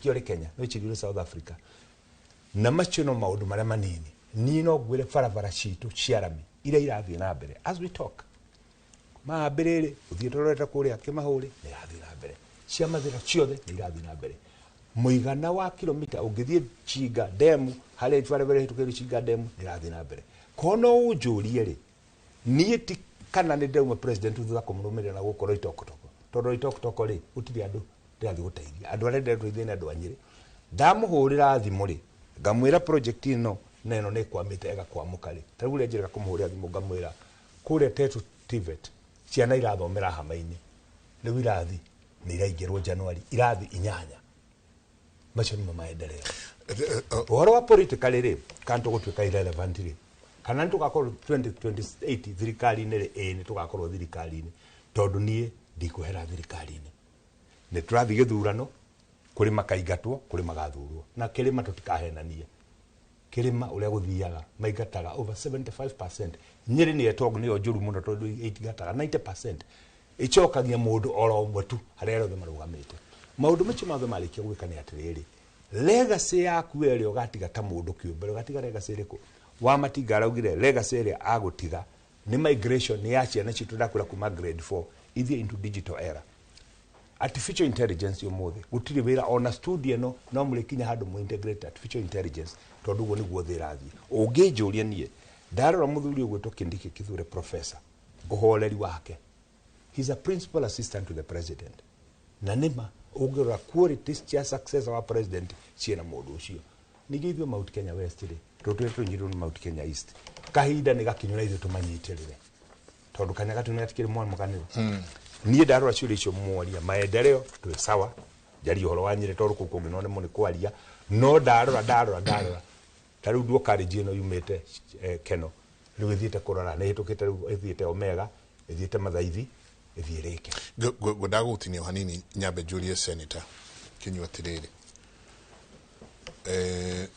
Wĩcirie ũrĩ Kenya, wĩcirie ũrĩ South Africa. Na macio no maũndũ marĩa manini. Niĩ no ngwĩre barabara citũ cia rami iria irathiĩ na mbere as we talk, mambĩrĩrĩ ũthiĩ tũrorete kũrĩa Kĩmahũrĩ, nĩ irathiĩ na mbere. Cia Mathĩra ciothe nĩ irathiĩ na mbere. Mũigana wa kilomita ũngĩthiĩ Chinga demu, harĩa barabara ĩhĩtũkĩire Chinga demu, nĩ irathiĩ na mbere. Ko no ũnjũrie rĩ, niĩ ti kana nĩ ndĩrauma president thutha kũmũrũmĩrĩra na gũkũ Loitoktok, tondũ Loitoktok rĩ, gũtirĩ andũ ndĩrathiĩ gũteithia. Andũ arĩa ndĩrathiĩ gũteithia nĩ andũ a Nyĩrĩ. Ndamũhũrĩra thimũ rĩ, ngamwĩra project ĩno na ĩno nĩ ĩkwamĩte, ĩgakwamũka rĩ, ta rĩu ũrĩa njĩraga kũmũhũrĩra thimũ ngamwĩra kũrĩa Tetu TVET ciana irathomera hama-inĩ, rĩu irathi nĩ iraingĩrwo January, irathi 8. Macio nĩmo maendeleo. Ũhoro wa political rĩ, kana tũgũtuĩka irrelevant rĩ, kana nĩ tũgakorwo 2028 thirikari-inĩ rĩ, ĩĩ nĩ tũgakorwo thirikari-inĩ, tondũ niĩ ndikwehera thirikari-inĩ. Nĩ tũrathiĩ gĩthurano, kũrĩ makaingatwo, kũrĩ magathurwo. Na kĩrĩma tũtikahenanie, kĩrĩma ũrĩa gũthiaga maingataga over 75%. Nyĩrĩ nĩ etog nĩyo njũru mũno, tondũ ĩingataga 90%, ĩcokagia mũndũ oro ũmwe tu harĩa arĩa othe marũgamĩte. Maũndũ macio mothe marĩkia gwĩka nĩ atĩrĩrĩ, legacy yaku ĩrĩa ũgatiga ta mũndũ kĩũmbe, ũgatiga legacy ĩrĩkũ? Wa Matinga araugire legacy ĩrĩa agũtiga nĩ migration ya ciana citũ, ndakwĩra, kuma grade 4 ithiĩ into digital era, artificial intelligence. Ũmũthĩ gũtirĩ wĩra, ona studio ĩno no mũrĩkinya handũ mũ integrate artificial intelligence, tondũ ũguo nĩguo thĩ ĩrathiĩ. Ũngĩnjũria niĩ, ndarora mũthuri ũgwĩtwo Kindiki Kithure, professor, ũhoreri wake, he's a principal assistant to the president, na nĩma ũngĩrora qualities cia successor wa president ciĩna mũndũ ũcio. Ningĩ ithuĩ Mount Kenya West rĩ, tũtũre tũnyitwo nĩ Mount Kenya East, kahinda nĩ gakinyu na ithuĩ tũmanyitĩrĩre, tondũ kanya gatu nĩ gatikĩrĩ mwamũkanĩro. Niĩ ndarora ciũria icio mworia, maendeleo twĩ sawa. Njarie ũhoro wa Nyĩrĩ, tondũ kũu kũngĩ no nĩmo nĩ kwaria. No ndarora ta rĩu duo college ĩno yumĩte Keno, rĩu ĩthiĩte kũrora, nĩ ĩhĩtũkĩte, rĩu ĩthiĩte Omega, ĩthiĩte Mathaithi, ĩthiĩ rĩke. Ngwendaga gũgũtinia o hanini, nyambe njũrie Senator Kinyua atĩrĩrĩ,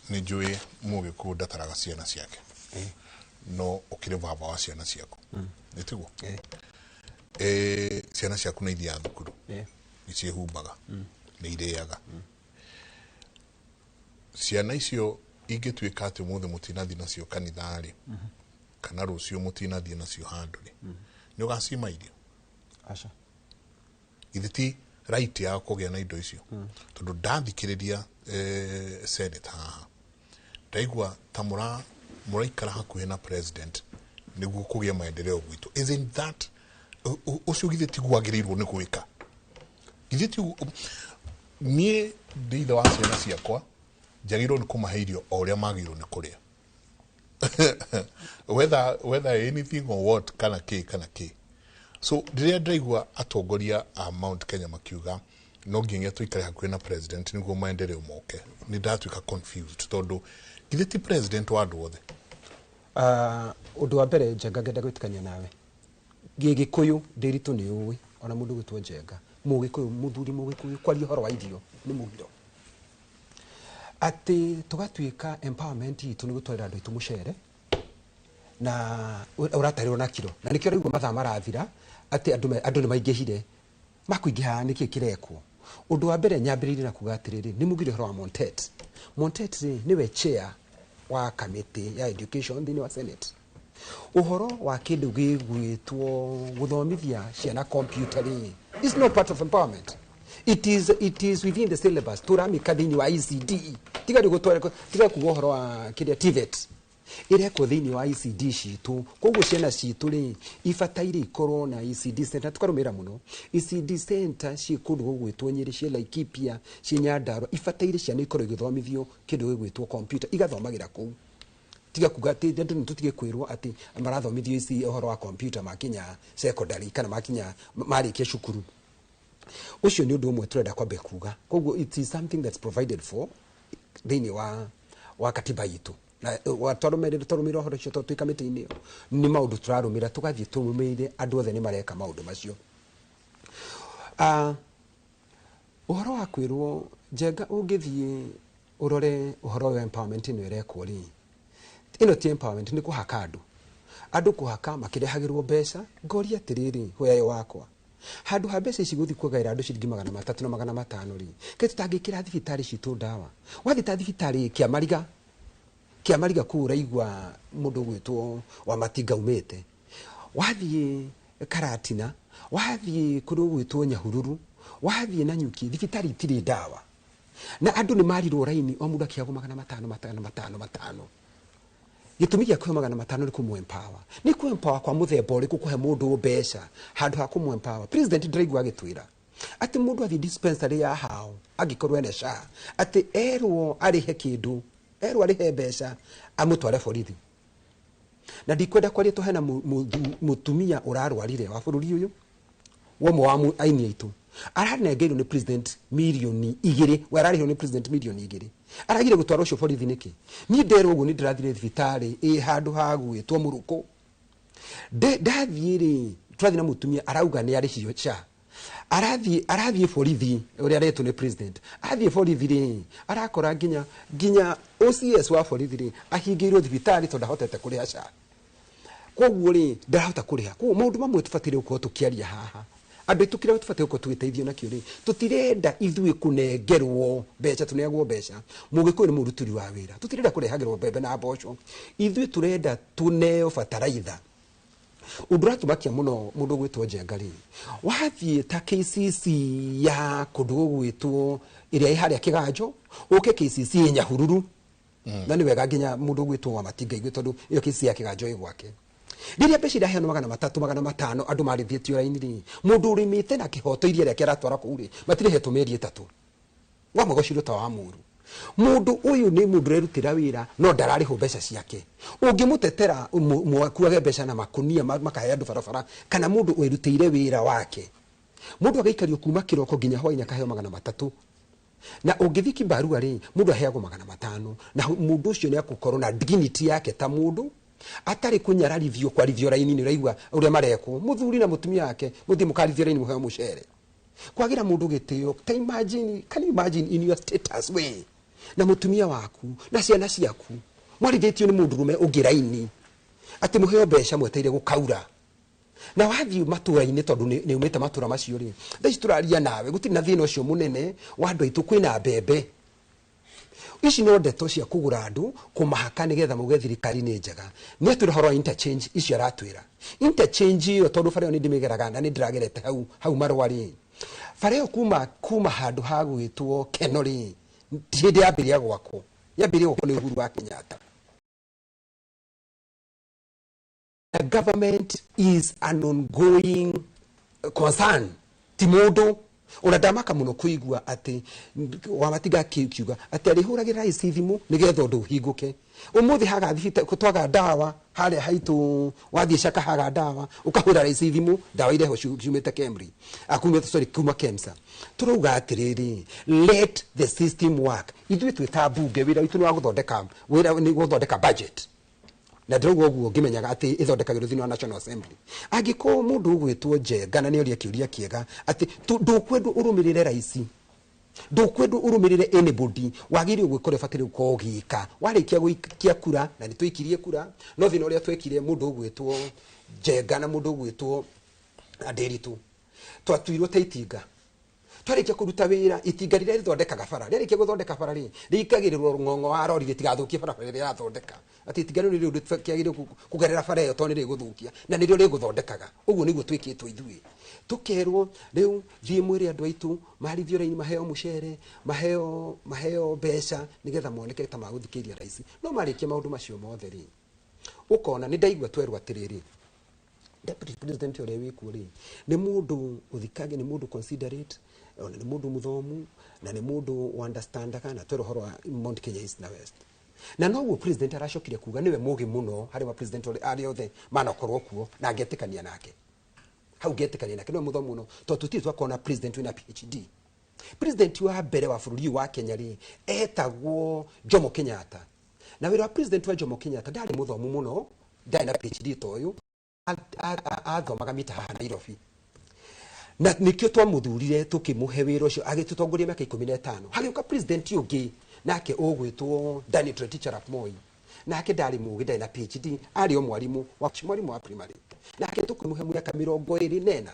nĩ njũĩ mũgĩkũyũ ndataraga ciana ciake, no ũkĩrĩ baba wa ciana ciaku, nĩ tiguo? Ciana ciaku nĩ ithiaga thukuru, nĩ ciĩhumbaga, nĩ irĩaga. Ciana icio ingĩtuĩka atĩ ũmũthĩ mũtinathiĩ nacio kanitha-rĩ, kana rũciũ mũtinathiĩ nacio handũ rĩ, nĩ ũgacima irio? Aca. Githĩ ti right ya kũgĩa na indo icio? Tondũ ndathikĩrĩria senator haha, ndaigua ta mũraikara hakuhĩ na president nĩguo kũgĩa maendeleo gwitũ. Isn't that ũcio githĩ tiguo agĩrĩirwo nĩ gwĩka? Githĩ tiguo? Niĩ ndĩ ithe wa ciana ciakwa, njagĩrĩirwo nĩ kũmahe irio o ũrĩa magĩrĩirwo nĩ kũrĩa, whether anything or what, kana kĩ kana kĩ. So rĩrĩa ndĩraigua atongoria a Mount Kenya makiuga no nginya tũikare hakuhĩ na president nĩguo maendeleo moke, nĩ ndatuĩka confused, tondũ githĩ ti president wa andũ othe? Ũndũ wa mbere, Njenga, ngenda gwĩtĩkania nawe. Gĩgĩkũyũ ndĩritũ nĩ ũĩ, ona mũndũ gwĩtwo Njenga, Mũgĩkũyũ, mũthuri Mũgĩkũyũ, kwaria ũhoro wa irio nĩ mũgiro. Atĩ tũgatuĩka empowerment itũ nĩ gũtwarĩra andũ aitũ mũcere na ũratarĩrwo na kiro, na nĩkĩo ũraigua mathaa marathira atĩ andũ nĩ maingĩhire. Makũingĩha nĩkĩ kĩrekwo? Ũndũ wa mbere nyambĩrĩirie na kuga atĩrĩrĩ, nĩ mugire ũhoro wa Montet. Montet rĩ, nĩwe chair wa kamĩtĩ ya education thĩinĩ wa Senate. Ũhoro wa kĩndũ gĩgwĩtwo gũthomithia ciana computer rĩ, is not part of empowerment. It is within the syllabus. Tũramĩka thĩinĩ wa ECD. Tiga rĩu gũtwara, tiga kuga ũhoro wa kĩrĩa TVET ĩrekwo thĩinĩ wa ECD citũ. Koguo ciana citũ rĩ, ibataire ikorwo na ECD center. Tũkarũmĩrĩra mũno ECD center ciĩ kũndũ gũgwĩtwo Nyĩrĩ, ciĩ Laikipia, ciĩ Nyandarua. Ibataire ciana ikorwo igĩthomithio kĩndũ gĩgwĩtwo computer, igathomagĩra kũu. Tiga kuga atĩ andũ nĩ tũtige kwĩrwo atĩ marathomithio ici ũhoro wa computer makinya secondary kana makinya marĩkia cukuru. Ũcio nĩ ũndũ ũmwe tũrenda kwambia kuga. Koguo it is something that's provided for thĩinĩ wa katiba itũ, na twarũmĩrĩra ũhoro ũcio, tondũ twĩ kamĩtĩ-inĩ ĩyo, nĩ maũndũ tũrarũmĩrĩra, tũgathiĩ tũrũmĩrĩire. Andũ othe nĩ mareka maũndũ macio. Ũhoro wa kwĩrwo, Njenga, ũngĩthiĩ ũrore ũhoro wa empowerment ĩno ĩrekwo rĩ, ĩno ti empowerment, nĩ kũhaka andũ kũhaka makĩrehagĩrwo mbeca. Ngoria atĩrĩrĩ, hoyayo wakwa. Handũ ha mbeca ici gũthiĩ kuongerera andũ ciringi 300 na 500 rĩ, kaĩ tũtangĩkĩra thibitarĩ citũ ndawa? Wathiĩ ta thibitarĩ Kĩamariga, Kĩamariga kũu ũraigua mũndũ ũgwĩtwo wa Matinga umĩte, wathiĩ Karatina, wathiĩ kũrĩa ũgwĩtwo Nyahururu, wathiĩ Nanyuki, thibitarĩ itirĩ ndawa. Na andũ nĩ marirwo raini, o mũndũ akĩheagwo 500, 500, 500. Gĩtũmi gĩa kũheo 500 nĩ kũmũ empower. Nĩ kũ empower kwa mũthemba ũrĩkũ kũhe mũndũ mbeca handũ ha kũmũ empower? President ndĩraigua agĩtwĩra atĩ mũndũ athiĩ dispensary ya hao angĩkorwo ena SHA, atĩ erwo arĩhe kĩndũ, erwo arĩhe mbeca amũtware borithi. Na ndikwenda kwaria tondũ hena mũtumia ũrarwarire wa bũrũri ũyũ, womwe wa aini aitũ, aranengeirwo nĩ president 2 mirioni, we ararĩhirwo nĩ president 2 mirioni, aragire gũtwara ũcio borithi nĩkĩ? Niĩ nderwo ũguo nĩ ndĩrathire thibitarĩ ĩ handũ ha gwĩtwo Mũrũkũ. Ndathiĩ rĩ, tũrathiĩ na mũtumia arauga nĩ arĩhio SHA, arathiĩ borithi ũrĩa aretwo nĩ president. Athiĩ borithi rĩ, arakora nginya OCS wa borithi rĩ ahingĩirwo thibitarĩ tondũ ndahotete kũrĩha SHA, koguo rĩ ndarahota kũrĩha. Koguo maũndũ mamwe tũbataire gũkorwo tũkĩaria haha, andũ aitũ, kĩrĩa tũbataire gũkorwo tũgĩteithio nakĩo rĩ, tũtirenda ithuĩ kũnengerwo mbeca, tũneagwo mbeca. Mũgĩkũyũ nĩ mũruturi wa wĩra, tũtirenda kũrehagĩrwo mbembe na mboco, ithuĩ tũrenda tũneo bataraitha. Ũndũ ũratũmakia mũno, mũndũ ũgwĩtwo Njenga rĩ, wathiĩ ta KCC ya kũndũ gũgwĩtwo ĩrĩa ĩ harĩa Kĩganjo, ũke KCC ĩ Nyahururu, na nĩ wega nginya mũndũ ũgwĩtwo wa Matinga igue, tondũ ĩyo KCC ya Kĩganjo ĩ gwake. Rĩrĩa mbeca iraheanwo 300, 500, andũ marĩthĩtio raini rĩ, mũndũ ũrĩmĩte na kĩhoto iria rĩake aratwara kũu rĩ, matirĩhetwo mĩeri 3, wamũgocirwo ta wa mũru. Mũndũ ũyũ nĩ mũndũ ũrerutĩra wĩra no ndararĩhwo mbeca ciake. Ũngĩmũtetera mwakuage mbeca na makunia makahe andũ barabara, kana mũndũ wĩrutĩire wĩra wake, mũndũ agaikario kuma kĩroko nginya hwainĩ akaheo 300, na ũngĩthiĩ kibarua rĩ, mũndũ aheagwo 500, na mũndũ ũcio nĩ akũkorwo na dignity yake ta mũndũ atarĩ kũnyararithio, kwarithio raini. Nĩ ũraigua ũrĩa marekwo, mũthuri na mũtumia wake mũthiĩ mũkarithio raini mũheo mũcere. Kwagira mũndũ gĩtĩo, ta imagine, can you imagine in your status, we na mũtumia waku na ciana ciaku mwarithĩtio nĩ mũndũrũme ũngĩ raini atĩ mũheo mbeca mweteire gũkaura? Na wathiĩ matũra-inĩ, tondũ nĩ umĩte matũra macio rĩ, thaa ici tũraria nawe gũtirĩ na thĩna ũcio mũnene wa andũ aitũ kwĩna mbembe ici. No ndeto cia kũgũra andũ, kũmahaka nĩgetha mauge thirikari nĩ njega. Nĩ atwĩra ũhoro wa interchange icio, aratwĩra interchange ĩyo, tondũ bara ĩyo nĩ ndĩmĩgeraga na nĩ ndĩragerete hau marũa rĩ, bara ĩyo kuma handũ ha gwĩtwo Keno rĩ, ti hĩndĩ yambĩrĩria gwakwo, yambĩrĩria gwakwo nĩ Uhuru wa Kenyatta. The government is an ongoing concern, ti mũndũ ona ndamaka mũno kũigua atĩ Wamatiga akiuga atĩ arĩhũragĩra rais thimũ nĩgetha ũndũ ũhingũke. Ũmũthĩ haga twaga ndawa harĩa haitũ, wathiĩ Caka haga ndawa, ũkahũra rais thimũ, ndawa irehwo ciumĩte Kemri, akumĩte, sorry, kuma KEMSA. Tũrauga atĩrĩrĩ, let the system work. Ithuĩ twĩ ta mbunge, wĩra witũ nĩ wa gũthondeka, wĩra nĩ gũthondeka budget, na ndĩrauga ũguo ngĩmenyaga atĩ ĩthondekagĩrwo thĩinĩ wa National Assembly. Angĩkorwo mũndũ ũgwĩtwo Njenga na nĩoria kĩũria kĩega atĩ ndũkwendwo ũrũmĩrĩre raisi, ndũkwendwo ũrũmĩrĩre anybody, wagĩrĩirwo gwĩka ũrĩa ũbataire gũkorwo ũgĩka warĩkia gũikia kura. Na nĩ twaikirie kura, no thĩna ũrĩa twekire, mũndũ ũgwĩtwo Njenga na mũndũ ũgwĩtwo Ndĩritũ, twatuirwo ta itinga. Twarĩkia kũruta wĩra, itinga rĩrĩa rĩthondekaga bara, rĩarĩkia gũthondeka bara rĩ, rĩikagĩrĩrwo rũng'ong'o wa rori rĩtigathũkie barabara ĩrĩa ĩrathondeka, atĩ itinga rĩu nĩrĩo rĩkĩagĩrĩirwo kũgerera bara ĩyo tondũ nĩ rĩgũthũkia na nĩrĩo rĩgũthondekaga. Ũguo nĩguo twĩkĩtwo ithuĩ, tũkerwo rĩu thiĩ mwĩre andũ aitũ marithio raini, maheo mũcere, maheo mbeca nĩgetha moneke ta magũthikĩria raici. No marĩkia maũndũ macio mothe rĩ, ũkona nĩ ndaigua twerwo atĩrĩrĩ, deputy president ũrĩa wĩkuo rĩ, nĩ mũndũ ũthikage, nĩ mũndũ considerate, ona nĩ mũndũ mũthomu na nĩ mũndũ understandaga, na twerwo ũhoro wa Mount Kenya East na West. Na noguo president aracokire kuga nĩwe mũgĩ mũno harĩ wa president arĩa othe manakorwo kuo, na ngetĩkania nake hau, ngetĩkania nake nĩwe mũthomu mũno, tondũ tũtirĩ twakona president wĩna PhD. President wa mbere wa bũrũri ũyũ wa Kenya rĩ, etagwo Jomo Kenyatta, na wĩra wa president wa Jomo Kenyatta, ndarĩ mũthomu mũno, ndarĩ na PhD ta ũyũ, athomaga mita haha Nairobi, na nikio twamuthurire tukimũhe wĩra ũcio, agĩtũtongoria mĩaka 15. Hagĩũka president ũngĩ nake ũgwĩtwo Daniel Toroitich arap Moi, nake ndarĩ mũgĩ, ndarĩ na PhD, arĩ o mwarimũ wa primary, nake tũkĩmũhe mĩaka 24.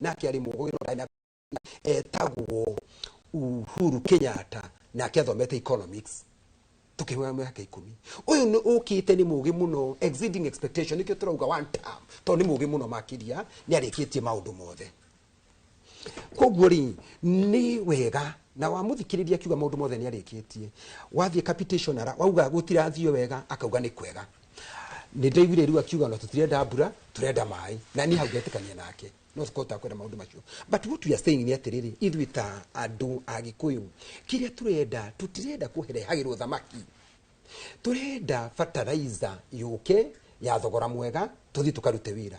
Nake arĩ mũgĩ no etagwo Uhuru Kenyatta, nake athomete economics. Tukĩhoya mĩaka 10. Ũyũ nĩ ũkĩte nĩ mũgĩ mũno, exceeding expectation, nĩkĩo tũrauga one term, tondũ nĩ mũgĩ mũno makĩria, nĩ arĩkĩtie maũndũ mothe. Koguo rĩ, nĩ wega na wamũthikĩrĩria akiuga maũndũ mothe nĩ arĩkĩtie. Wathiĩ capitation ara wauga gũtirathiĩ wega, akauga nĩ kwega. Nĩ ndaiguire rĩu akiuga no tũtirenda mbura, tũrenda maĩ, na niĩ hau ngetĩkania nake. No tũkahota kwenda maũndũ macio. But what we are saying nĩ atĩrĩrĩ, ithuĩ ta andũ a Gĩkũyũ, kĩrĩa tũrenda, tũtirenda kũrehagĩrwo thamaki. Tũrenda fertilizer yũke ya thogora mwega, tũthiĩ tũkarute wĩra.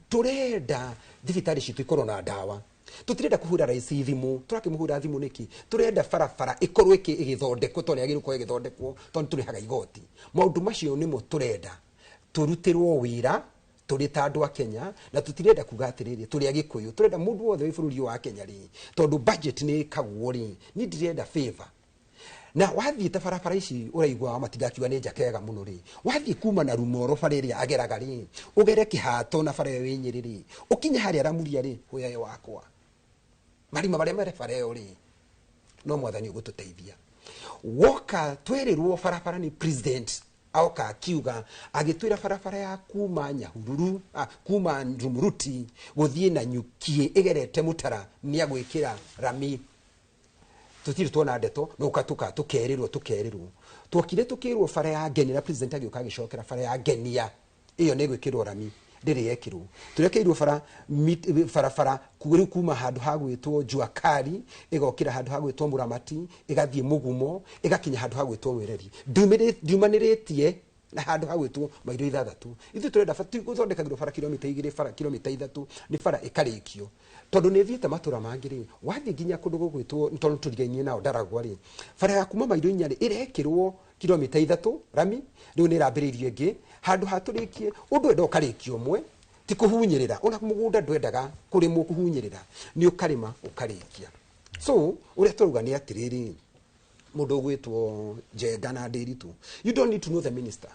Tũrenda thibitarĩ citũ ikorwo na ndawa. Tũtirenda kũhũra raici thimũ, tũrakĩmũhũra thimũ nĩkĩ? Tũrenda barabara ĩkorwo ĩgĩthondekwo tondũ yagĩrĩirwo gũkorwo ĩgĩthondekwo tondũ tũrĩhaga igoti. Maũndũ macio nĩmo tũrenda tũrutĩrwo wĩra tũrĩ ta andũ a Kenya, na tũtirenda kuga atĩrĩrĩ tũrĩ Agĩkũyũ. Tũrenda mũndũ wothe wĩ bũrũri ũyũ wa Kenya rĩ, tondũ budget nĩ ĩkagwo rĩ, niĩ ndirenda favor. Na wathiĩ ta barabara ici ũraigua wa matinda akiuga nĩ njakega mũno rĩ, wathiĩ kuma na Rumoro bara ĩrĩa ageraga rĩ, ũgere Kĩhato na bara ĩyo ĩ Nyĩrĩ rĩ, ũkinye harĩa Ramuria rĩ, hũyayo wakwa marima marĩa marĩ bara ĩyo rĩ, no mwathani ũgũtũteithia. Woka twerĩrwo barabara nĩ president aoka akiuga agĩtwĩra barabara ya kuma Nyahururu, kuma Rumuruti gũthiĩ na Nyukie ĩgerete Mũtara nĩ agwĩkĩra rami. Tũtirĩ tuona ndeto, no ũka tũkerĩrwo, tũkerĩrwo. Twokire tũkĩrwo bara ya Ngenia, na president agĩũka agĩcokera bara ya Ngenia ĩyo nĩ ĩgwĩkĩrwo rami, ndĩrĩ yekĩrwo. Tũrekeirwo bara barabara rĩu kuma handũ ha gwĩtwo Jua Kali, ĩgokĩra handũ ha gwĩtwo Mũramati, ĩgathiĩ Mũgumo, ĩgakinya handũ ha gwĩtwo Mwereri. Ndiumanĩrĩtie na handũ ha gwĩtwo mairo 6. Ithuĩ tũrenda gũthondekagĩrwo bara kilomita 2, bara kilomita 3, nĩ bara ĩkarĩkio. Tondũ nĩ thiĩte matũra mangĩ rĩ, wathiĩ nginya kũndũ gũgwĩtwo, tondũ tũrigainie nao Ndaragwa rĩ, bara ya kuma mairo 4 rĩ, ĩrekĩrwo kilomita 3 rami, rĩu nĩ ĩrambĩrĩirio ĩngĩ, handũ ha tũrĩkie, ũndũ wenda ũkarĩkia ũmwe, ti kũhunyĩrĩra, ona mũgũnda ndwendaga kũrĩmwo kũhunyĩrĩra, nĩ ũkarĩma ũkarĩkia. So, ũrĩa tũrauga nĩ atĩrĩrĩ, mũndũ ũgwĩtwo Njenga na Ndĩritũ, you don't need to know the minister.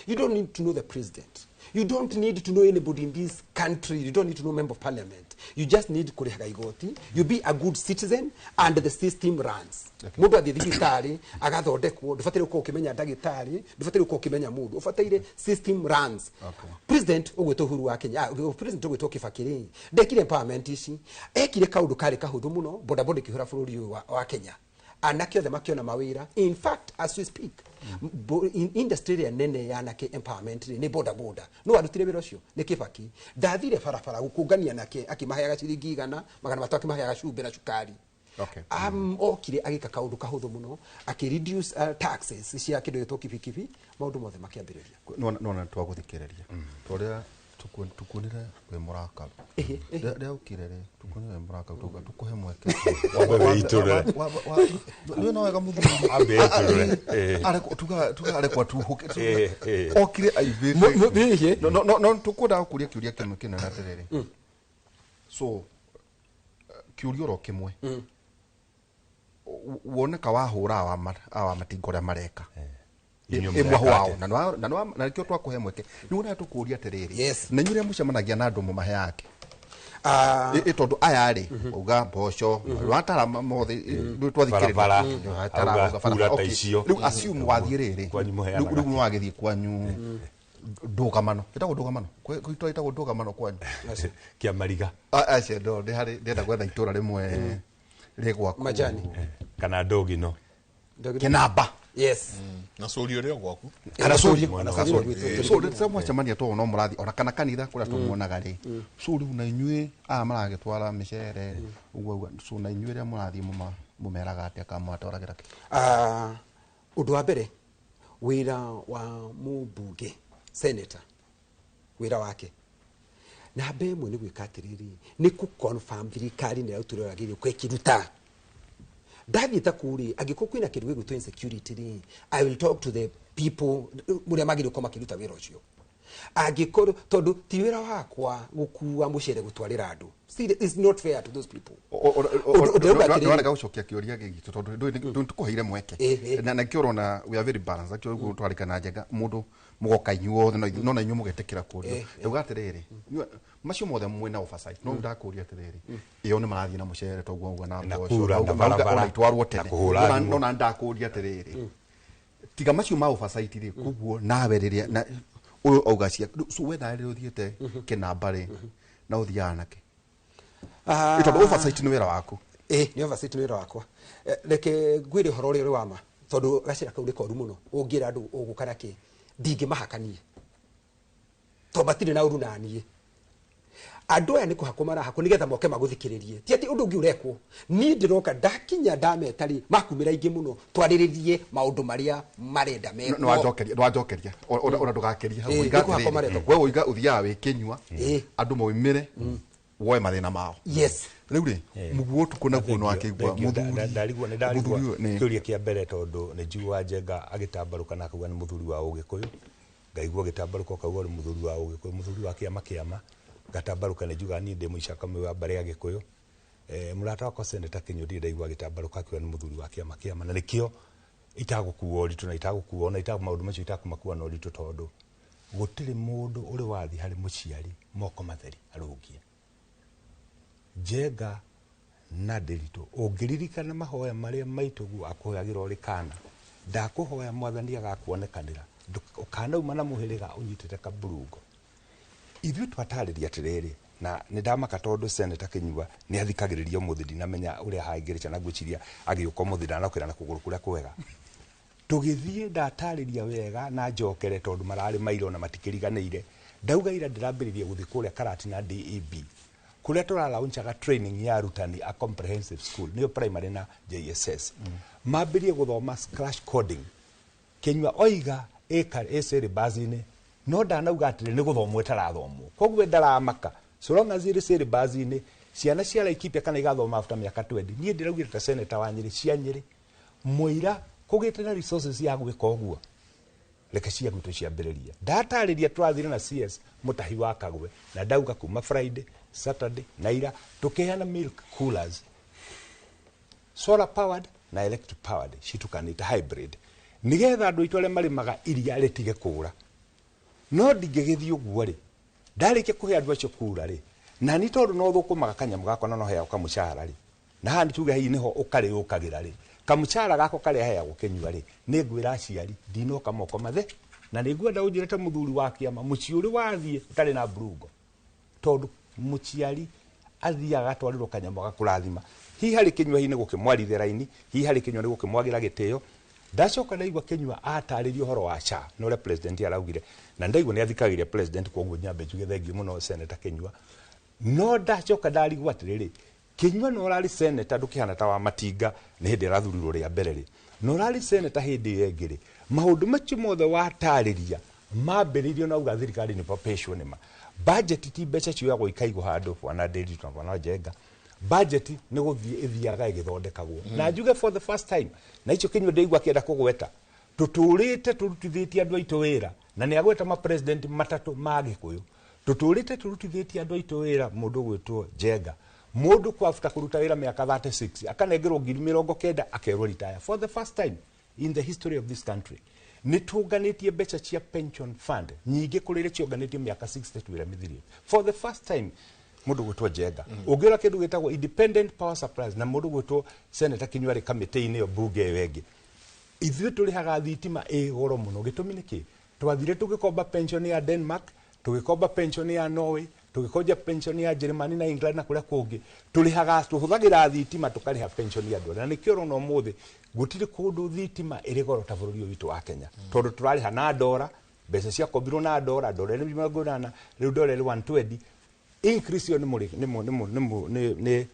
You don't need to know the president. You don't need to know anybody in this country. You don't need to know member of parliament. You just need kũrĩhaga igoti. You be a good citizen and the system runs. Mũndũ athiĩ thibitarĩ, agathondekwo, ndũbataire gũkorwo ũkĩmenya ndagĩtarĩ, ndũbataire gũkorwo ũkĩmenya mũndũ, ũbataire system runs. President ũgwĩtwo Uhuru wa Kenya, president ũgwĩtwo Kibaki rĩ, ndekire empowerment ici, ekire kaũndũ karĩ kahũthũ mũno, bodaboda ĩkĩhũra bũrũri ũyũ wa Kenya. Anake othe makĩona mawĩra. In fact, as we speak, in industry ĩrĩa nene ya anake empowerment rĩ, nĩ boda boda. No arutire wĩra ũcio nĩ Kibaki. Ndathire barabara gũkũngania anake, akĩmaheaga ciringi 100, 300, akĩmaheaga cumbĩ na cukari. Okire agĩka kaũndũ kahũthũ mũno, akĩ reduce taxes cia kĩndũ gĩtwo kibikibi, maũndũ mothe makĩambĩrĩria. Nona twagũthikĩrĩria. Tũrĩa tukuonire wĩ mũrakaru. Rĩa ũkire rĩ, tukuonire wĩ mũrakaru, tuga tukũhe mweke. Wambe wĩitũrũre. Nĩ no wega mũthuri. Ambe eitũrũre. Tuga arekwa tuhuke. Okire aibĩte. No, no, no, no, tukwenda gũkũria kĩũria kĩmwe kĩnene atĩrĩrĩ. So, kĩũria oro kĩmwe. Woneka wahũra awa matinga ũrĩa mareka. Inyuĩ Ĩmwe mũreka wao. atĩa? Na na nĩkĩo twakũhe mweke. Rĩu ũrĩa tũkũria atĩrĩrĩ. Yes. Na inyuĩ ũrĩa mũcemanagia na andũ mũmaheaga kĩ? Tondũ aya rĩ, auga mboco, watara mothe, rĩu twathikĩrĩria. Barabara. Watara, Auga auga barabara. kura ta Okay. icio. Rĩu assume wathiĩ rĩrĩ. Kwanyu mũheanaga Rĩu kĩ? nĩwagĩthiĩ kwanyu ndũgamano. Ĩtagwo ndũgamano? Kwĩ itũra ĩtagwo ndũgamano kwanyu? Kĩa mariga. Acio, no, nĩ harĩ, ndĩrenda gwetha itũra rĩmwe rĩ gwaku. Majani. Kana ndogino. Ndogino. Kĩnamba. Yes. Na cũri ũrĩa gwaku. Kana cũri. Kana Kana cũri. cũri. So, rĩrĩa mwacemania tũũ no mũrathi, ona kana kanitha kũrĩa tũmuonaga rĩ. So, rĩu na inyuĩ aya maragĩtwara mĩcere, ũguo ũguo. So, na inyuĩ rĩrĩa mũrathiĩ mũmeraga atĩa kana mũmatwaragĩra kĩ? Ũndũ wa mbere, wĩra wa mũmbunge, senator, wĩra wake. Namba ĩmwe nĩ gwĩka atĩrĩrĩ, nĩ kũ-confirm thirikari nĩ ĩraruta ũrĩa yagĩrĩirwo gũkorwo ĩkĩruta. Ndathiĩ ta kũu rĩ, angĩkorwo kwĩna kĩndũ gĩgwĩtwo insecurity rĩ, I will talk to the people mũrĩa magĩrĩirwo gũkorwo makĩruta wĩra ũcio. Angĩkorwo tondũ ti wĩra wakwa gũkua mũcere gũtwarĩra andũ. See, it's not fair to those people. Ũndũ atĩrĩrĩ. Nĩwarega gũcokia kĩũria gĩgitũ tondũ ndũĩ tũkũheire mweke. Na nakĩo ũrona we are very balanced, akĩo ũguo twarĩka na njenga mũndũ mũgoka inyuothe no na inyuĩ mũgetĩkĩra kũrio. Ndauga atĩrĩrĩ, macio mothe mwĩna oversight, no ndakũria atĩrĩrĩ, ĩyo nĩ marathiĩ na mũcere toguo ũguo na Na mboco, kura, na na barabara, ona itwarwo na tene. kũhũra thimũ. No na ndakũria atĩrĩrĩ, tiga macio ma oversight rĩ, koguo nawe rĩrĩa na ũyũ auga cia so we nawe rĩrĩa ũthiĩte kĩnamba rĩ, na ũthiaga nake? Tondũ oversight nĩ wĩra waku. Ĩ, nĩ oversight nĩ wĩra wakwa. Reke ngwĩre ũhoro ũrĩa ũrĩ wa ma, tondũ gacĩra kau nĩ koru mũno. Ũngĩra andũ ũgũka na kĩ, ndingĩmahakanie tondũ matirĩ na ũru na niĩ. Andũ aya nĩ kũhakwo marahakwo nĩgetha moke magũthikĩrĩrie, ti atĩ ũndũ ũngĩ ũrekwo. Niĩ ndĩroka ndakinya ndameta rĩ, makumĩra aingĩ mũno, twarĩrĩrie maũndũ marĩa marenda mekwo. Nĩwanjokeria ona ndũgakĩrie hau. Ĩ, Ũiga nĩ kũhakwo atĩrĩrĩ, maretwo. we ũiga ũthiaga wĩkĩnyua, andũ maumĩre woe mathĩna mao. Yes. Rĩu rĩ, mũguo ũtukũ naguo nĩwakĩigua mũthuri Ndarigwo nĩ ndarigwo mũthuri ũyũ kĩũria kĩa mbere, tondũ nĩ njiguaga Njenga agĩtambarũka na akauga nĩ mũthuri wa Ũgĩkũyũ, ngaigua agĩtambarũka ũkauga nĩ mũthuri wa Ũgĩkũyũ, mũthuri wa kĩama kĩama ngatambarũka nĩ njugaga niĩ ndĩ mũicakamwe wa mbarĩ ya Gĩkũyũ. Mũrata wakwa Senator Kĩnyua ndirĩ ndaigua agĩtambarũka akiuga nĩ mũthuri wa kĩama kĩama, na nĩkĩo itagũkua ũritũ na itagũkua ona maũndũ macio itakũmakua na ũritũ, tondũ gũtirĩ mũndũ ũrĩ wathiĩ harĩ mũciari moko matheri arũngie. Njenga na Ndĩritũ, ũngĩririkana mahoya marĩa maitũguo akũhoyagĩra ũrĩ kana, ndakũhoya mwathani agakuonekanĩra, ũkanauma na mũhĩrĩga ũnyitĩte kaburungo. Ithuĩ twatarĩria atĩrĩrĩ, na nĩ ndamaka tondũ Senator Kĩnyua nĩ athikagĩrĩria ũmũthĩ, ndinamenya ũrĩa hangĩrĩca na ngwĩciria agĩũka ũmũthĩ ndanokĩra na kũgũrũ kũrĩa kwega. Tũgĩthiĩ ndatarĩria wega na njokere, tondũ mararĩ mairo na matikĩriganĩire. Ndauga ira ndĩrambĩrĩria gũthiĩ kũrĩa Karatina DEB, kũrĩa tũralaunchaga training ya arutani a comprehensive school, nĩyo primary na JSS, mambĩrie gũthoma scratch coding. Kĩnyua oiga ĩka ĩ syllabus-inĩ, no ndanauga atĩrĩ nĩ gũthomwo ĩtarathomwo, koguo ndaramaka so long as ĩrĩ syllabus-inĩ. Ciana cia Laikipia kana igathoma after mĩaka 20. Niĩ ndĩraugire ta senator wa Nyĩrĩ, cia Nyĩrĩ mũira kũgĩte na resources ya gwĩka ũguo, reke cia gwitũ ciambĩrĩrie. Ndatarĩria tũrathire na CS Mũtahi wa Kagwe na ndauga kuma Friday, Saturday na ira tũkĩheana milk coolers, solar powered na electric powered, citukanĩte hybrid, nĩgetha andũ aitũ arĩa marĩmaga iria rĩtige kũra. No ndingĩgĩthiĩ ũguo rĩ, ndarĩkia kũhe andũ acio kura rĩ, na ni tondũ no thũkũmaga kanyamũ gakwa na no heagwo kamũcara rĩ, na haha nĩ tuge hihi nĩho ũkarĩũkagĩra rĩ, kamũcara gakwa karĩa heagwo Kĩnyua rĩ, nĩ ngwĩra aciari ndinoka moko mathe, na nĩ ngwenda ũnjĩre ta mũthuri wa kĩama mũciĩ ũrĩ wathiĩ ũtarĩ na mburungo, tondũ mũciari athiaga agatwarĩrwo kanyamũ gakũrathima. Hihi harĩ Kĩnyua hihi nĩ gũkĩmwarithia raini, hihi harĩ Kĩnyua nĩ gũkĩmwagĩra gĩtĩo. Ndacoka ndaigua Kĩnyua atarĩria ũhoro wa SHA na ũrĩa president araugire, na ndaigua nĩ athikagĩrĩria president, koguo nyambe njuge thengiũ mũno Senator Kĩnyua. No ndacoka ndarigwo atĩrĩrĩ, Kĩnyua no ũrarĩ senator ndũkĩhana ta wa Matinga nĩ hĩndĩ arathurirwo rĩa mbere rĩ, na ũrarĩ senator hĩndĩ ĩyo ĩngĩ rĩ, maũndũ macio mothe watarĩria mambĩrĩirio na uga thirikari nĩ perpetual nĩ ma budget, ti mbeca cioyagwo ikaigwo handũ, bwana Ndĩritũ na bwana Njenga. Budget nĩ gũthiĩ ĩthiaga ĩgĩthondekagwo, na njuge for the first time na icio Kĩnyua ndĩigua akĩenda kũgweta, tũtũrĩte tũrutithĩtie andũ aitũ wĩra, na nĩ agweta ma president matatũ ma Gĩkũyũ, tũtũrĩte tũrutithĩtie andũ aitũ wĩra. Mũndũ gwĩtwo Njenga, mũndũ kwabuta kũruta wĩra mĩaka 36 akanengerwo 90,000 akerwo retire. For the first time in the history of this country nĩ tũnganĩtie mbeca cia pension fund nyingĩ kũrĩ iria cionganĩtio mĩaka 60 twĩra mĩthirie. For the first time mũndũ gwĩtwo Njenga, ũngĩrora kĩndũ gĩtagwo independent power supplies, na mũndũ gwĩtwo Senator Kĩnyua arĩ kamĩtĩ-inĩ ĩyo mbunge ĩyo ĩngĩ, ithuĩ tũrĩhaga thitima ĩ goro mũno. Gĩtũmi nĩ kĩ? Twathire tũgĩkomba pension ya Denmark, tũgĩkomba pension ya Norway, tũgĩkomba pension ya Germany na England na kũrĩa kũngĩ. Tũrĩhaga, tũhũthagĩra thitima tũkarĩha pension ya andũ arĩa, na nĩkĩo ũrona ũmũthĩ gũtirĩ kũndũ thitima ĩrĩ goro ta bũrũri ũyũ witũ wa Kenya, tondũ tũrarĩha na ndora, mbeca ciakombirwo na ndora, ndora ĩrĩ 80, rĩu ndora ĩrĩ 120. Increase ĩyo nĩ mũrĩ nĩ mũ- nĩ mũ- nĩ mũ- nĩ nĩ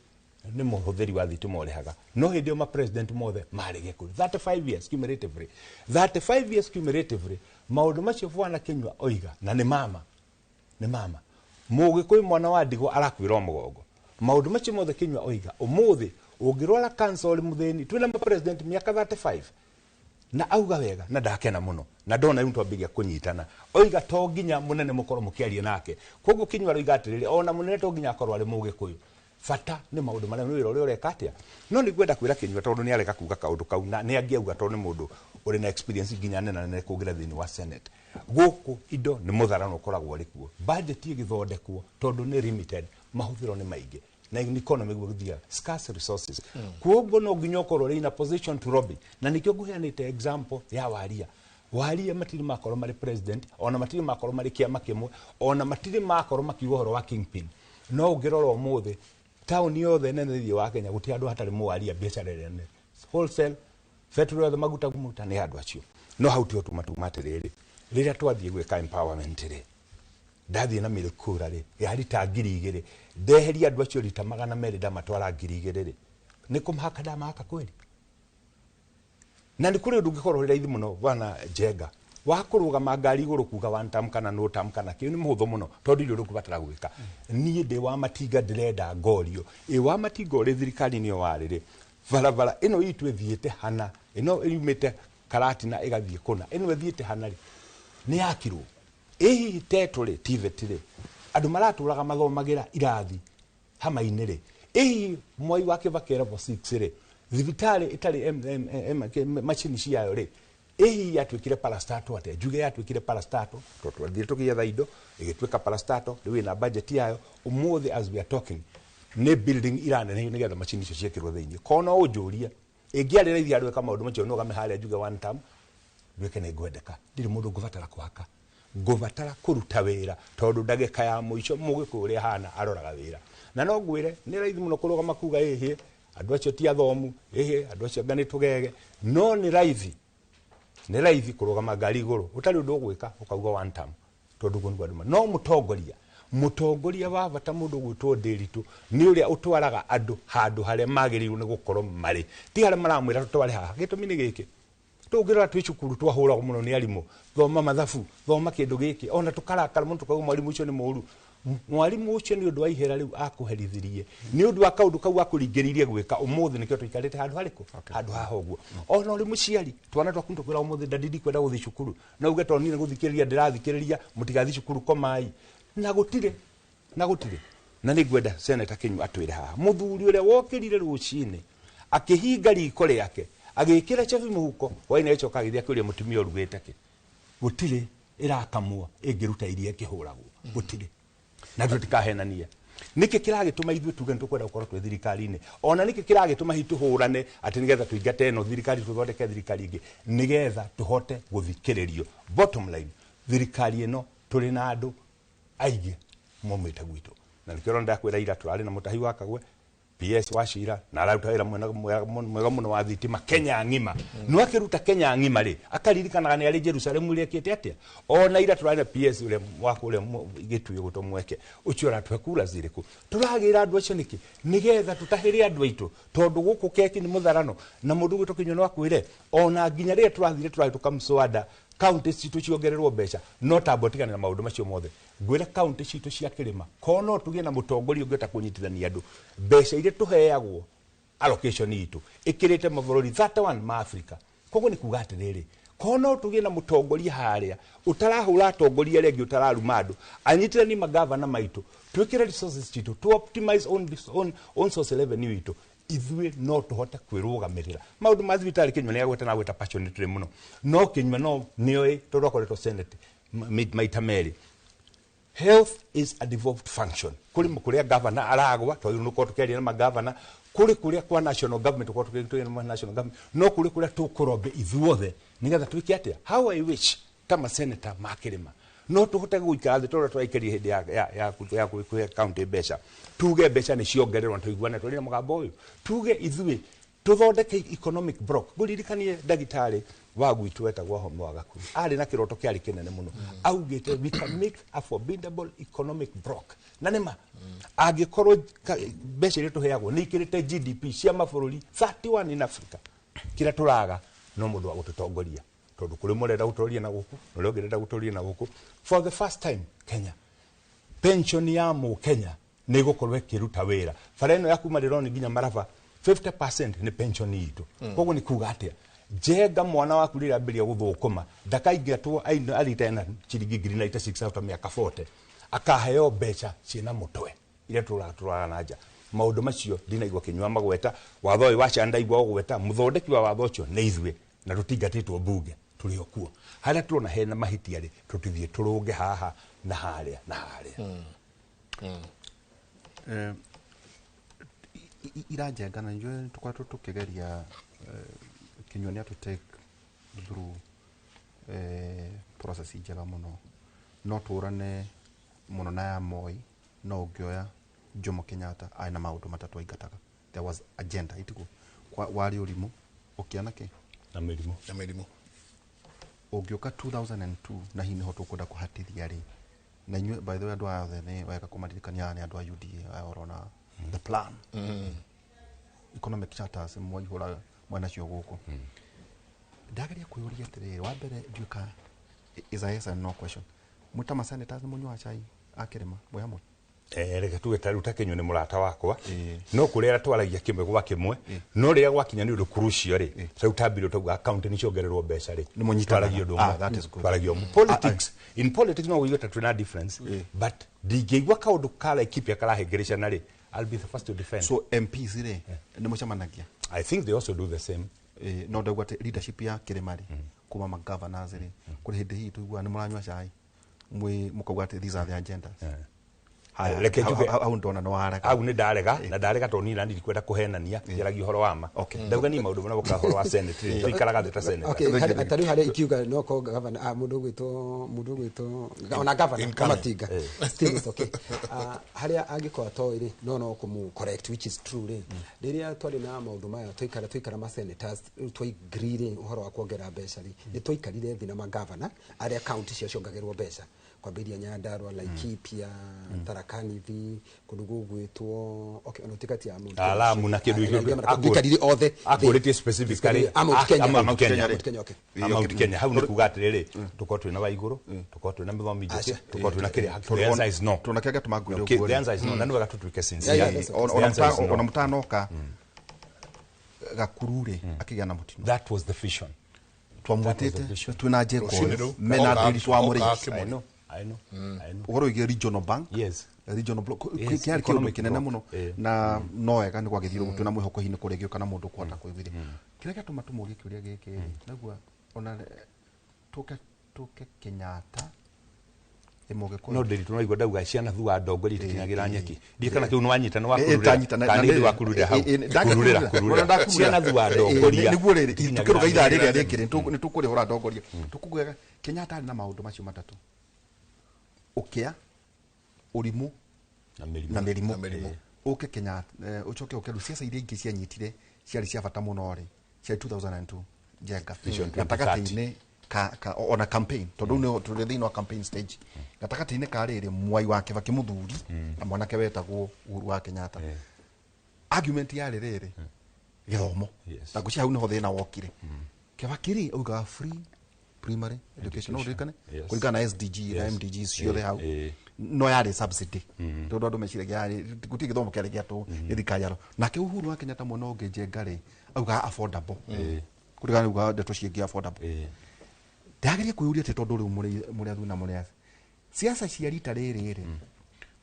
nĩ mũhũthĩri wa thitima ũrĩhaga. No hĩndĩ ĩyo ma president mothe marĩ Gĩkũyũ 35 years cumulatively, 35 years cumulatively, maũndũ macio bwana Kĩnyua oiga na nĩ mama, nĩ mama Mũgĩkũyũ mwana wa ndigwa arakuĩra o mũgongo. Maũndũ macio mothe Kĩnyua oiga, ũmũthĩ ũngĩrwara cancer ũrĩ mũthĩni, twĩna ma president mĩaka 35. Na auga wega na ndakena muno na ndona riu twambiria kunyitana oiga to nginya munene mukorwo mukiaria nake. Koguo Kinyua roiga atiriri ona munene to nginya akorwo ari mugikuyu, bata ni maundu maria ni wira uria ureka atia. No ni ngwenda kwira Kinyua tondu ni arega kuga kaundu kau na ni angiauga tondu ni mundu uri na experience nginya nene nene kugira thiini wa Senate. Guku indo ni mutharano ukoragwo uri kuo, budget igithondekwo tondu ni limited, mahuthiro ni maingi na economy guthia scarce resources. Kuoguo no nginya ukorwo uri in a position to lobby, na nikio nguheanite example ya Waria. Waria matiri makorwo mari president, ona matiri makorwo mari kiama kimwe, ona matiri makorwo makiuga uhoro wa kingpin. No ungirora umuthi tauni yothe nene thiini wa Kenya guti andu hatari muwaria biacara ĩrĩa nene wholesale petrol yothe maguta kumuta ni andu acio. No hau tio tumatuma atiriri, riria twathie gwika empowerment ri ndathie na mirikura ri ya rita 2000 ndeheria andu acio rita 200 ndamatwara 2000 ri ni kumhaka ndamahaka kweli. Na ni kuri undu ungikorwo uri raithi muno bwana Njenga wa kurugama ngari iguru kuga one term kana no term kana kiu ni muhuthu muno tondu irio ndukubatara gwika. Nie ndi wa Matinga ndirenda ngorio i wa Matinga uri thirikari niyo wariri barabara ino itu ithiite hana ino yumite Karatina igathie kuna ino ithiite hana ri ni yakirwo ĩ hihi tetũ rĩ TVET rĩ andũ maratũraga mathomagĩra irathi hama-inĩ rĩ ĩ hihi Mwai wa Kibaki level 6 rĩ thibitarĩ ĩtarĩ macini ciayo rĩ ĩ hihi yatuĩkire parastato atĩa? Njuge yatuĩkire parastato tondũ twathire tũgĩetha indo ĩgĩtuĩka parastato, rĩu ĩna budget yayo. Ũmũthĩ as we are talking nĩ building iranenehio nĩgetha macini icio ciĩkĩrwo thĩinĩ. Korwo no ũnjũrie ĩngĩarĩ raithi andũ eka maũndũ macio no game harĩa njuge one term nduĩke nĩ ngwendeka, ndirĩ mũndũ ngũbatara kũhaka, ngũbatara kũruta wĩra tondũ ndagĩka ya mũico mũgĩkũyũ ũrĩa ahana aroraga wĩra. Na no ngwĩre nĩ raithi mũno kũrũgama kuga ĩhĩ andũ acio ti athomu, ĩhĩ andũ acio anga nĩ tũgege, no nĩ raithi, nĩ raithi kũrũgama ngari igũrũ ũtarĩ ũndũ ũgwĩka ũkauga one term tondũ ũguo nĩguo andũ no mũtongoria wa bata mũndũ ũgwĩtwo Ndĩritũ nĩ ũrĩa ũtwaraga andũ handũ harĩa magĩrĩirwo nĩ gũkorwo marĩ, ti harĩa maramwĩra tũtware haha. Gĩtũmi nĩ gĩkĩ, tũngĩrora twĩ cukuru twahũragwo mũno nĩ arimũ, thoma mathabu, thoma kĩndũ gĩkĩ, ona tũkarakara mũno tũkauga mwarimũ ũcio nĩ mũũru. Mwarimũ ũcio nĩ ũndũ wa ihera rĩu akũherithirie nĩ ũndũ wa kaũndũ kau akũringĩrĩirie gwĩka ũmũthĩ nĩkĩo tũikarĩte handũ harĩkũ, handũ haha ũguo. Ona ũrĩ mũciari twana twaku tũkwĩra ũmũthĩ ndadi ndikwenda gũthiĩ cukuru, no uge tondũ niĩ nĩ gũthikĩrĩria ndĩrathikĩrĩria mũtigathiĩ cukuru komai, na gũtirĩ na gũtirĩ. Na nĩ ngwenda Senator Kinyua atwĩre haha mũthuri ũrĩa wokĩrire rũcinĩ akĩhinga riko rĩake agĩkĩra chabi mũhuko hwaĩ-inĩ agĩcoka agĩthiĩ akĩũria mũtumia ũrugĩte kĩ, gũtirĩ ĩrakamwo ĩngĩruta iria ĩkĩhũragwo, gũtirĩ. Na tũtikahenania nĩkĩ kĩragĩtũma ithuĩ tuge nĩ tũkwenda gũkorwo twĩ thirikari-inĩ, ona nĩkĩ kĩragĩtũma hihi tũhũrane atĩ nĩgetha tũingate ĩno thirikari tũthondeke thirikari ĩngĩ, nĩgetha tũhote gũthikĩrĩrio. Bottom line, thirikari ĩno tũrĩ na andũ aingĩ maumĩte gwitũ, na nĩkĩo ũrona ndakwĩra ira tũrarĩ na mũtahi wa Kagwe PS wa Cira na araruta wĩra mwega mũno wa thitima Kenya ng'ima. No akĩruta Kenya ng'ima rĩ akaririkanaga nĩ arĩ Jerusalem ũrĩa ekĩte atĩa. Ona ira tũrarĩ na PS ũrĩa wa kũrĩa Gĩtuĩ gũtwo Mweke ũcio ũratũhe kura zirĩkũ. Tũragĩra andũ acio nĩkĩ? Nĩgetha tũtahĩre andũ aitũ tondũ gũkũ keki nĩ mũtharano na mũndũ ũgwĩtwo Kinyua no akwĩre ona nginya rĩrĩa tũrathire tũrahĩtũka mswada kaunti citũ ciongererwo mbeca no tambo tigane na maũndũ macio mothe. Ngwĩre kaunti citũ cia kĩrĩma ko no tũgĩe na mũtongoria ũngĩhota kũnyitithania andũ, mbeca iria tũheagwo allocation itũ ĩkĩrĩte mabũrũri 31 ma Africa. Koguo nĩ kuga atĩrĩrĩ, ko no tũgĩe na mũtongoria harĩa ũtarahũra atongoria arĩa angĩ ũtararuma andũ, anyitithanie magavana maitũ, twĩkĩre resources citũ, to optimize own source revenue itũ, ithuĩ no tũhote kwĩrũgamĩrĩra. Maũndũ ma thibitarĩ Kinyua nĩ agweta na agweta passionately mũno, no Kinyua no nĩoĩ tondũ akoretwo Senate maita merĩ. Health is a devolved function. Kũrĩ kũrĩa governor aragwa tondũ nĩ ũkorwo tũkĩaria na magavana, kũrĩ kũrĩa kwa national government ũkorwo tũkĩaria na national government, no kũrĩ kũrĩa tũkũrombe ithuothe nĩgetha twĩke atĩa. How I wish ta maseneta ma kĩrĩma no tũhote gũikara thĩ tondũ tũraikarire hĩndĩ ya kũhe county mbeca, tuge mbeca nĩ ciongererwo na tũiguane tũrĩ na mũgambo ũyũ, tuge ithuĩ tũthondeke economic block. Ngũririkanie ndagĩtarĩ wa gwitũ wetagwo Wahome wa Gakuru arĩ na kĩroto kĩarĩ kĩnene mũno, augĩte we can make a formidable economic block. Na nĩma angĩkorwo mbeca iria tũheagwo nĩ ikĩrĩte GDP cia mabũrũri 31 in Africa, kĩrĩa tũraga no mũndũ wa gũtũtongoria tondũ kũrĩ mũrenda gũtũroria na gũkũ na ũrĩa ũngĩ ũrenda gũtũroria na gũkũ. For the first time Kenya, pension ya mũkenya nĩ ĩgũkorwo ĩkĩruta wĩra. Bara ĩno ya kuma Rironi nginya Maraba 50% nĩ pension itũ. Koguo nĩ kuga atĩa, Njenga mwana waku rĩrĩa ambĩrĩria gũthũkũma ndakaingatwo arite na ciringi 96 after mĩaka 40, akaheo mbeca ciĩna mũtwe iria tũratũraga na nja. Maũndũ macio ndinaigua Kinyua magweta. Watho ũyũ wa SHA ndaigua ũgweta. Mũthondeki wa watho ũcio nĩ ithuĩ na tũtingatĩtwo mbunge, tũrĩ o kuo. Harĩa tũrona hena mahĩtia rĩ, tũtithiĩ tũrũnge haha na harĩa na harĩa. Iranjenga na njũĩ tũkoretwo tũkĩgeria Kinyua nĩ atũ take through process njega mũno, no tũrane mũno na ya Moi, no ũngĩoya Jomo Kenyatta arĩ na maũndũ matatũ aingataga. There was agenda itiguo warĩ ũrimũ ũkĩona kĩ na mĩrimũ. Na mĩrimũ. Ũngĩũka 2002 na hihi nĩho tũkwenda kũhatithia rĩ, na inyuĩ by the way andũ aya othe nĩ wega kũmaririkania, aya nĩ andũ a UDA aya ũrona the plan, economic charters mwaihũra mwena cio gũkũ. Ndageria kwĩyũria atĩrĩrĩ, wa mbere ndiũka is a yes and no question, mwĩ ma senators nĩ mũnyuaga cai a kĩrĩma mwĩ hamwe? Reke tuge ta rĩu ta Kinyua nĩ mũrata wakwa, no kũrĩa twaragia kĩmwe gwa kĩmwe, no rĩrĩa gwakinya nĩ ũndũ crucial rĩ, ta rĩu tambire tauga county nĩ ciongererwo mbeca rĩ, Nĩ mũnyitanaga. twaragia ũndũ ũmwe. That is good. Twaragia ũmwe. Politics, in politics no ũigue ta twĩna difference, but ndingĩigua kaũndũ ka Laikipia karahĩngĩrĩcana rĩ, I'll be the first to defend. So MPs rĩ, nĩ mũcemanagia? I think they also do the same. No ndauga atĩ leadership ya kĩrĩma rĩ, kuma ma governors rĩ, kũrĩ hĩndĩ hihi tũiguaga nĩ mũranyua cai mwĩ mũkauga atĩ these are the agendas? Haya, Reke njuge- hau ndona nĩ warega. Hau nĩ ndarega na ndarega tondũ niĩ nani ndikwenda kũhenania, njaragia ũhoro wa ma. Ndauga niĩ maũndũ marĩa mokaga ũhoro wa senate rĩ, tũikaraga thĩ ta senator. Okay, tarĩu harĩa ikiuga no ko gavana, mũndũ ũgwĩtwo ona gavana Incoming. Matinga still is okay. Harĩa angĩkorwo atoĩ rĩ, no kũmũ correct, which is true rĩ, rĩrĩa twarĩ na maũndũ maya twaikara ma senators rĩu twaigree rĩ ũhoro wa kuongerera mbeca rĩ, nĩ twaikarire thĩ na magavana arĩa county cio ciongagĩrwo mbeca, kwambĩrĩria Nyandarua, Laikipia, Tharaka Nithi, kũndũ gũgwĩtwo, okay, ona ũtigati ya Mount Kenya. Lamu na kĩndũ Tũikarire othe akũrĩtie specifically a Mount Kenya. A Mount Kenya. Mount Kenya, okay. A Mount Kenya. Hau nĩ kuga atĩrĩrĩ, tũkorwo twĩna Waigũrũ, tũkorwo twĩna Mũthomi Njũkĩ, Aca. tũkorwo twĩna kĩrĩa. The answer is no. Tondũ kĩrĩa gĩatũma ngwĩre Okay, ũguo the rĩ, answer is no, na nĩ wega tũtuĩke sincere. Yeah, that's okay. The answer is no. Ona mũtanoka Gakuru rĩ, akĩgĩa na mũtino. That was the vision. Twamwĩtĩte twĩna Rũcinĩ Njeko rũu, mena oka- ndĩri twamũrĩ oka I Kĩmũrĩ. know, I know, I know. Ũhoro wĩgiĩ regional bank, regional block Yes, kĩarĩ kĩũndũ economic kĩnene block. mũno, na no wega nĩ gwagĩthire ũguo, twĩna mwĩhoko hihi nĩ kũrĩgĩũka na mũndũ kũhota kwĩguithia. Kĩrĩa gĩatũma tũmũrie kĩũria gĩkĩ rĩ, naguo ona tũke Kenyatta ĩmũgĩkũyũ No ndĩritũ no igua ndauga ciana thua ndongoria itikinyagĩra nyeki. Ndiĩ kana kĩu nĩ wanyita nĩ Ndanyita wakururĩra kana nĩ wakururĩra hau. Kururĩra, kururĩra. Ciana thua ndongoria nĩguo rĩrĩ itikinyagĩra tũkĩrũga ithaa nyeki. rĩrĩa rĩngĩ rĩ, nĩ tũkũrĩhũra ndongoria tũkugaga Kenyatta arĩ na maũndũ macio matatũ: ũkĩa, ũrimũ na mĩrimũ. Na mĩrimũ. Na mĩrimũ. Ũke Kenyatta, ũcoke ũke rĩu ciaca iria ingĩ cianyitire ciarĩ cia bata mũno rĩ, ciarĩ 2002 Njenga Vision 2030. Gatagatĩ-inĩ ka ona campaign, tondũ rĩu nĩ tũrĩ thĩinĩ wa campaign stage, gatagatĩ-inĩ ka rĩrĩ Mwai wa Kibaki mũthuri na mwanake wetagwo Uhuru wa Kenyatta, argument yarĩ rĩrĩ gĩthomo. Na ngwĩciria hau nĩho thĩna wokire. Kibaki rĩ augaga free primary education, no ũririkane, kũringana na SDG na MDG ciothe hau, no yarĩ subsidy tondũ andũ meciragia yarĩ gũtirĩ gĩthomo kĩarĩ gĩa tũhũ nĩ thirikari yaro. Nake Uhuru wa Kenyatta mwena ũngĩ Njenga rĩ augaga affordable, kũringana augaga ndeto ciĩgiĩ affordable. Ndageria kwĩyũria atĩ tondũ rĩu mũrĩ athuri na mũrĩ ciaca cia rita rĩrĩ rĩ,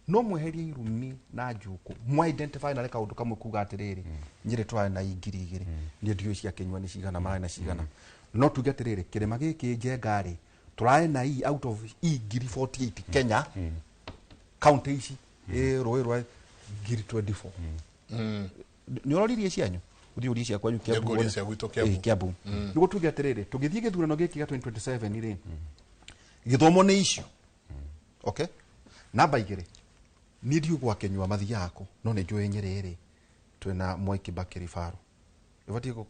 no mweherie irumi na njukũ, mwa identify narĩ kaũndũ kamwe kuga atĩrĩrĩ, Nyĩrĩ twarĩ na 2000, niĩ ndiũĩ cia Kĩnyua nĩ cigana mararĩ na cigana, no tuge atĩrĩrĩ, kĩrĩma gĩkĩ Njenga rĩ tũrarĩ na i out of i 1048 Kenya county ici rũĩ rwa 1024. Nĩ ũroririe cianyu, ũthiĩ ũrie cia kwanyu Kiambu. Nĩngũria cia gwitũ Kiambu. Kiambu. Nĩguo tuge atĩrĩrĩ, tũgĩthiĩ gĩthurano gĩkĩ gĩa 2027 rĩ, gĩthomo nĩ issue. Okay, namba igĩrĩ, niĩ ndiũĩ gwa Kĩnyua mathiaga kũ, no nĩ njũĩ Nyĩrĩ rĩ twĩna Mwai Kibaki ribaro ĩbatiĩ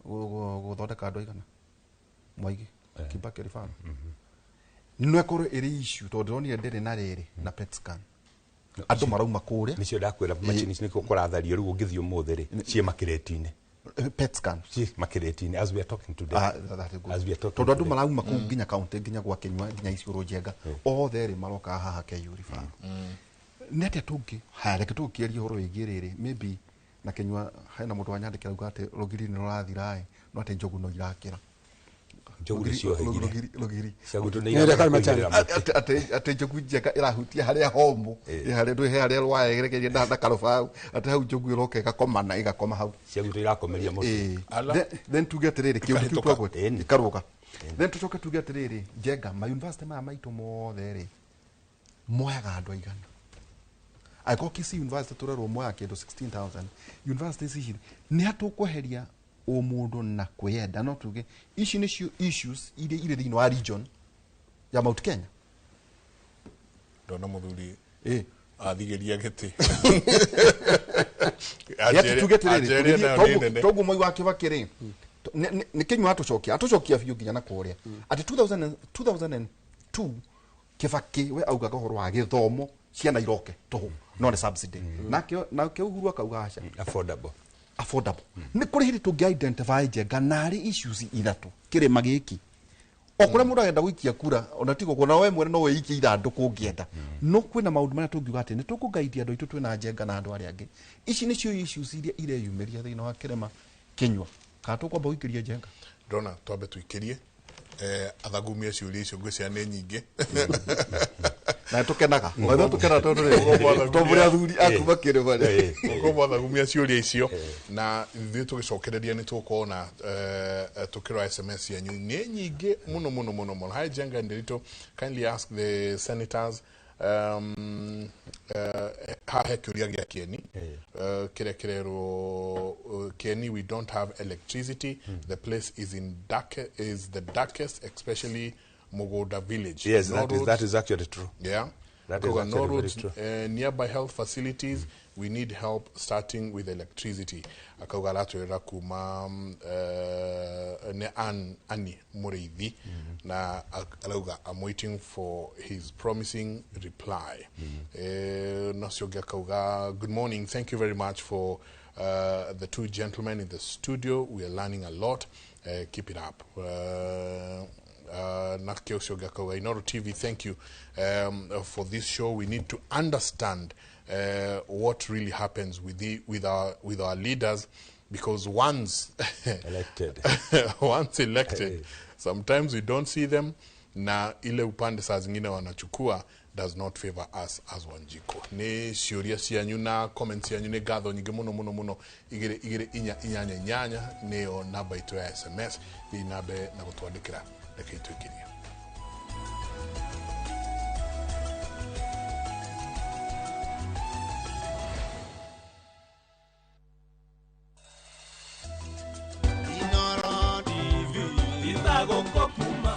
gũthondeka andũ aigana Mwai Kibaki ribaro no ĩkorwo ĩrĩ issue tondũ ndĩronire ndĩrĩ na rĩrĩ na PET scan, andũ marauma kũrĩa. Nĩcio ndakwĩra machini nĩkĩo kũrathario rĩu ũngĩthiĩ ũmũthĩ rĩ, ciĩ makĩrĩti-inĩ. PET scan. Ciĩ makĩrĩti-inĩ as we are talking today. Ah, that is good. As we are talking tondũ andũ today. marauma kũu nginya kaunti nginya gwa Kĩnyua nginya Isiolo Njenga othe rĩ maroka haha KU ribaro. Nĩ atĩa tũngĩ haya, reke tũkĩaria ũhoro wĩgiĩ rĩrĩ, maybe Na Kinyua hena mũndũ wanyandĩkĩra auga atĩ rũgiri nĩ rũrathira no atĩ njogu no irakĩra. Njogu nĩciohĩgire. Rũgiri. Cia gwitũ nĩ Nĩ ũrĩa irahota Machani. kũigĩrĩra mũtĩ. Atĩ njogu njega ĩrahutia harĩa homũ, harĩa ndũĩ he harĩa rwaegerekeire na karũbaũ, atĩ hau njogu ĩroka ĩgakomana ĩgakoma hau. Cia gwitũ irakomeria mũtĩ. Ala. Then tuge atĩrĩrĩ kĩũndũ kĩu Ĩkahĩtũka. twagweta Ĩni. ĩkarũga. Then tũcoke tuge atĩrĩrĩ Njenga ma university maya maitũ mothe rĩ moyaga andũ aigana? Angĩkorwo Kisii University tũrerwo moyaga kĩndũ 16,000, university ici nĩ hatũkweheria ũmũndũ na kwĩyenda, no tuge ici nĩcio issues iria irĩ thĩinĩ wa region ya Mount Kenya. Ndona mũthuri athigĩria gĩtĩ. Yati tuge Anjeria atĩrĩrĩ nayo nĩ nene. toguo Mwai wa Kibaki rĩ nĩ Kinyua atũcokia atũcokia biũ nginya na kũrĩa atĩ 2002 Kibaki we augaga ũhoro wa gĩthomo ciana iroke tũhũ no nĩ subsidy, nake Uhuru akauga aca, Affordable. Affordable. Nĩ kũrĩ hĩndĩ tũngĩ identify Njenga narĩ issues ithatũ kĩrĩma gĩkĩ o kũrĩa mũndũ agenda gũikia kura ona tigo kuona we mwene no wĩikie ithandũkũ ũngĩenda, no kwĩna maũndũ marĩa tũngiuga atĩ nĩ tũkũgaidia andũ aitũ twĩna Njenga na andũ arĩa angĩ. Ici nĩcio issues iria ireyumĩria thĩinĩ wa kĩrĩma. Kĩnyua kana tũkwamba gũikĩria Njenga? Ndona twambe tuikĩrie athagumie ciũria icio, ngwĩciria nĩ nyingĩ. Na tũkenaga no tũkenaga tondũ rĩ tondũ mũrĩ athuri akuma kĩrĩma rĩ. Ũguo athagumia ciũria icio na ithuĩ tũgĩcokereria nĩ tũgũkorwo na tũkĩrora SMS cianyu nĩ nyingĩ mũno mũno mũno mũno. Hi Njenga and Ndiritu, kindly ask the senators haha he kĩũria gĩa Kieni kĩrĩa kĩrerwo Kieni, we don't have electricity. The place is in dark, is the darkest, especially Mugoda village. Yes, No that is, roads. that is actually true. Yeah. That is Kuga, no actually very roads, true. Nearby health facilities. We need help starting with electricity. Akauga aratwĩra kuma nĩ Annie Mũrĩithi na arauga, "I'm waiting for his promising reply." Nacio ũngĩ akauga, "Good morning, thank you very much for the two gentlemen in the studio. We are learning a lot. Keep it up." Nake ũcio ũngĩ akauga, "Inoro TV, thank you for this show. We need to understand what really happens with our leaders because once Elected. once elected, sometimes we don't see them, na ile upande saa zingine wanachukua does not favor us as Wanjiko." Nĩ ciũria cianyu na comments cianyu, nĩ ngatho nyingĩ mũno mũno mũno. 22488 nĩyo namba itũ ya SMS, thiĩ na mbere na gũtwandĩkĩra, reke itwĩkĩrie.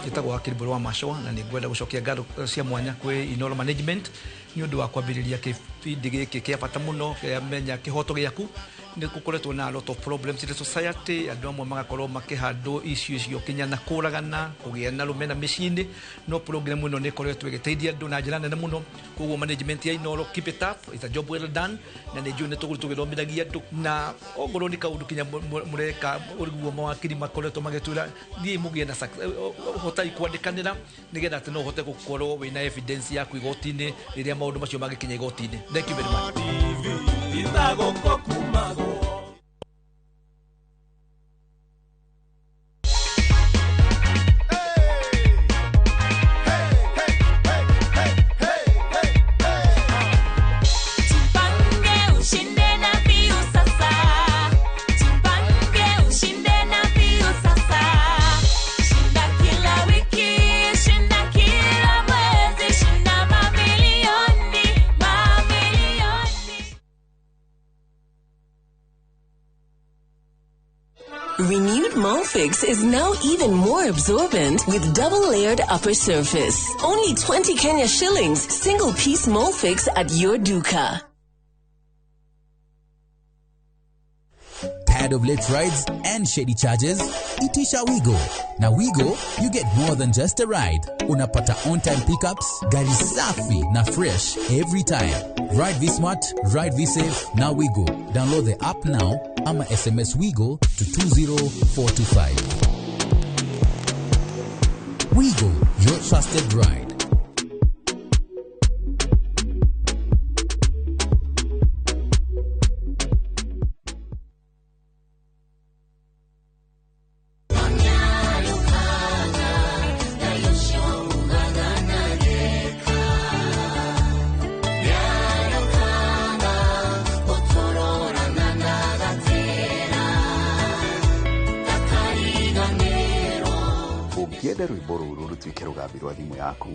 Njĩtagwo Wakiri Mbũrũ wa Macũa na nĩ ngwenda gũcokia ngatho cia mwanya kwĩ Inoro Management nĩ ũndũ wa kwambĩrĩria kĩbindi gĩkĩ kĩa bata mũno kĩa Menya Kĩhoto Gĩaku. Nĩ gũkoretwo na a lot of problems in the society, andũ amwe magakorwo makĩhandwo icio icio kinya na kũragana kũgĩa na rũmena mĩciĩ-inĩ, no program ĩno nĩ ĩkoretwo ĩgĩteithia andũ na njĩra nene mũno. Koguo management ya Inoro, keep it up, it's a job well done, na nĩ njũĩ nĩ tũgũrũ tũgĩthomithagia andũ na ongorwo nĩ kaũndũ kinya mũreka ũriguo mawakiri makoretwo magĩtwĩra thiĩ mũgĩe na hotai kwandĩkanĩra nĩgetha atĩ no ũhote gũkorwo wĩna evidence yaku igoti-inĩ rĩrĩa maũndũ macio mangĩkinya igoti-inĩ. Thank you very much. Jipange ushinde na Viusasa. Jipange ushinde na Viusasa. Shinda kila wiki, shinda kila mwezi, shinda mamilioni, mamilioni. Renewed Molfix is now even more absorbent with double-layered upper surface. Only 20 Kenya shillings, single piece Molfix at your duka. Tired of late rides and shady charges? Itisha Wigo. Na Wigo, you get more than just a ride. Unapata on-time pickups, gari safi na fresh every time. Ride V Smart, ride V Safe, na Wigo. Download the app now ama SMS Wigo to 20425. Wigo, your trusted ride. Ũngĩenda rwĩmbo rũrũ rũtuĩke rũgambi rwa thimũ yaku,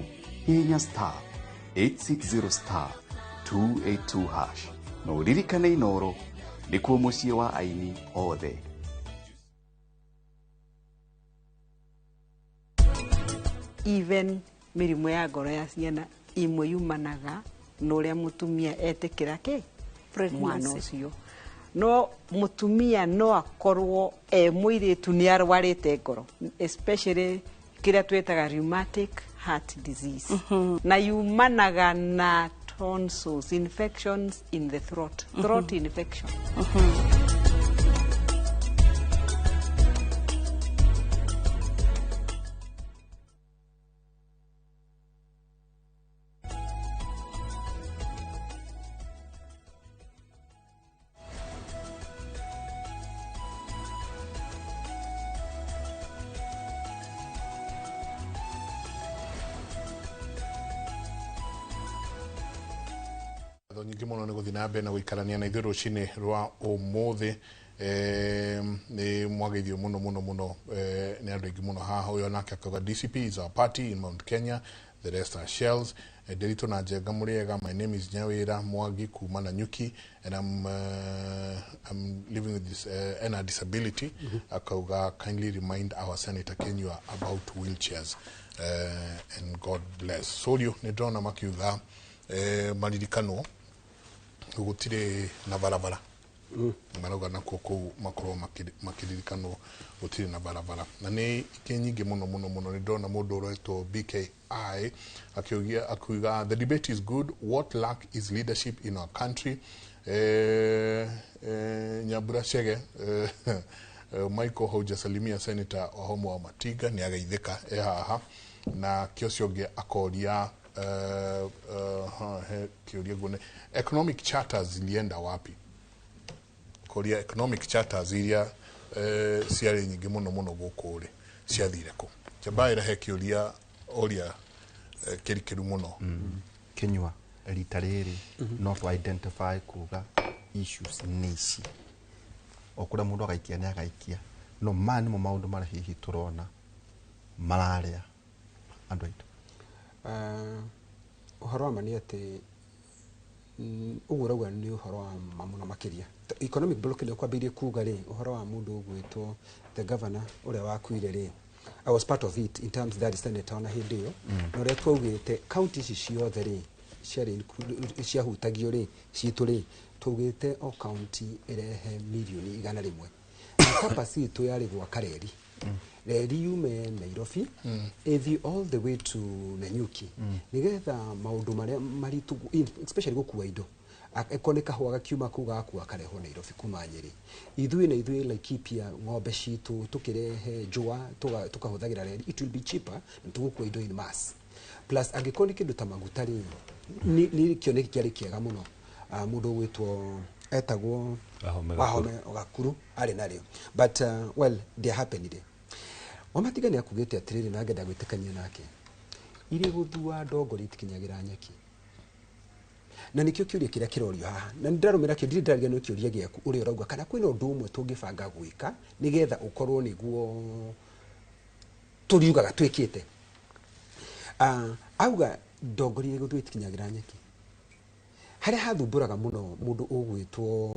hihinya star 860 star 282 hash na ũririkane Inoro nĩkuo mũciĩ wa aini othe. Even mĩrimũ ya ngoro ya ciana imwe yumanaga na ũrĩa mũtumia etĩkĩra kĩ mwana ũcio. No mũtumia no akorwo e mũirĩtu nĩ arwarĩte ngoro, especially kĩrĩa twĩtaga rheumatic heart disease, na yumanaga na tonsils infections in the throat, throat infection. Ngatho nyingĩ mũno nĩ gũthiĩ na mbere na gũikarania na ithuĩ rũcinĩ rwa ũmũthĩ. Nĩ mwageithio mũno mũno mũno nĩ andũ aingĩ mũno haha. Ũyũ nake akauga DCP is our party in Mount Kenya, the rest are shells. Nderitũ na Njenga mũrĩega, my name is Nyawĩra Mwangi kuma Nanyuki and I'm living with this and a disability. Akauga kindly remind our Senator Kenyua about wheelchairs, and God bless. Sorio nĩ ndĩrona makiuga maririkanwo gũtirĩ na barabara, marauga nakuo kũu makorwo makĩririkanwo gũtirĩ na barabara, na nĩ ingĩ nyingĩ mũno mũno mũno. Nĩ ndĩrona mũndũ ũretwo BKI akiugia akiuga the debate is good, what lack is leadership in our country. Nyambura Chege, Michael haujasalimia Senator Wahomo wa Matiga, nĩ ageithĩka e haha. Na kĩo ũcio ũngĩ akoria he kĩũria nguone economic charters zilienda wapi, koria economic charters iria ciarĩ nyingĩ mũno mũno gũkũ rĩ ciathire kũ. Njabaĩra he kĩũria oria kĩrikĩru mũno. Kinyua rita rĩrĩ no to identify kuga issues nĩ ici, o kũrĩa mũndũ agaikia nĩ agaikia, no maya nĩmo maũndũ marĩa hihi tũrona mararĩa andũ aitũ. Ũhoro wa ma nĩ atĩ ũguo ũrauga nĩ ũhoro wa ma mũno makĩria. Economic block ĩrĩa kwambĩrĩirie kuga rĩ, ũhoro wa mũndũ ũgwĩtwo the governor ũrĩa wakuire rĩ, I was part of it in terms that senator ona hĩndĩ ĩyo, na ũrĩa twaugĩte county ici ciothe rĩ ciarĩ ciahutagio rĩ citũ rĩ, twaugĩte o county ĩrehe mirioni 100, na purpose itũ yarĩ gwaka reri, reri yume Nairobi ĩthiĩ all the way to Nanyuki, nĩgetha maũndũ marĩa maritũ especially gũkua indo, eko nĩ kahũa gakiuma kũu gakua karehwo Nairobi kuma Nyĩrĩ. Ithuĩ na ithuĩ Laikipia ng'ombe citũ tũkĩrehe njũa tũkahũthagĩra reri, it will be cheaper na tũgũkua indo in mass. Plus angĩkorwo nĩ kĩndũ ta maguta rĩ, nĩ kĩoneki kĩarĩ kĩega mũno. Mũndũ ũgwĩtwo etagwo Wahome. Wahome Gakuru arĩ narĩo, but well, ndĩahapenire. Wamatiga nĩ akugĩte atĩrĩrĩ, na ngenda gwĩtĩkania nake, irĩ gũthua ndongoria itikinyagĩra nyeki, na nĩkĩo kĩũria kĩrĩa kĩrorio haha, na nĩndarũmĩra kĩo, ndirĩ ndĩrariganĩrwo kĩũria gĩaku ũrĩa ũrauga kana kwĩna ũndũ ũmwe tũngĩbanga gwĩka nĩgetha ũkorwo nĩguo tũriugaga twĩkĩte. Auga ndongoria ĩrĩ gũthua itikinyagĩra nyeki, harĩa hathumbũraga mũno mũndũ ũgwĩtwo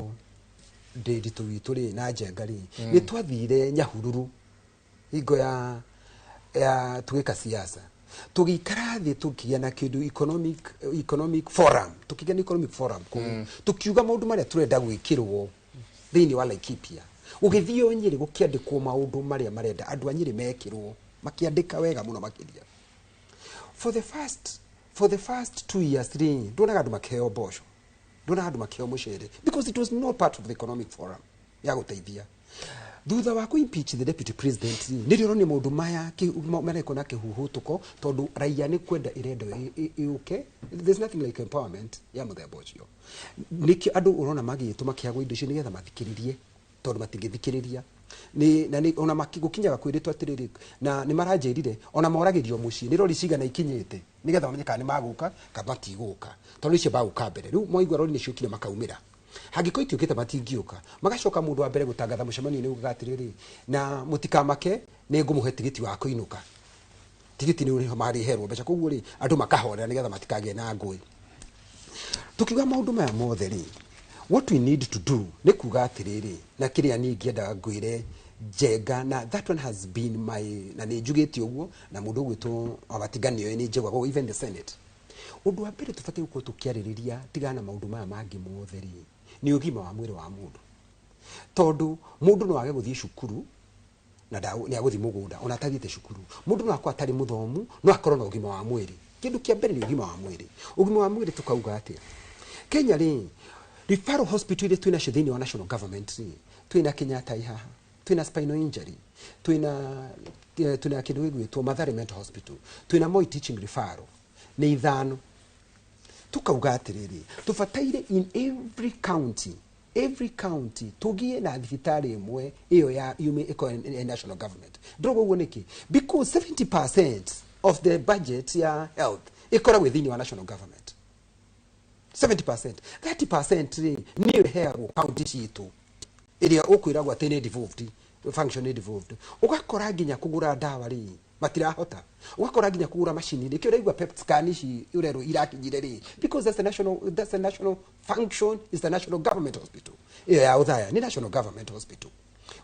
Ndĩnditũ witũ rĩ na Njenga rĩ, nĩ twathire Nyahururu hingo ya tũgĩka siasa, tũgĩikara thĩ tũkĩgĩa na kĩndũ economic forum, tũkĩgĩa na economic forum kũu, tũkiuga maũndũ marĩa tũrenda gwĩkĩrwo thĩinĩ wa Laikipia. Gũgĩthio Nyĩrĩ gũkĩandĩkwo maũndũ marĩa marenda andũ a Nyĩrĩ mekĩrwo, makĩandĩka wega mũno makĩria. For the first 2 years rĩ, nduonaga andũ makĩheo mboco, nduonaga andũ makĩheo mũcere, because it was not part of the economic forum ya gũteithia. Thutha wa impeach the deputy president rĩ, nĩrĩo ũronio maũndũ maya marekwo na kĩhuhũtũko, tondũ raia nĩ kwenda ĩrenda ĩũke. There's nothing like empowerment ya mũthemba ũcio. Nĩkĩo andũ ũrona magĩtwo makĩheagwo indo icio nĩgetha mathikĩrĩrie, tondũ matingĩthikĩrĩria nĩ na nĩ ona gũkinyaga kwĩrĩtwo atĩrĩrĩ, na nĩ maranjĩrire ona moragĩrio mũciĩ nĩ rori cigana ikinyĩte nĩgetha mamenye kana nĩ magũka kana matigũka, tondũ icio bagũka mbere. Rĩu mwaigua rori nĩ ciũkire makaumĩra, hangĩkorwo itiũkĩte matingĩũka. Magacoka mũndũ wa mbere gũtangatha mũcemanio-inĩ ugaga atĩrĩrĩ, na mũtikamake, nĩ ngũmũhe tigiti wa kũinũka. Tigiti nĩ marĩherwo mbeca, koguo rĩ andũ makahorera nĩgetha matikagĩe na ngũĩ. Tukiuga maũndũ maya mothe rĩ, what we need to do nĩ kuga atĩrĩrĩ, na kĩrĩa niĩ ingĩendaga ngwĩre Njenga, na that one has been my, na nĩ njugĩte ũguo na mũndũ ũgwĩtwo Wamatinga nĩoĩ nĩ njiguaga, even the Senate. Ũndũ wa mbere tũbatiĩ gũkorwo tũkĩarĩrĩria, tigana na maũndũ maya mangĩ mothe rĩ, nĩ ũgima wa mwĩrĩ wa mũndũ, tondũ mũndũ no age gũthiĩ cukuru na nĩ agũthiĩ mũgũnda ona atathiĩte cukuru. Mũndũ no akorwo atarĩ mũthomu, no akorwo na ũgima wa mwĩrĩ. Kĩndũ kĩa mbere nĩ ũgima wa mwĩrĩ. Ũgima wa mwĩrĩ tũkauga atĩa? Kenya rĩ, referral hospital iria twĩnacio thĩinĩ wa national government rĩ, twĩna Kenyatta ĩ haha, twĩna spinal injury, twĩna kĩndũ gĩgwĩtwo Mathare Mental Hospital, twĩna Moi Teaching Referral, nĩ ithano. Tukauga atĩrĩrĩ, tũbataire in every county, every county tũgĩe na thibitarĩ ĩmwe ĩyo ya yume ĩkorwo ĩ national government. Ndĩrauga ũguo nĩkĩ? Because 70% of the budget ya health ĩkoragwo ĩ thĩinĩ wa national government, 70%. 30% rĩ, nĩyo ĩheagwo county citũ, ĩrĩa ũkwĩragwo atĩ nĩ devolved function, nĩ devolved. Ũgakora nginya kũgũra ndawa rĩ, matirahota. Ũgakora nginya kũgũra macini, nĩkĩo ũraigua PET scan ici ũrerwo irakinyire rĩ, because that's a national function, is the national government hospital. Ĩyo ya Othaya nĩ national government hospital.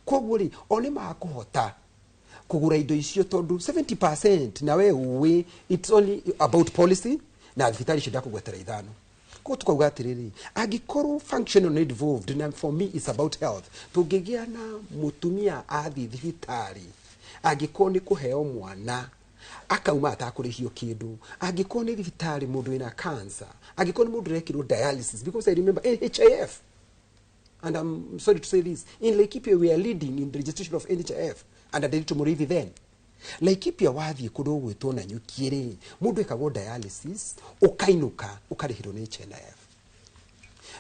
Koguo rĩ, o nĩ makũhota kũgũra indo icio tondũ 70%, na we ũĩ it's only about policy. Na thibitarĩ icio ndakũgwetera ithano. Koguo tukauga atĩrĩrĩ, angĩkorwo function nĩ devolved, na for me it's about health, tũngĩgĩa na mũtumia athiĩ thibitarĩ, angĩkorwo nĩ kũheo mwana, akauma atakũrĩhio kĩndũ, angĩkorwo nĩ thibitarĩ mũndũ wĩna cancer, angĩkorwo nĩ mũndũ ũrekĩrwo dialysis, because I remember NHIF, and I'm sorry to say this, in Laikipia we are leading in the registration of NHIF under Nderitu Muriithi then. Laikipia wathiĩ kũndũ gũgwĩtwo Nanyuki rĩ, mũndũ ekagwo dialysis, ũkainũka ũkarĩhĩrwo nĩ HNIF.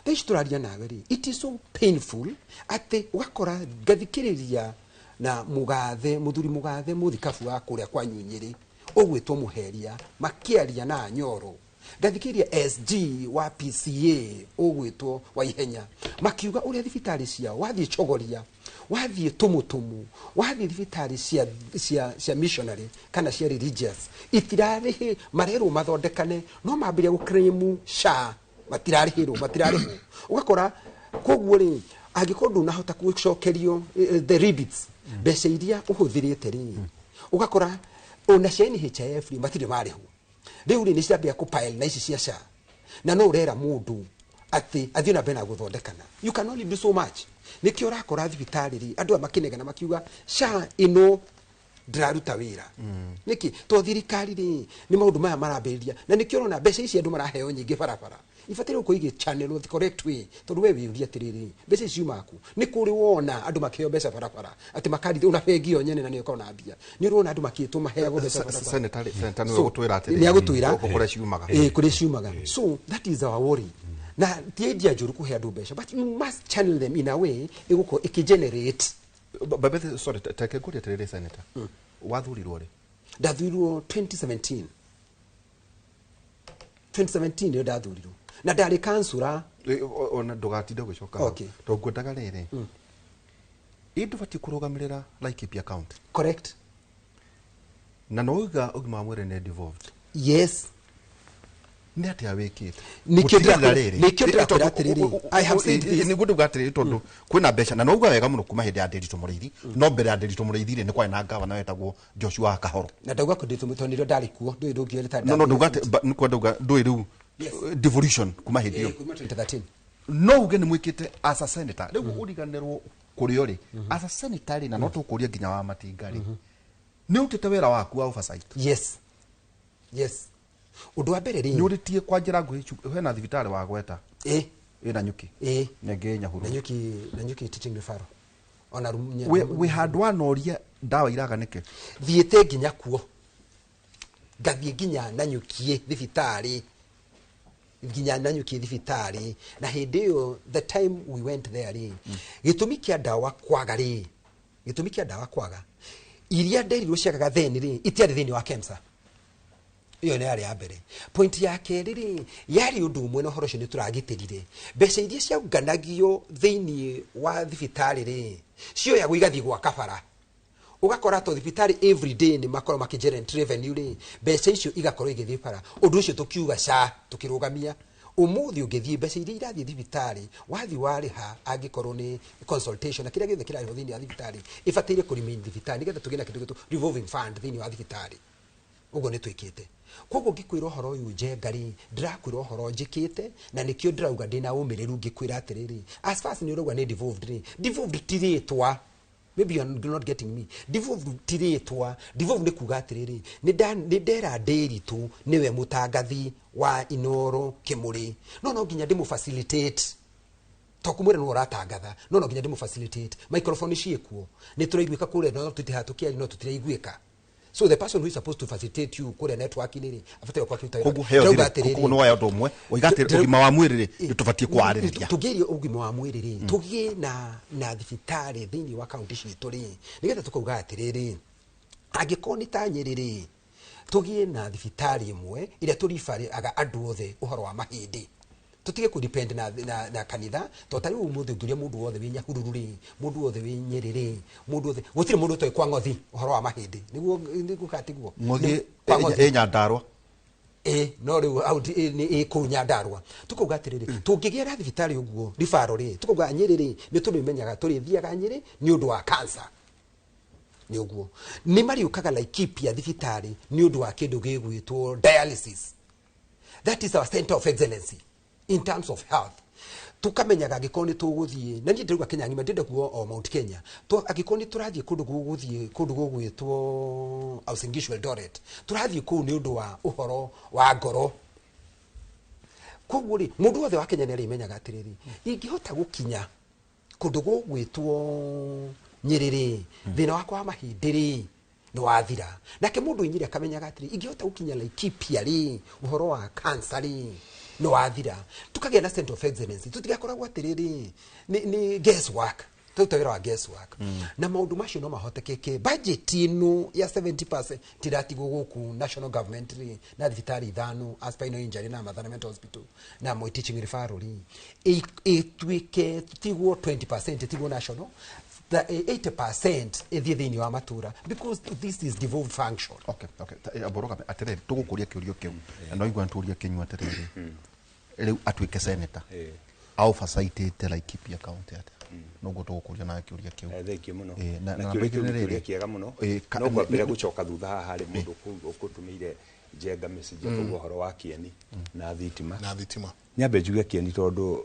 Thaa ici tũraria nawe rĩ, it is so painful atĩ ũgakora ngathikĩrĩria na mũgathe, mũthuri mũgathe mũthikabu wa kũrĩa kwa Nyunyĩrĩ ũgwĩtwo Mũheria makĩaria na Anyoro, ngathikĩrĩria SG wa PCA ũgwĩtwo Waihenya makiuga ũrĩa thibitarĩ ciao, wathiĩ Chogoria, wathiĩ Tumutumu, wathiĩ thibitarĩ cia missionary kana cia religious, itirarĩhĩ, marerwo mathondekane no mambĩrĩria gũclaim SHA, matirarĩhĩrwo, matirarĩhwo. Ũgakora koguo rĩ, angĩkorwo ndũnahota gũcokerio the rebates, mbeca iria ũhũthĩrĩte rĩ, ũgakora ona cia NHIF rĩ, matirĩ marĩhwo. Rĩu rĩ, nĩ ciambia kũpile na ici cia SHA, na no ũrera mũndũ atĩ athiĩ na mbere na gũthondekana. You can only do so much. Nĩkĩo ũrakora thibitarĩ rĩ, andũ aya makĩnegena makiuga SHA ĩno ndĩraruta wĩra nĩkĩ, to thirikari rĩ, nĩ maũndũ maya marambĩrĩria. Na nĩkĩo ũrona mbeca ici andũ maraheo nyingĩ barabara ibataire gũkorwo igĩ channel the correct way, tondũ we wĩũrie atĩrĩrĩ, mbeca ici ciuma kũ? Nĩ kũrĩ wona andũ makĩheo mbeca barabara atĩ makarithia ona bengi yo nyene na nĩyo ĩkoragwo na mbia? Nĩ ũrona andũ makĩtwo maheagwo mbeca barabara? Senator nĩwe So, gũtwĩra atĩrĩrĩ, nĩ agũtwĩra kũrĩa ciumaga. Ĩ, kũrĩa ciumaga. So that is our worry, na ti idea njũru kũhe andũ mbeca, but you must channel them in a way ĩgũkorwo ĩkĩgenerate. Babethe, sorry, take ngũrie atĩrĩrĩ, senator, wathurirwo rĩ? Ndathurirwo 2017. 2017 nĩyo ndathurirwo, na ndarĩ kansura. Ona ndũgatinde ũgĩcoka hau. Okay. Tondũ ngwendaga rĩrĩ, ĩ ndũbatiĩ kũrũgamĩrĩra Laikipia County? Correct. Na no uga ũgima wa mwĩrĩ nĩ devolved. Yes. Nĩ atĩa wĩkĩte? Nĩkĩo Gũtigĩrĩra rĩrĩ. nĩkĩo ndĩrakwĩra atĩrĩrĩ, I have said this. Nĩguo ndauga atĩrĩrĩ, tondũ kwĩna mbeca, na no uga wega mũno kuma hĩndĩ ya Nderitu Mũrĩithi, no mbere ya Nderitu Mũrĩithi rĩ, nĩ kwarĩ na ngavana wetagwo Joshua Kahoro. Na ndauga kũndĩ tondũ nĩrĩo ndarĩ kuo, ndũĩ ndũngĩoĩ. No ndauga atĩ nĩkuo ndauga ndũĩ rĩu devolution kuma hĩndĩ ĩyo. Kuma 2013. No uge nĩ mwĩkĩte as a senator rĩu ũriganĩrwo kũrĩ rĩ, as a senator rĩ, na no tũkũria nginya wa Matinga rĩ, nĩ ũrutĩte wĩra waku wa oversight? Yes, ũndũ wa mbere rĩ, nĩ ũrĩtie kwa njĩra nguhĩ hena thibitarĩ wa gweta ĩna Nyuki na ĩngĩ Nyahururu. Nanyuki Teaching Referral ona Wĩ handũ wanoria ndawa iraga nĩkĩ? Thiĩte nginya kuo, ngathiĩ nginya Nanyukie thibitarĩ, nginya Nanyukie thibitarĩ. Na hĩndĩ ĩyo, the time we went there rĩ, gĩtũmi kĩa ndawa kwaga rĩ, gĩtũmi kĩa ndawa kwaga iria nderirwo ciagaga then rĩ, itiarĩ thĩinĩ wa KEMSA. Ĩyo nĩ yarĩ ya mbere. Point ya kerĩ rĩ, yarĩ ũndũ ũmwe na ũhoro ũcio nĩ tũragitĩrire mbeca iria ciaunganagio thĩinĩ wa thibitarĩ rĩ, cioyagwo igathiĩ gwaka bara. Ũgakora to thibitarĩ every day nĩ makorwo makĩgenerate revenue rĩ, mbeca icio igakorwo igĩthiĩ bara. Ũndũ ũcio tũkiuga ca tũkĩrũgamia. Ũmũthĩ ũngĩthiĩ, mbeca iria irathiĩ thibitarĩ, wathiĩ warĩha, angĩkorwo nĩ consultation na kĩrĩa gĩothe kĩrarĩhwo thĩinĩ wa thibitarĩ, ĩbataire kũremain thibitarĩ nĩgetha tũgĩe na kĩndũ gĩtwo revolving fund thĩinĩ wa thibitarĩ. Ũguo nĩ twĩkĩte. Koguo ngĩkwĩra ũhoro ũyũ, Njenga rĩ, ndĩrakwĩra ũhoro njĩkĩte, na nĩkĩo ndĩrauga ndĩna ũmĩrĩru ngĩkwĩra atĩrĩrĩ, as far as nĩ ũrauga nĩ devolved rĩ, devolved ti rĩtwa. Maybe you are not getting me. Devolved ti rĩtwa. Devolved nĩ kuga atĩrĩrĩ, nĩ ndera Ndĩritũ nĩwe mũtangathi wa Inoro Kĩmũrĩ, no nginya ndĩmũ facilitate to kumwĩra nĩwe ũratangatha, no nginya ndĩmũ facilitate. Microphone ciĩkuo, nĩ tũraiguĩka kũrĩa, no tũtirĩ tũkĩaria, no tũtiraiguĩka. So the person who is supposed to facilitate you kũrĩa network-inĩ rĩ, abataire gũkorwo akĩruta wĩra. Koguo heo Ndĩrauga thire atĩrĩrĩ, koguo nĩ waya ũndũ ũmwe oiga atĩ ũgima wa mwĩrĩ rĩ, nĩ tũbatiĩ kwarĩrĩria. Tũngĩria ũgima wa mwĩrĩ rĩ, tũgĩe na thibitarĩ thĩinĩ wa kaunti citũ rĩ, nĩgetha tũkauga atĩrĩrĩ, angĩkorwo nĩ ta Nyĩrĩ rĩ, tũgĩe na thibitarĩ ĩmwe ĩrĩa tũribaraga andũ othe ũhoro wa mahĩndĩ, tũtige kũ depend na kanitha. To ta rĩu ũmũthĩ ũngĩũria mũndũ wothe wĩ Nyahururu rĩ, mũndũ wothe wĩ Nyĩrĩ rĩ, mũndũ wothe, gũtirĩ mũndũ ũtoĩ kwa Ng'othi ũhoro wa mahĩndĩ. Nĩguo kana tiguo? Ng'othi Kwa Ng'othi. Ĩ Nyandarũa. Ĩ no rĩu hau nĩ ĩ kũu Nyandarũa. Tũkauga atĩrĩrĩ, tũngĩgĩa na thibitarĩ ũguo ribaro rĩ, tũkauga Nyĩrĩ rĩ, nĩ tũrĩmenyaga tũrĩthiaga Nyĩrĩ nĩ ũndũ wa cancer, nĩ ũguo nĩ marĩũkaga Laikipia thibitarĩ nĩ ũndũ wa kĩndũ gĩgwĩtwo dialysis. That is our center of excellency in terms of health. Tukamenyaga angĩkorwo nĩ tũgũthiĩ, na niĩ ndĩrauga Kenya ng'ima, ndĩrenda kuga o Mount Kenya, angĩkorwo nĩ tũrathiĩ kũndũ gũgũthiĩ kũndũ gũgwĩtwo Uasin Gishu, Eldoret, tũrathiĩ kũu nĩ ũndũ wa ũhoro wa ngoro. Koguo rĩ, mũndũ wothe wa Kenya nĩ arĩmenyaga atĩrĩrĩ, ingĩhota gũkinya kũndũ gũgwĩtwo Nyĩrĩ rĩ, thĩna wakwa wa mahĩndĩ rĩ, nĩ wathira. Nake mũndũ wĩ Nyĩrĩ akamenyaga atĩrĩ, ingĩhota gũkinya Laikipia rĩ, ũhoro wa cancer rĩ, nĩ wathira. Tukagĩa na center of excellence, tũtigakoragwo atĩrĩrĩ nĩ guess work, tũruta wĩra wa guess work. Na maũndũ macio no mahotekeke. Budget ĩno ya 70% tiratigwo gũkũ national government rĩ, na thibitarĩ ithano a spinal injury na Mathare Mental Hospital na Moi Teaching Referral rĩ, ĩtuĩke tigwo 20% ĩtigwo national, the 80% ĩthiĩ thĩinĩ wa matũra, because this is devolved function. Okay. Amboroga atĩrĩrĩ, tũgũkũria kĩũrio kĩu na no igua nĩtũrie kĩnyua atĩrĩrĩ, rĩu atuĩke senator aoversitĩte Laikipia County atĩa? Noguo tũgũkũria nawe kĩũria kĩu. Thank you mũno. Na Na na kĩũria kĩu namba nĩ igĩrĩ kĩũria rĩrĩ, kĩega mũno. No kwambĩra gũcoka thutha haha harĩ mũndũ ũkũtũmĩire Njenga message akauga ũhoro wa kĩeni na thitima. Na thitima. Nyambe njuge kĩeni, tondũ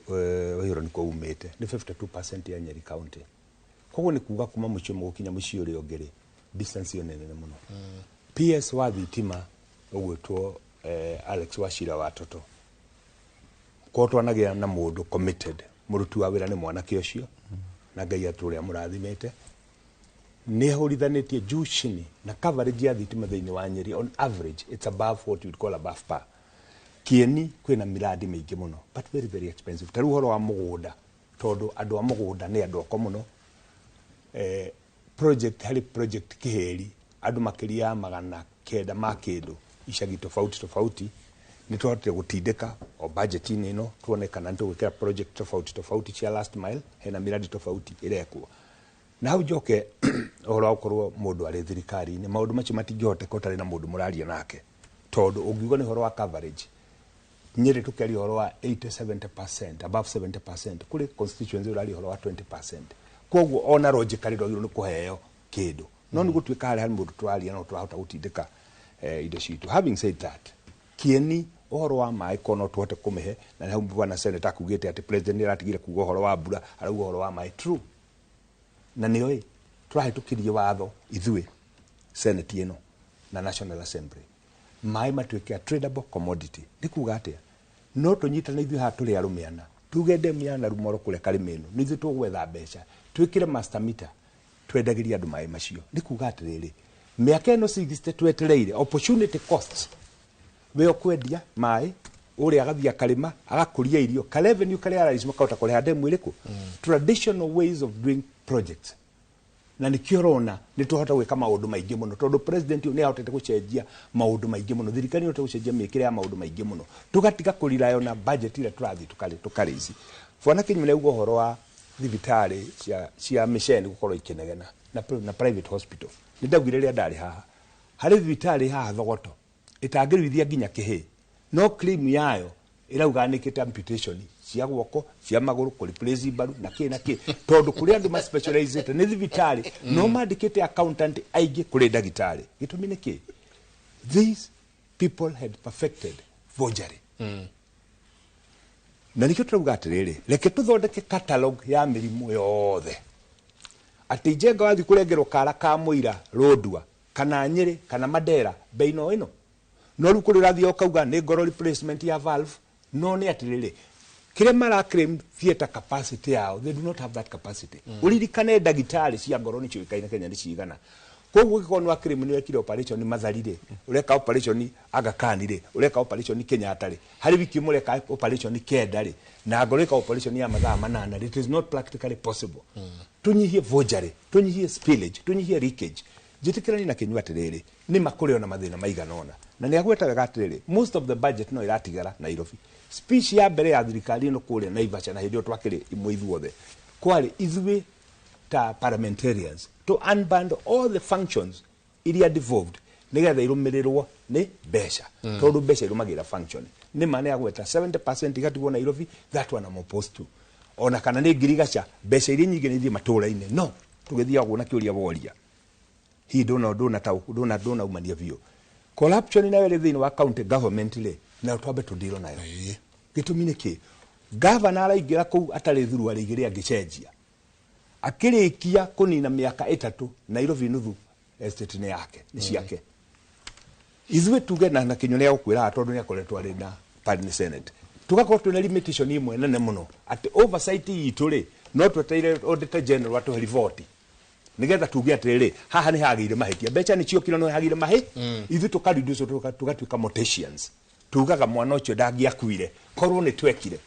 Waihũro nĩkuo umĩte, nĩ 52% ya Nyeri County. Koguo nĩ kuga kuma mũciĩ ũmwe gũkinya mũciĩ ũrĩa ũngĩ rĩ, distance ĩyo nĩ nene mũno. PS wa thitima ũgwĩtwo Alex Wachira wa Toto, korwo twanagĩa na mũndũ committed, mũruti wa wĩra, nĩ mwanake ũcio, na Ngai atũrĩa mũrathimĩte, nĩ ahũrithanĩtie juu chini na coverage ya thitima thĩinĩ wa Nyeri. On average it's above what you'd call above par. Kieni kwĩna miradi mĩingĩ mũno, but very very expensive. Ta rĩu ũhoro wa mũgũnda, tondũ andũ a mũgũnda nĩ andũ oko mũno, project harĩ project Kĩhĩri, andũ makĩria ya 900 ma kĩndũ icagi tofauti tofauti, nĩ twahotire gũtindĩka o budget-inĩ ĩno tuone kana nĩ tũgwĩkĩra project tofauti tofauti cia last mile. Hena miradi tofauti ĩrekwo. Na hau njoke ũhoro wa gũkorwo mũndũ arĩ thirikari-inĩ, maũndũ macio matingĩhoteka ũtarĩ na mũndũ mũraria nake, tondũ ũngiuga nĩ ũhoro wa coverage Nyĩrĩ, tũkĩaria ũhoro wa 80 70%, above 70%, kũrĩ constituency ũraria ũhoro wa 20%. Koguo ona logically ndwagĩrĩirwo nĩ kũheo kĩndũ, no nĩ gũtuĩka harĩ harĩ mũndũ tũraria, no tũrahota gũtindĩka indo citũ. Having said that, kĩeni ũhoro wa maĩ ko no tũhote kũmĩhe, na nĩ hau bwana senator akugĩte atĩ president nĩ aratigire kuga ũhoro wa mbura, arauga ũhoro wa maĩ. True, na nĩoĩ tũrahĩtũkirie watho ithuĩ senate ĩno na National Assembly, maĩ matuĩke a tradable commodity. Nĩ kuga atĩa? No tũnyitane ithuĩ haha tũrĩ arũme ana, tuge ndemu ya Narumoro kũrĩa Karĩmĩno nĩ ithuĩ tũgwetha mbeca twĩkĩre master meter, twendagĩrie andũ maĩ macio. Nĩ kuga atĩrĩrĩ, mĩaka ĩno 60 twetereire, opportunity cost, we ũkwendia maĩ, ũrĩa agathiĩ akarĩma, agakũria irio, ka revenue karĩa araici makahota kũrĩha ndemu ĩrĩkũ. Traditional ways of doing projects, na nĩkĩo ũrona nĩ tũhota gwĩka maũndũ maingĩ mũno, tondũ president ũyũ nĩ ahotete gũcenjia maũndũ maingĩ mũno, thirikari nĩ ĩhotete gũcenjia mĩkĩre ya maũndũ maingĩ mũno, tũgatiga kũrirayo na budget ĩrĩa tũrathiĩ tũkarĩ ici. Bwana Kĩnyua nĩ auga ũhoro wa thibitarĩ cia mĩceni gũkorwo ikĩnegena. na private hospital. Nĩ ndaugire rĩrĩa ndarĩ haha harĩ thibitarĩ haha Thogoto ĩtangĩruithia nginya kĩhĩ, no claim yayo ĩrauga nĩkĩte amputation cia guoko, cia magũrũ, kũ replace mbaru na kĩ na kĩ, tondũ kũrĩ andũ ma specialized nĩ thibitarĩ no mandĩkĩte accountant aingĩ kũrĩ ndagĩtarĩ. Gĩtũmi nĩ kĩ? These people had perfected forgery. Na nĩkĩo tũrauga atĩrĩrĩ, reke tũthondeke catalog ya mĩrimũ yothe, atĩ Njenga wathiĩ kũrengerwo kara ka mũira Rũndua kana Nyĩrĩ kana Mandera bei no ĩno, no rĩu kũrĩ ũrathiĩ ũkauga nĩ ngoro replacement ya valve. No nĩ atĩrĩrĩ, kĩrĩa mara claim theatre capacity yao, they do not have that capacity. Ũririkane ndagĩtarĩ cia ngoro nĩ ciũĩkaine Kenya nĩ cigana. Koguo ũngĩkorwo nĩ wa claim nĩ wekire operation Mathari rĩ, ũreka operation Aga Khan rĩ, ũreka operation Kenyatta rĩ, harĩ wiki ĩmwe ũreka operation 9 rĩ, na ngoro ĩka operation ya mathaa 8 rĩ, it is not practically possible. Tũnyihie forgery, tũnyihie spillage, tũnyihie leakage. Njĩtĩkĩrani na Kĩnyua atĩrĩrĩ, nĩ makũrĩ ona mathĩna maigana ũna, na nĩ agweta wega atĩrĩrĩ, most of the budget no ĩratigara Nairobi. Speech ya mbere ya thirikari ĩno kũrĩa Naivasha, na hĩndĩ ĩyo twakĩrĩ imwe ithuothe, kwarĩ ithuĩ ta parliamentarians to unband all the functions iria devolved nigetha irũmĩrĩrwo nĩ mbeca, tondũ mbeca irũmagĩrĩra function. Nĩ ma nĩ agweta 70% igatigwo Nairobi, that one I'm opposed to. Ona kana nĩ ngirigaca, mbeca iria nyingĩ nĩ ithiĩ matũũra-inĩ. No tũgĩthiaga ũguo na kĩũria woria hihi ndũna ndũna ta ndũna ndũnaumania biũ corruption nayo ĩrĩ thĩinĩ wa county government rĩ, nayo twambe tũndiro nayo. Gĩtũmi nĩ kĩ? Gavana araingĩra kũu atarĩ thuruarĩ igĩrĩ angĩcenjia, akĩrĩkia kũnina mĩaka 3 Nairobi nuthu estate nĩ yake, nĩ ciake. Ithuĩ tuge na Kĩnyua nĩ egũkwĩra tondũ nĩ akoretwo arĩ na party senate, tugakorwo twĩna limitation ĩmwe nene mũno atĩ oversight itũ rĩ, no twetereire Auditor General atũhe riboti nigetha tuge atĩrĩrĩ, haha nĩ hagĩire mahĩtia, mbeca nĩ ciokire no hagĩire mahĩ. Ithuĩ tũka reduce tũgatuĩka morticians, tugaga mwana ũcio ndangĩakuire korwo nĩ twekire.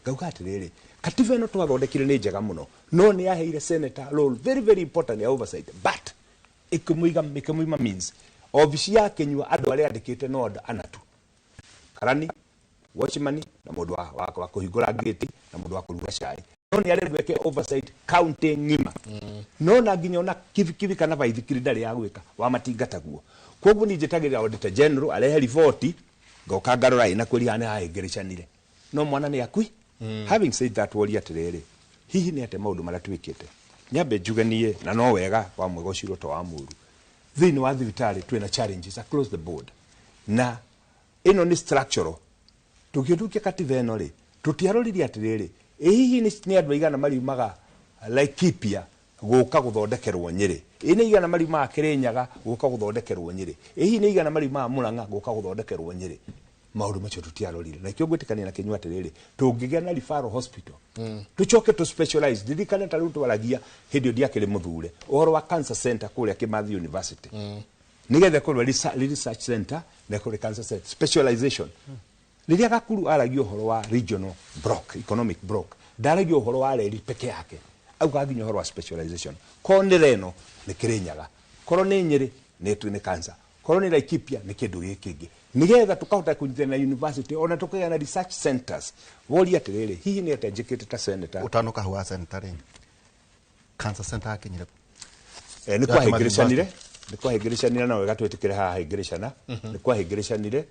Ngauga atĩrĩrĩ, katiba ĩno twathondekire nĩ njega mũno, no nĩ yaheire senator role very very important ya oversight, but ĩkĩmũiga means obici ya Kĩnyua andũ arĩa andĩkĩte no andũ ana tu, karani, watchman na mũndũ wa kũhingũra gate na mũndũ wa kũruga cai. No nĩ arendwo eke oversight county ng'ima, no na nginya ona kibikibi kana baithikiri ndarĩ ya gwĩka wa matinga taguo. Koguo niĩ njĩtagĩrĩra Auditor General arehe riboti, ngoka ngarora ĩna kwĩria nĩ hahĩngĩrĩcanire, no mwana nĩ akui. Having said that, woria atĩrĩrĩ, hihi nĩ atĩa maũndũ marĩa twĩkĩte? Nyambe njuge niĩ na no wega wa mwega ũcio to wa mũru, thĩinĩ wa thibitarĩ twĩna challenges across the board, na ĩno nĩ structural. Tũkĩtukia katiba ĩno rĩ, tũtiaroririe atĩrĩrĩ, ĩ hihi nĩ andũ aigana mariumaga Laikipia gũka gũthondekerwo Nyĩrĩ, ĩ nĩ aigana mariumaga Kĩrĩnyaga gũka gũthondekerwo Nyĩrĩ, ĩ hihi nĩ aigana mariumaga Mũrang'a gũka gũthondekerwo Nyĩrĩ. Maũndũ macio tũtiarorire, na ikĩo ngwĩtĩkania na Kĩnyua atĩrĩrĩ, tũngĩgĩa na referral hospital, tũcoke tũ specialize. Ndirikane ta rĩu twaragia hĩndĩ ĩyo ndiakĩrĩ mũthure ũhoro wa cancer center kũrĩa Kimathi University, nĩgetha ĩkorwo research center na ĩkorwo cancer center specialization. Rĩrĩa Gakuru aragia ũhoro wa regional block, economic block, ndaragia ũhoro wa reri peke yake, auga nginya ũhoro wa specialization. Korwo nĩ reno nĩ Kĩrĩnyaga, korwo nĩ Nyĩrĩ nĩ cancer, korwo nĩ Laikipia nĩ kĩndũ gĩkĩ kĩngĩ, nĩgetha tũkahota kũnyitana na university ona tũkagĩa na research centers. Woria atĩrĩrĩ, hihi nĩ atĩa njĩkĩte ta senator? Ũtanoka hau wa senator rĩ, cancer center yakinyire? Nĩ kwahĩngĩrĩcanire, nĩ kwahĩngĩrĩcanire, na wega twĩtĩkĩre haha hĩngĩrĩcana, nĩ kwahĩngĩrĩcanire.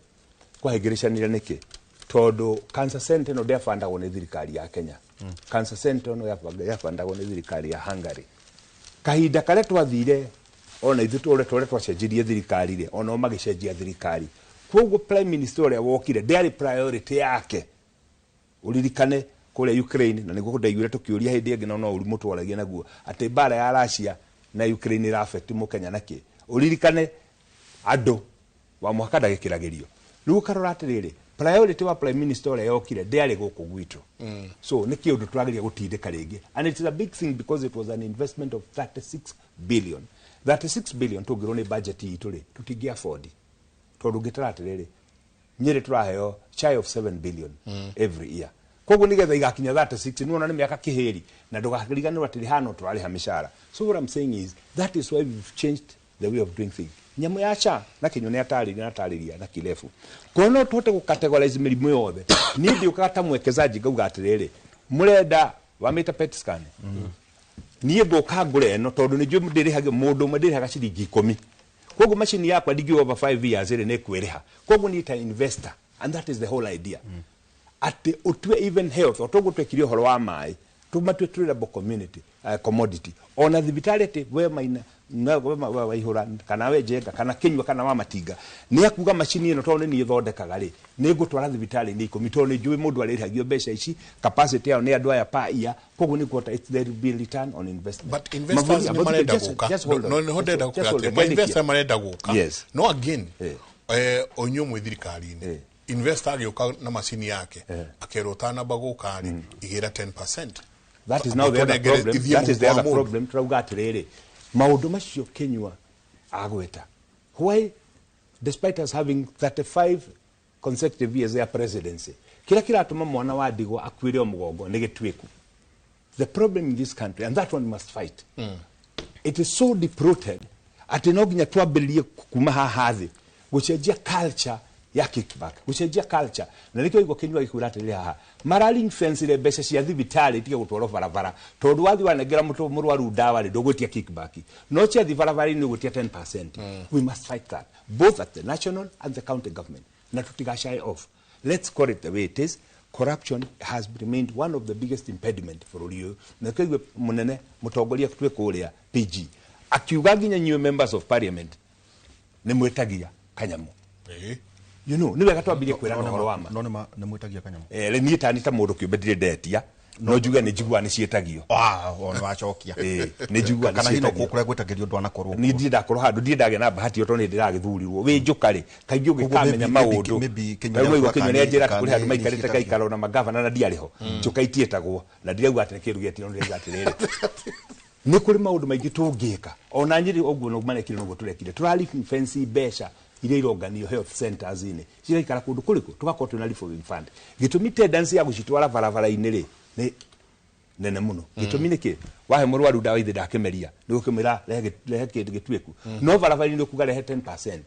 Kwahĩngĩrĩcanire nĩkĩ? Tondũ cancer center ĩno ndĩabandagwo nĩ thirikari ya Kenya. Cancer center ĩno yabandagwo nĩ thirikari ya Hungary. Kahinda karĩa twathire ona ithuĩ tũrĩa twacenjirie thirikari rĩ, ona o magĩcenjia thirikari. Koguo prime minister ũrĩa wokire ndĩarĩ priority yake. Ũririkane kũrĩa Ukraine, na nĩguo ndaiguire tũkĩũria hĩndĩ ĩngĩ, no ũrimũ twaragia naguo atĩ mbara ya Russia na Ukraine ĩra affect mũkenya nakĩ. Ũririkane andũ wa mũhaka ndagĩkĩragĩrio. Rĩu ũkarora atĩrĩrĩ, priority wa prime minister ũrĩa yokire ndĩarĩ gũkũ gwitũ. So nĩ kĩũndũ tũrageria gũtindĩka rĩngĩ, and it is a big thing because it was an investment of 36 billion. 36 billion tũngĩrwo nĩ budget itũ rĩ, tũtingĩ afford, tondũ ũngĩtara atĩrĩrĩ, Nyĩrĩ tũraheo shy of 7 billion every year. Koguo nĩgetha igakinya 36 nĩwona nĩ mĩaka kĩhĩri, na ndũgakĩriganĩrwo atĩ hano tũrarĩha mĩcara. So what I'm saying is that is why we've changed the way of doing things. Nyamũ ya SHA na Kĩnyua nĩ atarĩria na atarĩria na kirefu. Koguo no tũhote gũ-categorize mĩrimũ yothe. Niĩ ndiũkaga ta mwekezaji ngauga atĩrĩrĩ, mũrenda wamĩta PET scan, Niĩ ngũka ngũre ĩno tondũ nĩ njũĩ ndĩrĩhagia mũndũ ũmwe ndĩrĩhaga ciringi 10. Koguo macini yakwa ndingiuga over 5 years ĩrĩ nĩ kwĩrĩha. Koguo niĩ ta investor, and that is the whole idea. Atĩ ũtue even health, o toguo twekire ũhoro wa maĩ, tũmatue tradable community, commodity. Ona thibitarĩ atĩ we Maina, na we Waihũra, kana we Njenga, kana Kĩnyua, kana wa Matinga, nĩ akuga macini ĩno tondũ nĩ niĩ thondekaga rĩ, nĩ ngũtwara thibitarĩ-inĩ 10 tondũ nĩ njũĩ mũndũ arĩrĩhagio mbeca ici, capacity yao nĩ andũ aya per year, koguo nĩ kuhota, there will be return on investment. But investors nĩ marenda gũka. No nĩho ndĩrenda gũkwĩra atĩ, ma investor marenda gũka. Yes. No again, o inyuĩ mwĩ thirikari-inĩ, investor agĩũka na macini yake, akerwo ũtanamba gũka rĩ, igĩra 10%. That is now the other problem. That is the other problem. Turauga atĩrĩrĩ, maũndũ macio Kĩnyua agweta. Why, despite us having 35 consecutive years ya presidency, kĩrĩa kĩratũma mwana wa ndigwa akuĩre o mũgongo nĩ gĩtuĩku. The problem in this country, and that one must fight, it is so deep-rooted atĩ no nginya twambĩrĩrie kuma haha thĩ gũcenjia culture ya kickback, gũcenjia culture. Na nĩkĩo igua Kĩnyua gĩkwĩra atĩrĩrĩ haha, mara ring-fence mbeca cia thibitarĩ itige gũtwarwo barabara, tondũ wathiĩ wanengera mũrwaru ndawa rĩ, ndũgwĩtia kickback, no ciathiĩ barabara-inĩ ũgwĩtia 10%. We must fight that both at the national and the county government, na tũtigashae off. Let's call it the way it is. Corruption has remained one of the biggest impediment bũrũri ũyũ. Na nĩkĩo igue mũnene mũtongoria twĩ kũrĩa PG akiuga nginya inyuĩ members of parliament nĩ mwĩtagia kanyamũ. You know, nĩ wega twambirie kwĩrana ũhoro wa ma. No nĩ mwĩtagia kanyamũ. Niĩ tani ta mũndũ kĩũmbe ndirĩ ndetia, no njuge nĩ njiguaga nĩ ciĩtagio. O nĩ wacokia. Nĩ njiguaga nĩ Kana hino ciĩtagio. kũrĩa gwĩtagĩrio ndwanakorwo. Niĩ ndirĩ ndakorwo handũ, ndirĩ ndagĩa na bahati ĩyo tondũ nĩ ndĩragĩthurirwo. Wĩ njũka rĩ, kaingĩ ũngĩkamenya maũndũ. Maybe Kĩnyua Rĩu waigua nĩakuga Kĩnyua nĩanjĩra atĩ kana kũrĩ handũ nĩ maikarĩte ciĩtagio. ngaikara ona magavana na ndiarĩ ho. Njũka itiĩtagwo, na ndirauga atĩ nĩ kĩndũ gĩetirwo, ndirauga atĩrĩrĩ. Nĩ kũrĩ maũndũ maingĩ tũngĩka. Ona Nyĩrĩ ũguo no marekire noguo tũrekire. Tũra ring-fence mbeca iria ironganio health centers inĩ, cigaikara kũndũ kũrĩkũ, tũgakorwo twĩna revolving fund. Gĩtũmi tendency ya gũcitwara barabara-inĩ rĩ, nĩ nene mũno. Gĩtũmi nĩ kĩ? Wahe mũrwaru ndawa ithe ndakĩmeria, nĩ ũkĩmwĩra rehe kĩndũ gĩtuĩku. No barabara-inĩ ũkuga rehe 10%.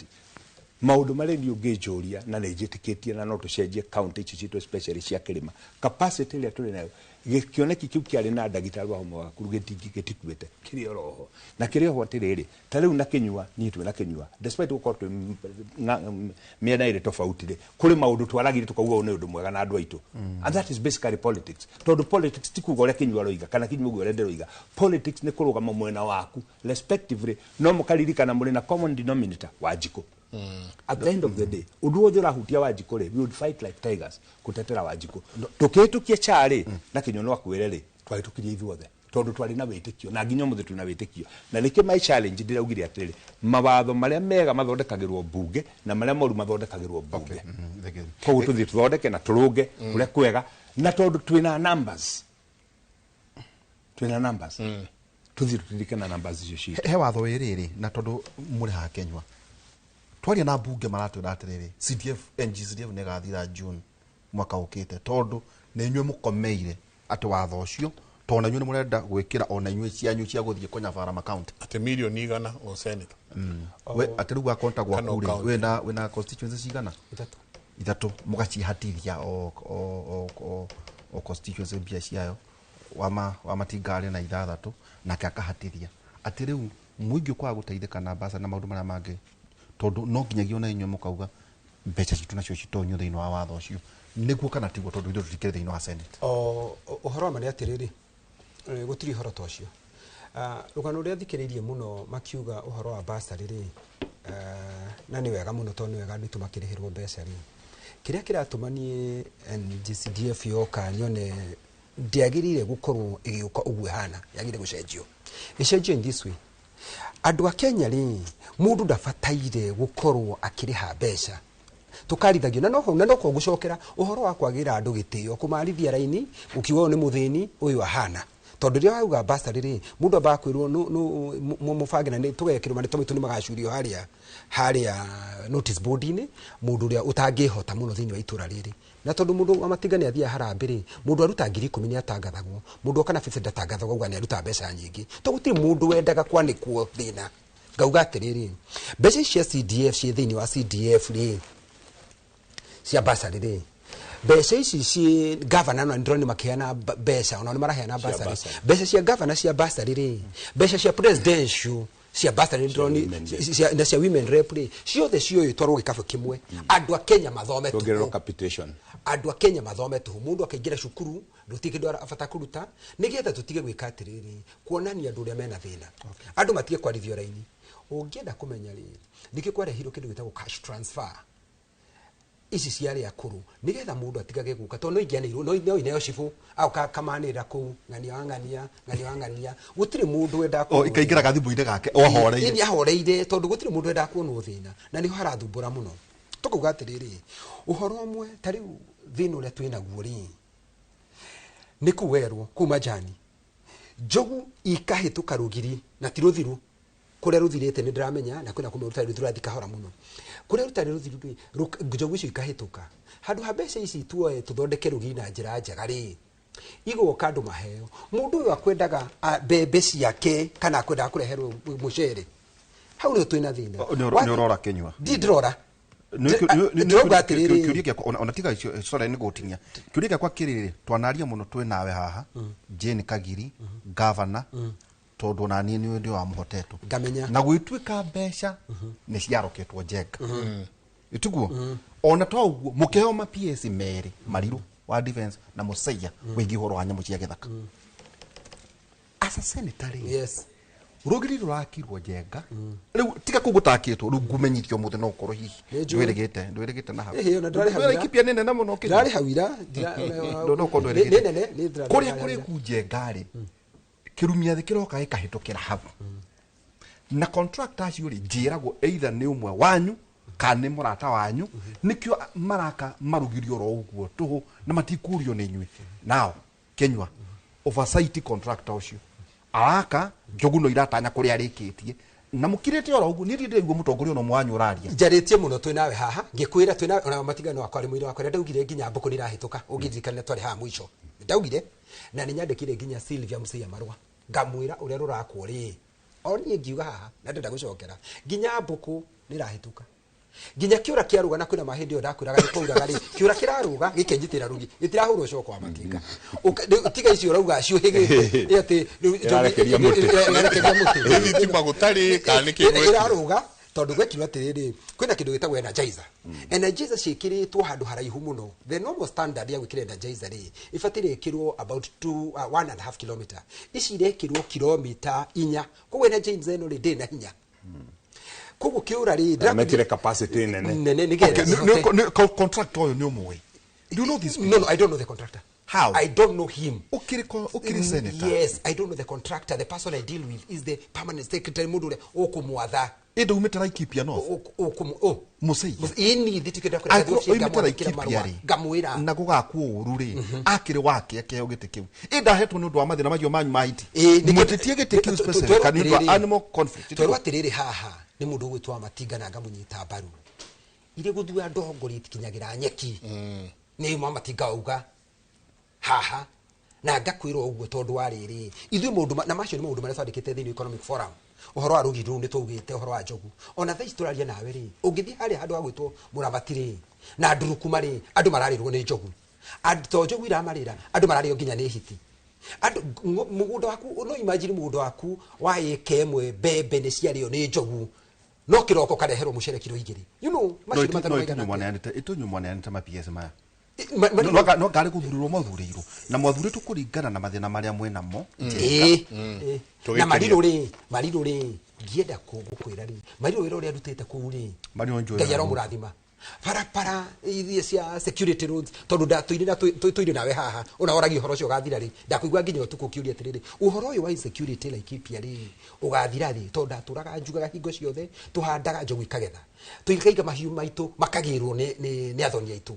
Maũndũ marĩa niĩ ũngĩnjũria na nĩ njĩtĩkĩtie na no tũcenjie county ici citũ especially cia kĩrĩma, capacity ĩrĩa tũrĩ nayo, kĩoneki kĩu kĩarĩ na ndagĩtarĩ wa homa wa Gakuru gĩtikuĩte, kĩrĩ oro ho. Na kĩrĩ oho atĩrĩrĩ, ta rĩu na Kĩnyua, niĩ twĩ na Kĩnyua, despite gũkorwo twĩ mĩena ĩrĩ tofauti rĩ, kũrĩ maũndũ twaragire tũkauga ũyũ nĩ ũndũ mwega na andũ aitũ. And that is basically politics. Tondũ politics ti kuga ũrĩa Kĩnyua aroiga, kana Kĩnyua ũguo ũrĩa ndĩroiga. Politics nĩ kũrũgama mwena waku, respectively, no mũkaririkana mũrĩ na common denominator, Wanjikũ. At the end of the day, ũndũ wothe ũrahutia Wanjikũ rĩ, we would fight like tigers gũtetera Wanjikũ. Tũkĩhĩtũkia SHA rĩ, na Kĩnyua no akwĩre rĩ, twahĩtũkirie ithuothe tondũ twarĩ na wĩtĩkio, na nginya ũmũthĩ twĩna wĩtĩkio. Na nĩkĩo my challenge ndĩraugire atĩrĩrĩ, mawatho marĩa mega mathondekagĩrwo mbunge na marĩa moru mathondekagĩrwo mbunge. Koguo tũthiĩ tũthondeke na tũrũnge kũrĩa kwega, na tondũ twĩna numbers, twĩna numbers, tũthiĩ tũtirike na numbers icio citũ. He watho wĩ rĩrĩ, na tondũ mũrĩ haha Kĩnyua, twaria na mbunge maratwĩra atĩrĩrĩ, CDF, NGCDF nĩ ĩgathira June mwaka ũkĩte, tondũ nĩ inyuĩ mũkomeire atĩ watho ũcio, tondũ na inyuĩ nĩ mũrenda gwĩkĩra ona inyuĩ cianyu cia gũthiĩ kũnyabara makaunti. Atĩ mirioni 100 o senator. We, atĩ rĩu wakonta Kana gwaku rĩ, county. wĩna constituency cigana? Ithatũ. Ithatũ, mũgacihatithia o constituency mbia ciayo, wa Matinga arĩ na 6, nake akahatithia. Atĩ rĩu mũingĩ ũkwaga gũteithĩka na mbaca na maũndũ marĩa mangĩ, tondũ no nginyagia ona inyuĩ mũkauga mbeca citũ nacio citonyio thĩinĩ wa watho ũcio, nĩguo kana tiguo, tondũ ithuĩ tũtikĩrĩ thĩinĩ wa Senate. Ũhoro wa ma nĩ atĩrĩrĩ, gũtirĩ ũhoro ta ũcio. Rũgano rũrĩa thikĩrĩirie mũno makiuga ũhoro wa bursary rĩ, na nĩ wega mũno tondũ nĩ wega andũ aitũ makĩrĩhĩrwo mbeca rĩ. Kĩrĩa kĩratũma niĩ NGCDF yoka nyone ndĩagĩrĩire gũkorwo ĩgĩũka ũguo ĩhana, yagĩrĩire gũcenjio. Ĩcenjio in this way. Andũ a Kenya rĩ, mũndũ ndabataire gũkorwo akĩrĩha mbeca. Tũkarithagio na noho, na noho gũcokera ũhoro wa kwagĩra andũ gĩtĩo, kũmarithia raini, ũkiuga ũyũ nĩ mũthĩni, ũyũ ahana. Tondũ rĩrĩa wauga bursary rĩ, mũndũ ambaga kwĩrwo mũbange na nĩ tũgekĩrwo marĩtwa maitũ nĩ magacurio harĩa notice board-inĩ, mũndũ ũrĩa ũtangĩhota mũno thĩinĩ wa itũra rĩrĩ. Na tondũ mũndũ wa Matinga nĩ athiaga harambee rĩ, mũndũ aruta ngiri ikũmi nĩ atangathagwo, mũndũ oka na 50 ndatangathagwo, auga nĩ aruta mbeca nyingĩ. Tondũ gũtirĩ mũndũ wendaga kwanĩkwo thĩna. Ngauga atĩrĩrĩ, mbeca ici cia CDF ciĩ thĩinĩ wa CDF rĩ, cia bursary rĩ, Mbeca ici ci governor na ndĩrona makĩheana mbeca, ona nĩ maraheana Cia bursary. bursary. Mbeca cia governor cia bursary rĩ, mbeca cia presidential cia bursary ndĩrona women rep. na cia women rep rĩ, ciothe cioywo itwarwo gĩkabũ kĩmwe, andũ a Kenya mathome Tuongererwo tũhũ. Capitation. Andũ a Kenya mathome tũhũ. Mũndũ akaingĩra cukuru ndũtirĩ kĩndũ abata kũruta, nĩgetha tũtige gwĩka atĩrĩrĩ, kuonania andũ ũrĩa mena thĩna, andũ matige kwarithio raini. Ũngĩenda kũmenya rĩ, nĩkĩo kwarehirwo kĩndũ gĩtagwo cash transfer ici cia arĩa akũrũ, nĩgetha mũndũ atigage gũka, tondũ no ingĩanĩirwo no ineo cibũ agoka kamanĩrĩra kũu, ng'ania wa ng'ania, ng'ania wa ng'ania, gũtirĩ mũndũ wendaga O ikaingĩra gathimũ-inĩ gake ohoreire. Ĩni ahoreire, tondũ gũtirĩ mũndũ wendaga kuonwo thĩna, na nĩho harathumbũra mũno. Tũkauga atĩrĩrĩ, ũhoro ũmwe ta rĩu thĩna ũrĩa twĩnaguo rĩ, nĩ kũu werwo kũu majani njogu ikahĩtũka rũgiri na ti rũthiru. Kũrĩa rũthirĩte nĩ ndĩramenya, na kwĩna kũmwe rũtarĩ rũthiru, rũrathiĩ kahora mũno. Kũrĩa rũtarĩ rũthiru rĩ, njogu icio ikahĩtũka. Handũ ha mbeca ici tuoe tũthondeke rũgiri na njĩra njega rĩ, igoka andũ maheo. Mũndũ ũyũ akwendaga mbembe ciake kana akwendaga kũreherwo mũcere, hau nĩho twĩna thĩna. Nĩ ũrora Kĩnyua. Ndi ndĩrora. Ndĩrauga atĩrĩrĩ, Kĩũria gĩakwa ona tiga icio, sorry nĩ gũtinia, kĩũria gĩakwa kĩrĩrĩ, twanaria mũno twĩ nawe haha, Jane Kagiri governor, tondũ ona niĩ nĩ ndĩ wamũhotetwo. Ngamenya. Na gwĩtuĩka mbeca nĩ ciaroketwo Njenga, ĩtiguo ona to ũguo mũkĩheo ma PS merĩ, Marirũ wa defense na Mũcaia wĩgiĩ ũhoro wa nyamũ cia gĩthaka, as a senator rĩ, rũgiri rũrakirwo Njenga rĩu, tiga kũu gũtakĩtwo rĩu, ngumenyithio mũthĩ no ũkorwo hihi Nĩ njũĩ. ndwĩrĩgĩte na hau. Ĩhĩ, ona ndĩrarĩ hau ira. Laikipia nĩ nene mũno, Kĩnyua. Ndĩrarĩ hau ira. No ũkorwo Nĩ ndwĩrĩgĩte. nene, nĩ ndĩrarĩ Kũrĩa hau ira. kũrĩku Njenga rĩ, kĩrumia thĩ kĩroka gĩkahĩtũkĩra hau, na contractor acio rĩ, njĩragwo either nĩ ũmwe wanyu kana nĩ mũrata wanyu, nĩkĩo maraka marũgirio oro ũguo tũhũ na matikũrio nĩ inyuĩ. Nao Kĩnyua, oversight contractor ũcio araka njogu no iratanya kũrĩa arĩkĩtie na mũkirĩte oro ũguo. Niĩ ndĩraigua mũtongoria ũno wanyu ũraria. Njarĩtie mũno twĩ nawe haha, ngĩkwĩra twĩ nawe, ona matigano wakwa arĩ mũira wakwa, ũrĩa ndaugire nginya mbũkũ nĩ irahĩtũka. Ũngĩririkana twarĩ haha mũico, ndaugire na nĩ nyandĩkire nginya Sylvia Musia marũa, ngamwĩra ũrĩa rũrakwo rĩ, o niĩ ngiuga haha na ndĩrenda gũcokera, nginya mbũkũ nĩ irahĩtũka, nginya kĩũra kĩarũga, na kwĩna mahĩndĩ ĩyo ndakwĩraga nĩ kwauraga rĩ, kĩũra kĩrarũga gĩkenyitĩra rũgi, gĩtirahũrwo coko wa matinga. Tiga icio ũrauga ciũhĩgĩte ĩ atĩ rĩu Ĩrarekeria mũtĩ. Ĩrarekeria mũtĩ. Nĩ thitima gũtarĩ kana nĩ kĩ gwekirwo? Ĩrarũga tondũ gwekirwo atĩrĩrĩ, kwĩna kĩndũ gĩtagwo energizer. Energizer ciĩkĩrĩtwo handũ haraihu mũno. The normal standard ya gwĩkĩra energizer rĩ, ĩbataire ĩkĩrwo about two, 1.5 kilometer. Ici irekĩrwo kilomita 4, koguo energizer ĩno rĩ, ndĩrĩ na hinya, koguo kĩũra rĩ Mekire capacity nene. Nene nĩgetha Okay, cihote- contractor ũyũ nĩ ũmũĩ? Do you know this? No, I don't know the contractor. How? I don't know him. Ũkĩrĩ senator. Yes, I don't know the contractor. The person I deal with is the permanent secretary, mũndũ ũrĩa ũkũmwatha. Ĩ ndaumĩte Laikipia North. Oh. Mũcaia. Ĩni thitikĩra. Angĩkorwo oimĩte Laikipia rĩ, Ngamwĩra. Na gũgakwo ũru rĩ, akĩrĩ wake akĩheo gĩtĩ kĩu, ĩ ndahetwo nĩ ũndũ wa mathĩna macio manyu ma hiti. Ĩ, Mwĩtĩtie gĩtĩ kĩu specifically nĩ ũndũ wa animal conflict. Twerwo atĩrĩrĩ, haha nĩ mũndũ ũgwĩtwo wa Matinga na ngamũnyita mbaru, irĩ gũthura ndongoria itikinyagĩra nyeki, nĩ ma Matinga auga haha na ngakwĩra ũguo, tondũ wa rĩrĩ, ithuĩ maũndũ na macio nĩ maũndũ marĩa twandĩkĩte thĩinĩ wa economic forum. Ũhoro wa rũgiri rũu nĩ twaugĩte, ũhoro wa njogu, ona thaa ici tũraria nawe rĩ, ũngĩthiĩ harĩa handũ ha gwĩtwo Mũramati rĩ, na Ndurukuma rĩ, andũ mararĩrwo nĩ njogu. To njogu iramarĩra, andũ mararĩo nginya nĩ hiti. Andũ mũgũnda waku, no imagine mũgũnda waku wa ĩka 1, mbembe nĩ ciarĩo nĩ njogu, no kĩroko kareherwo mũcere kiro 2, macio nĩ matano maigana atĩa? Ĩtũnyũ mwaneanĩte ma PS maya. No No ngarĩ gũthurĩrwo mwathurĩirwo na mwathurĩtwo kũringana na mathĩna marĩa mwĩnamo. Ĩĩ, ĩĩ. Tũgĩkenia. Na Marirũ rĩ, Marirũ rĩ, ngienda gũkwĩra rĩ, Marirũ wĩra ũrĩa arutĩte kũu rĩ, Marirũ njũĩ Ngai wega mũno. aromũrathima. Barabara iria cia security roads, tondũ ndatũire na tũire nawe haha, ona oragia ũhoro ũcio ũgathira rĩ, ndakũigua nginya ũtukũ ũkĩũria atĩrĩrĩ, ũhoro ũyũ wa insecurity Laikipia rĩ, ũgathira rĩ? Tondũ ndatũraga njugaga hingo ciothe, tũhandaga njogu ikagetha, tũikaiga mahiũ maitũ makagĩrwo nĩ athoni aitũ.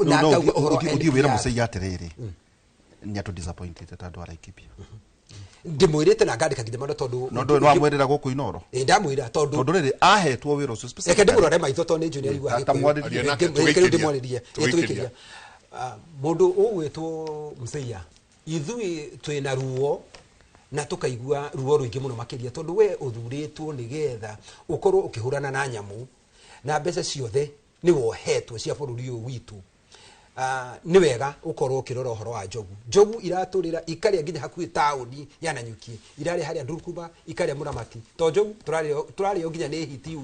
Na ngauga ũhoro wa Ũthiĩ wĩra NPR. Mũcei atĩrĩrĩ, nĩ atũ disappointed ta andũ a Laikipia. Ndĩmwĩrĩte na ngandĩka nginya marũa tondũ No ndũĩ nĩwamwĩrĩra gũkũ Inoro? Ĩ, ndamwĩra tondũ Tondũ rĩrĩ ahetwo wĩra ũcio reke specifically. ndĩmũrore maitho tondũ nĩ njũĩ nĩ aigua. Ta mwarĩrie. Aria nake, Reke tũgĩikĩria. ndĩmwarĩrie. Ĩ, Tũgĩikĩria. tũgĩikĩria. Mũndũ ũgwĩtwo Mũceia, ithuĩ twĩna ruo na tũkaigua ruo rũingĩ mũno makĩria, tondũ we ũthurĩtwo nĩgetha ũkorwo ũkĩhũrana na nyamũ, na mbeca ciothe nĩ wohetwo cia bũrũri ũyũ witũ. Nĩ wega ũkorwo ũkĩrora ũhoro wa njogu. Njogu iratũrĩra ikarĩa nginya hakuhĩ taũni ya Nanyuki, irarĩa harĩa Ndurkuba, ikarĩa Mũramati, to njogu tũrarĩo nginya nĩ hiti.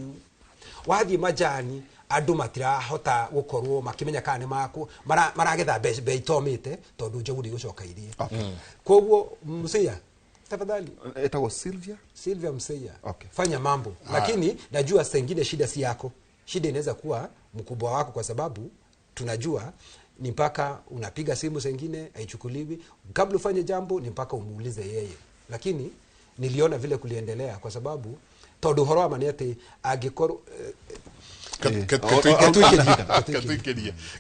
Wathiĩ majani andũ matirahota gũkorwo makĩmenya kana nĩ maku maragetha mbei itomĩte tondũ njogu ndĩgũcoka irie. Koguo Mseya, tafadhali. Etagwo Sylvia. Sylvia Mseya. Okay. Fanya mambo. Lakini najua saa ingine shida si yako, shida inaweza kuwa mkubwa wako, kwa sababu tunajua ni mpaka unapiga simu saa ingine haichukuliwi. Kabla ufanye jambo ni mpaka umuulize yeye. Lakini niliona vile kuliendelea kwa sababu tondu horo wa mani ati angikorwo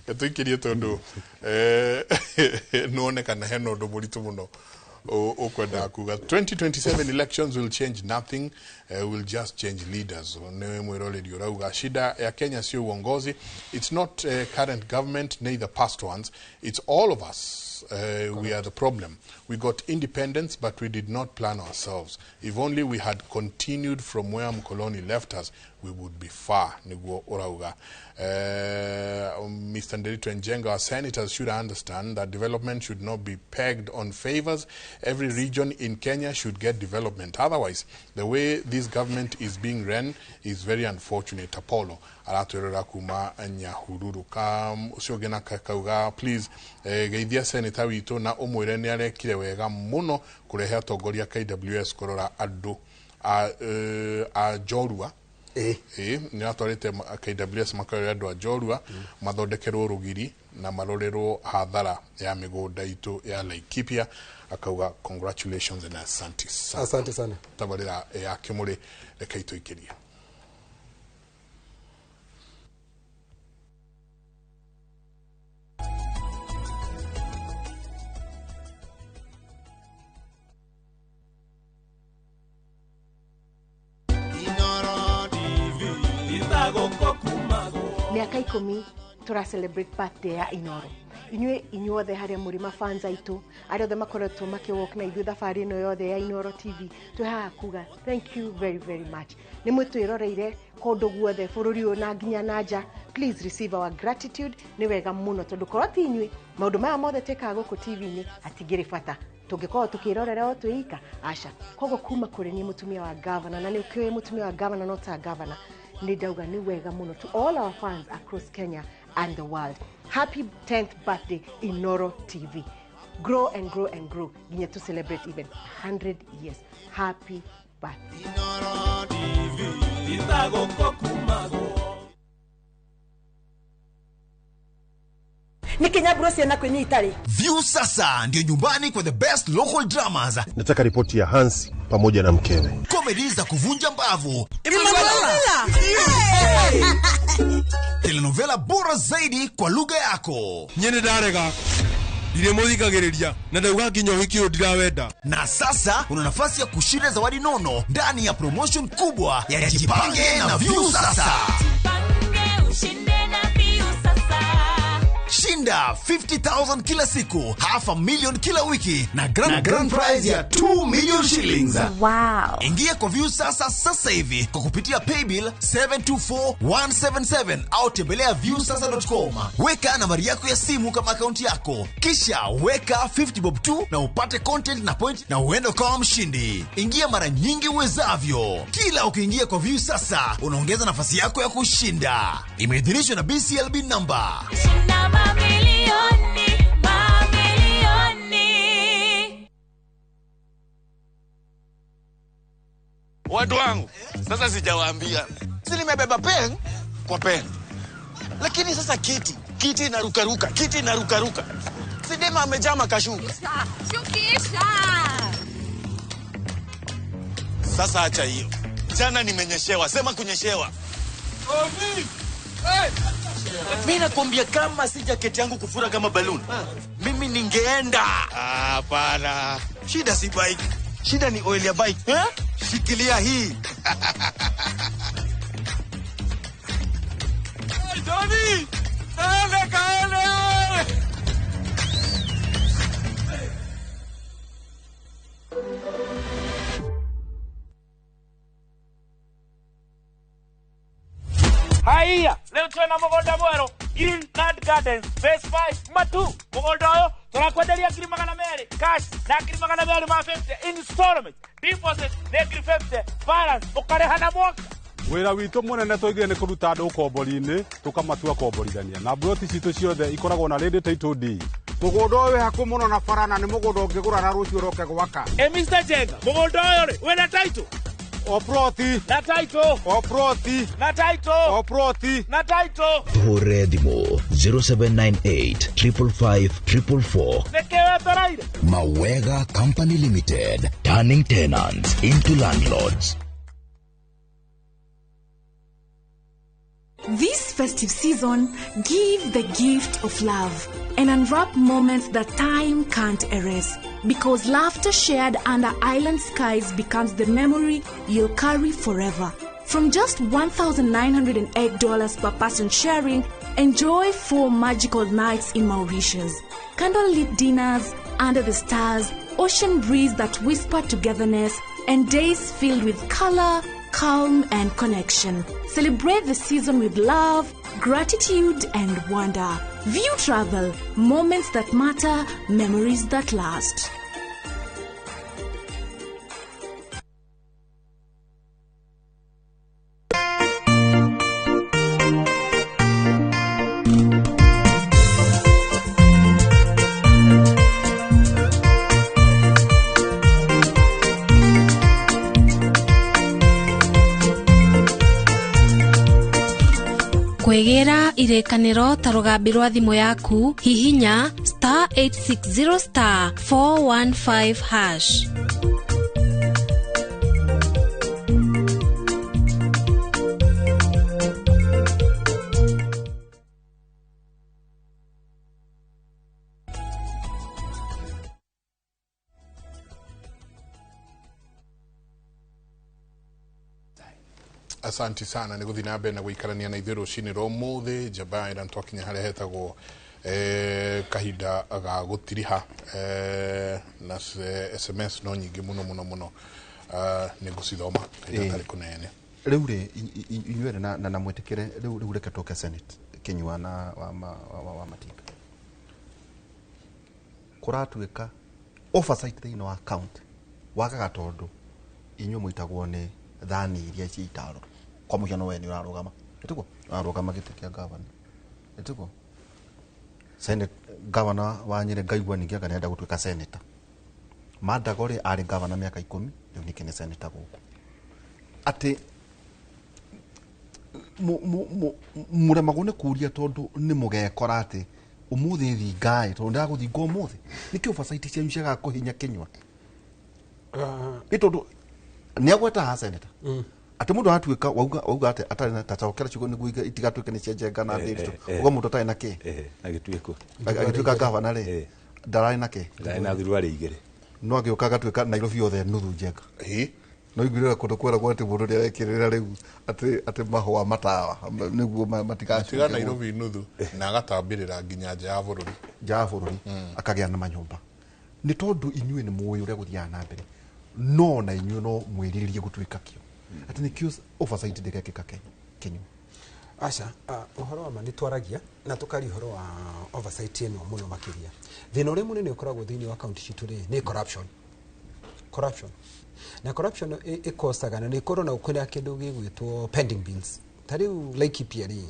Katuikirie tondu nuone kana hena undu muritu muno ukwenda kuga. 2027 elections will change nothing, will just change leaders. Ni mwiroreri urauga shida ya Kenya sio uongozi, it's not current government neither past ones, it's all of us. We are the problem. We got independence, but we did not plan ourselves. If only we had continued from where Mkoloni left us, we would be far. Niguo urauga. Mr. Nderitu Njenga, our senators should understand that development should not be pegged on favors. Every region in Kenya should get development. Otherwise, the way this government is being run is very unfortunate. Apollo aratwerera kuma Nyahururu. Ucio ũngĩ na kauga, please geithia senator witũ na ũmwĩre nĩ arekire wega mũno kũrehe atongoria KWS kũrora andũ a njorua. Nĩ atwarĩte KWS makarore andũ a njorua mathondekerwo rũgiri na marorerwo hathara ya mĩgũnda itũ ya Laikipia. Akauga congratulations and asante sana. Asante sana. Tabarĩra ya Kĩmũrĩ reke itũikĩrie. Miaka 10 tura celebrate birthday ya Inoro. Inyuĩ inyuothe harĩa mũrĩ mafans aitũ, arĩa othe makoretwo makĩwalk na ithuĩ thabarĩ ĩno yothe ya Inoro TV, twĩ haha kuga thank you very very much. Nĩ mwĩtwĩroreire kũndũ guothe bũrũri ũyũ na nginya na nja. Please receive our gratitude. Nĩ wega mũno tondũ korwo ti inyuĩ maũndũ maya mothe twĩkaga gũkũ TV-inĩ hatingĩrĩ bata, tũngĩkorwo tũkĩrorera o twĩika aca. Koguo kuma kũrĩ niĩ mũtumia wa gavana, na nĩ ũkĩũĩ mũtumia wa gavana no ta gavana, nĩ ndauga nĩ wega mũno to all our fans across Kenya and the world. Happy 10th birthday Inoro TV. Grow and grow and grow nginya to celebrate even 100 years. Happy birthday Inoro TV. View sasa ndio nyumbani kwa the best local dramas. Nataka ripoti ya Hans pamoja na mkewe. Comedy za kuvunja mbavu. Telenovela bora zaidi kwa lugha yako. Nyene ndarega. Ndiremuthikagiriria na ndauga nginya uhiki uyu ndirawenda. Na sasa una nafasi ya kushinda zawadi nono ndani ya promotion kubwa ya Jipange na View Sasa. Jipange ushinde na View Sasa. Shinda 50,000 kila siku, 500,000 kila wiki na grand prize ya 2 million shillings. Wow. Ingia kwa View Sasa sasa hivi kwa kupitia paybill 724177 au tembelea viewsasa.com. Weka nambari yako ya simu kama akaunti yako, kisha weka 50 bob 2 na upate content na point na uende kama mshindi. Ingia mara nyingi uwezavyo. Kila ukiingia kwa View Sasa unaongeza nafasi yako ya kushinda. Imeidhinishwa na BCLB number. Shinda mamilioni, mamilioni. Watu wangu, sasa sijawaambia. Si nimebeba pen kwa pen. Lakini sasa kiti inarukaruka, kiti inarukaruka. Sidema amejaa makashuka. Shukisha. Sasa acha hiyo. Jana nimenyeshewa, sema kunyeshewa. Omi. Hey! Mimi nakwambia kama si jacket yangu kufura kama balloon, mimi ningeenda. Hapana. Shida si bike. Shida ni oil ya bike. Eh? Shikilia hii. Hey, Johnny! Kaele, kaele! Haya, leo tuna mgonda mwero. Green Card Gardens Phase 5 Matu. Mũgũnda ũyũ tũrakwenderia 200,000 cash na 250,000 installment. Deposit nĩ 50,000, balance ũkarĩha na mwaka. Wĩra witũ mũnene twaigire nĩ kũruta andũ ũkombori-inĩ tũkamatua komborithania na mburoti citũ ciothe ikoragwo na ready title deed. Mũgũnda ũyũ wĩ hakuhĩ mũno na bara na nĩ mũgũnda ũngĩgũra na rũciũ ũroke gwaka. Ĩ Mr. Jenga, mũgũnda ũyũ rĩ wĩna title? O ploti. Na title. O ploti. Na title. O ploti. Na title. Tũhũre thimũ 0798 555 444. Nĩkĩ wetereire? Mawega Company Limited, turning tenants into landlords. This festive season, give the gift of love and unwrap moments that time can't erase. Because laughter shared under island skies becomes the memory you'll carry forever. From just $1,908 per person sharing, enjoy 4 magical nights in Mauritius. Candlelit dinners under the stars, ocean breeze that whisper togetherness, and days filled with color, calm, and connection. Celebrate the season with love, gratitude, and wonder. View Travel, moments that matter, memories that last. Kwĩgĩra irĩkanĩro ta rũgambi rwa thimũ yaku, hihinya star 860 star 415 hash. Asanti sana nä gå thiä na mbere na gå ikarania na ithuä rå cinä rwa må thä njamba ä twakinya harä a hetagwo kahinda ga gå tiriha na SMS no nyingä må no må no må no nä ngå cithoma kahinda karä kå nene. Rä u rä inyuerä na mwä tä kä re rä u reke tåke Senate Kinyua na wa Matinga kå ratuä ka oversight thä inä wa county wagaga tondå inyuä må itagwo nä thani iria ci itaro kwa muhiano we ni urarugama ituko urarugama giti kia governor ituko senate governor wa Nyeri ngaigua ningi anga nenda gutuika senator Mandago ri ari governor miaka 10 riu niki ni senator guku ati muremagwo ni kuria tondu ni mugekora ati umuthi thingae tondu ndaguthinga umuthi niki oversight cianyu ciagaga kuhinya Kinyua ni tondu ni agweta ha senator ati mundu atuika wauga ati atari na tacokera ciugo niguo itigatuike ni cia Njenga na Ndiritu uga mundu atari na ki agituika agituika governor ri ndarari na ki ndarari na thuruarĩ igĩrĩ no agĩũka agatuĩka Nairobi yothe nuthu Njenga no iguire kũndũ kweragwo atĩ mũndũ nĩarekĩrĩra rĩu atĩ mahũa matawa nĩguo matigacunge Nairobi nuthu na agatambĩrĩra nginya nja ya bũrũri nja ya bũrũri akagĩa na manyũmba nĩ tondũ inyuĩ nĩ mũĩ ũrĩa gũthiaga na mbere no na inyuĩ no mwĩrirĩrie gũtuĩka kĩo atĩ nĩkĩo oversight ndĩrekĩka Kenya. Aca, ũhoro wa ma nĩ twaragia na tũkaria ũhoro wa oversight ĩno mũno makĩria. Thĩna ũrĩa mũnene ũkoragwo thĩinĩ wa kaunti citũ rĩ nĩ corruption. Corruption. Na corruption ĩkosaga na nĩ ĩkorwo na kwĩna kĩndũ gĩgwĩtwo pending bills. Ta rĩu Laikipia rĩ,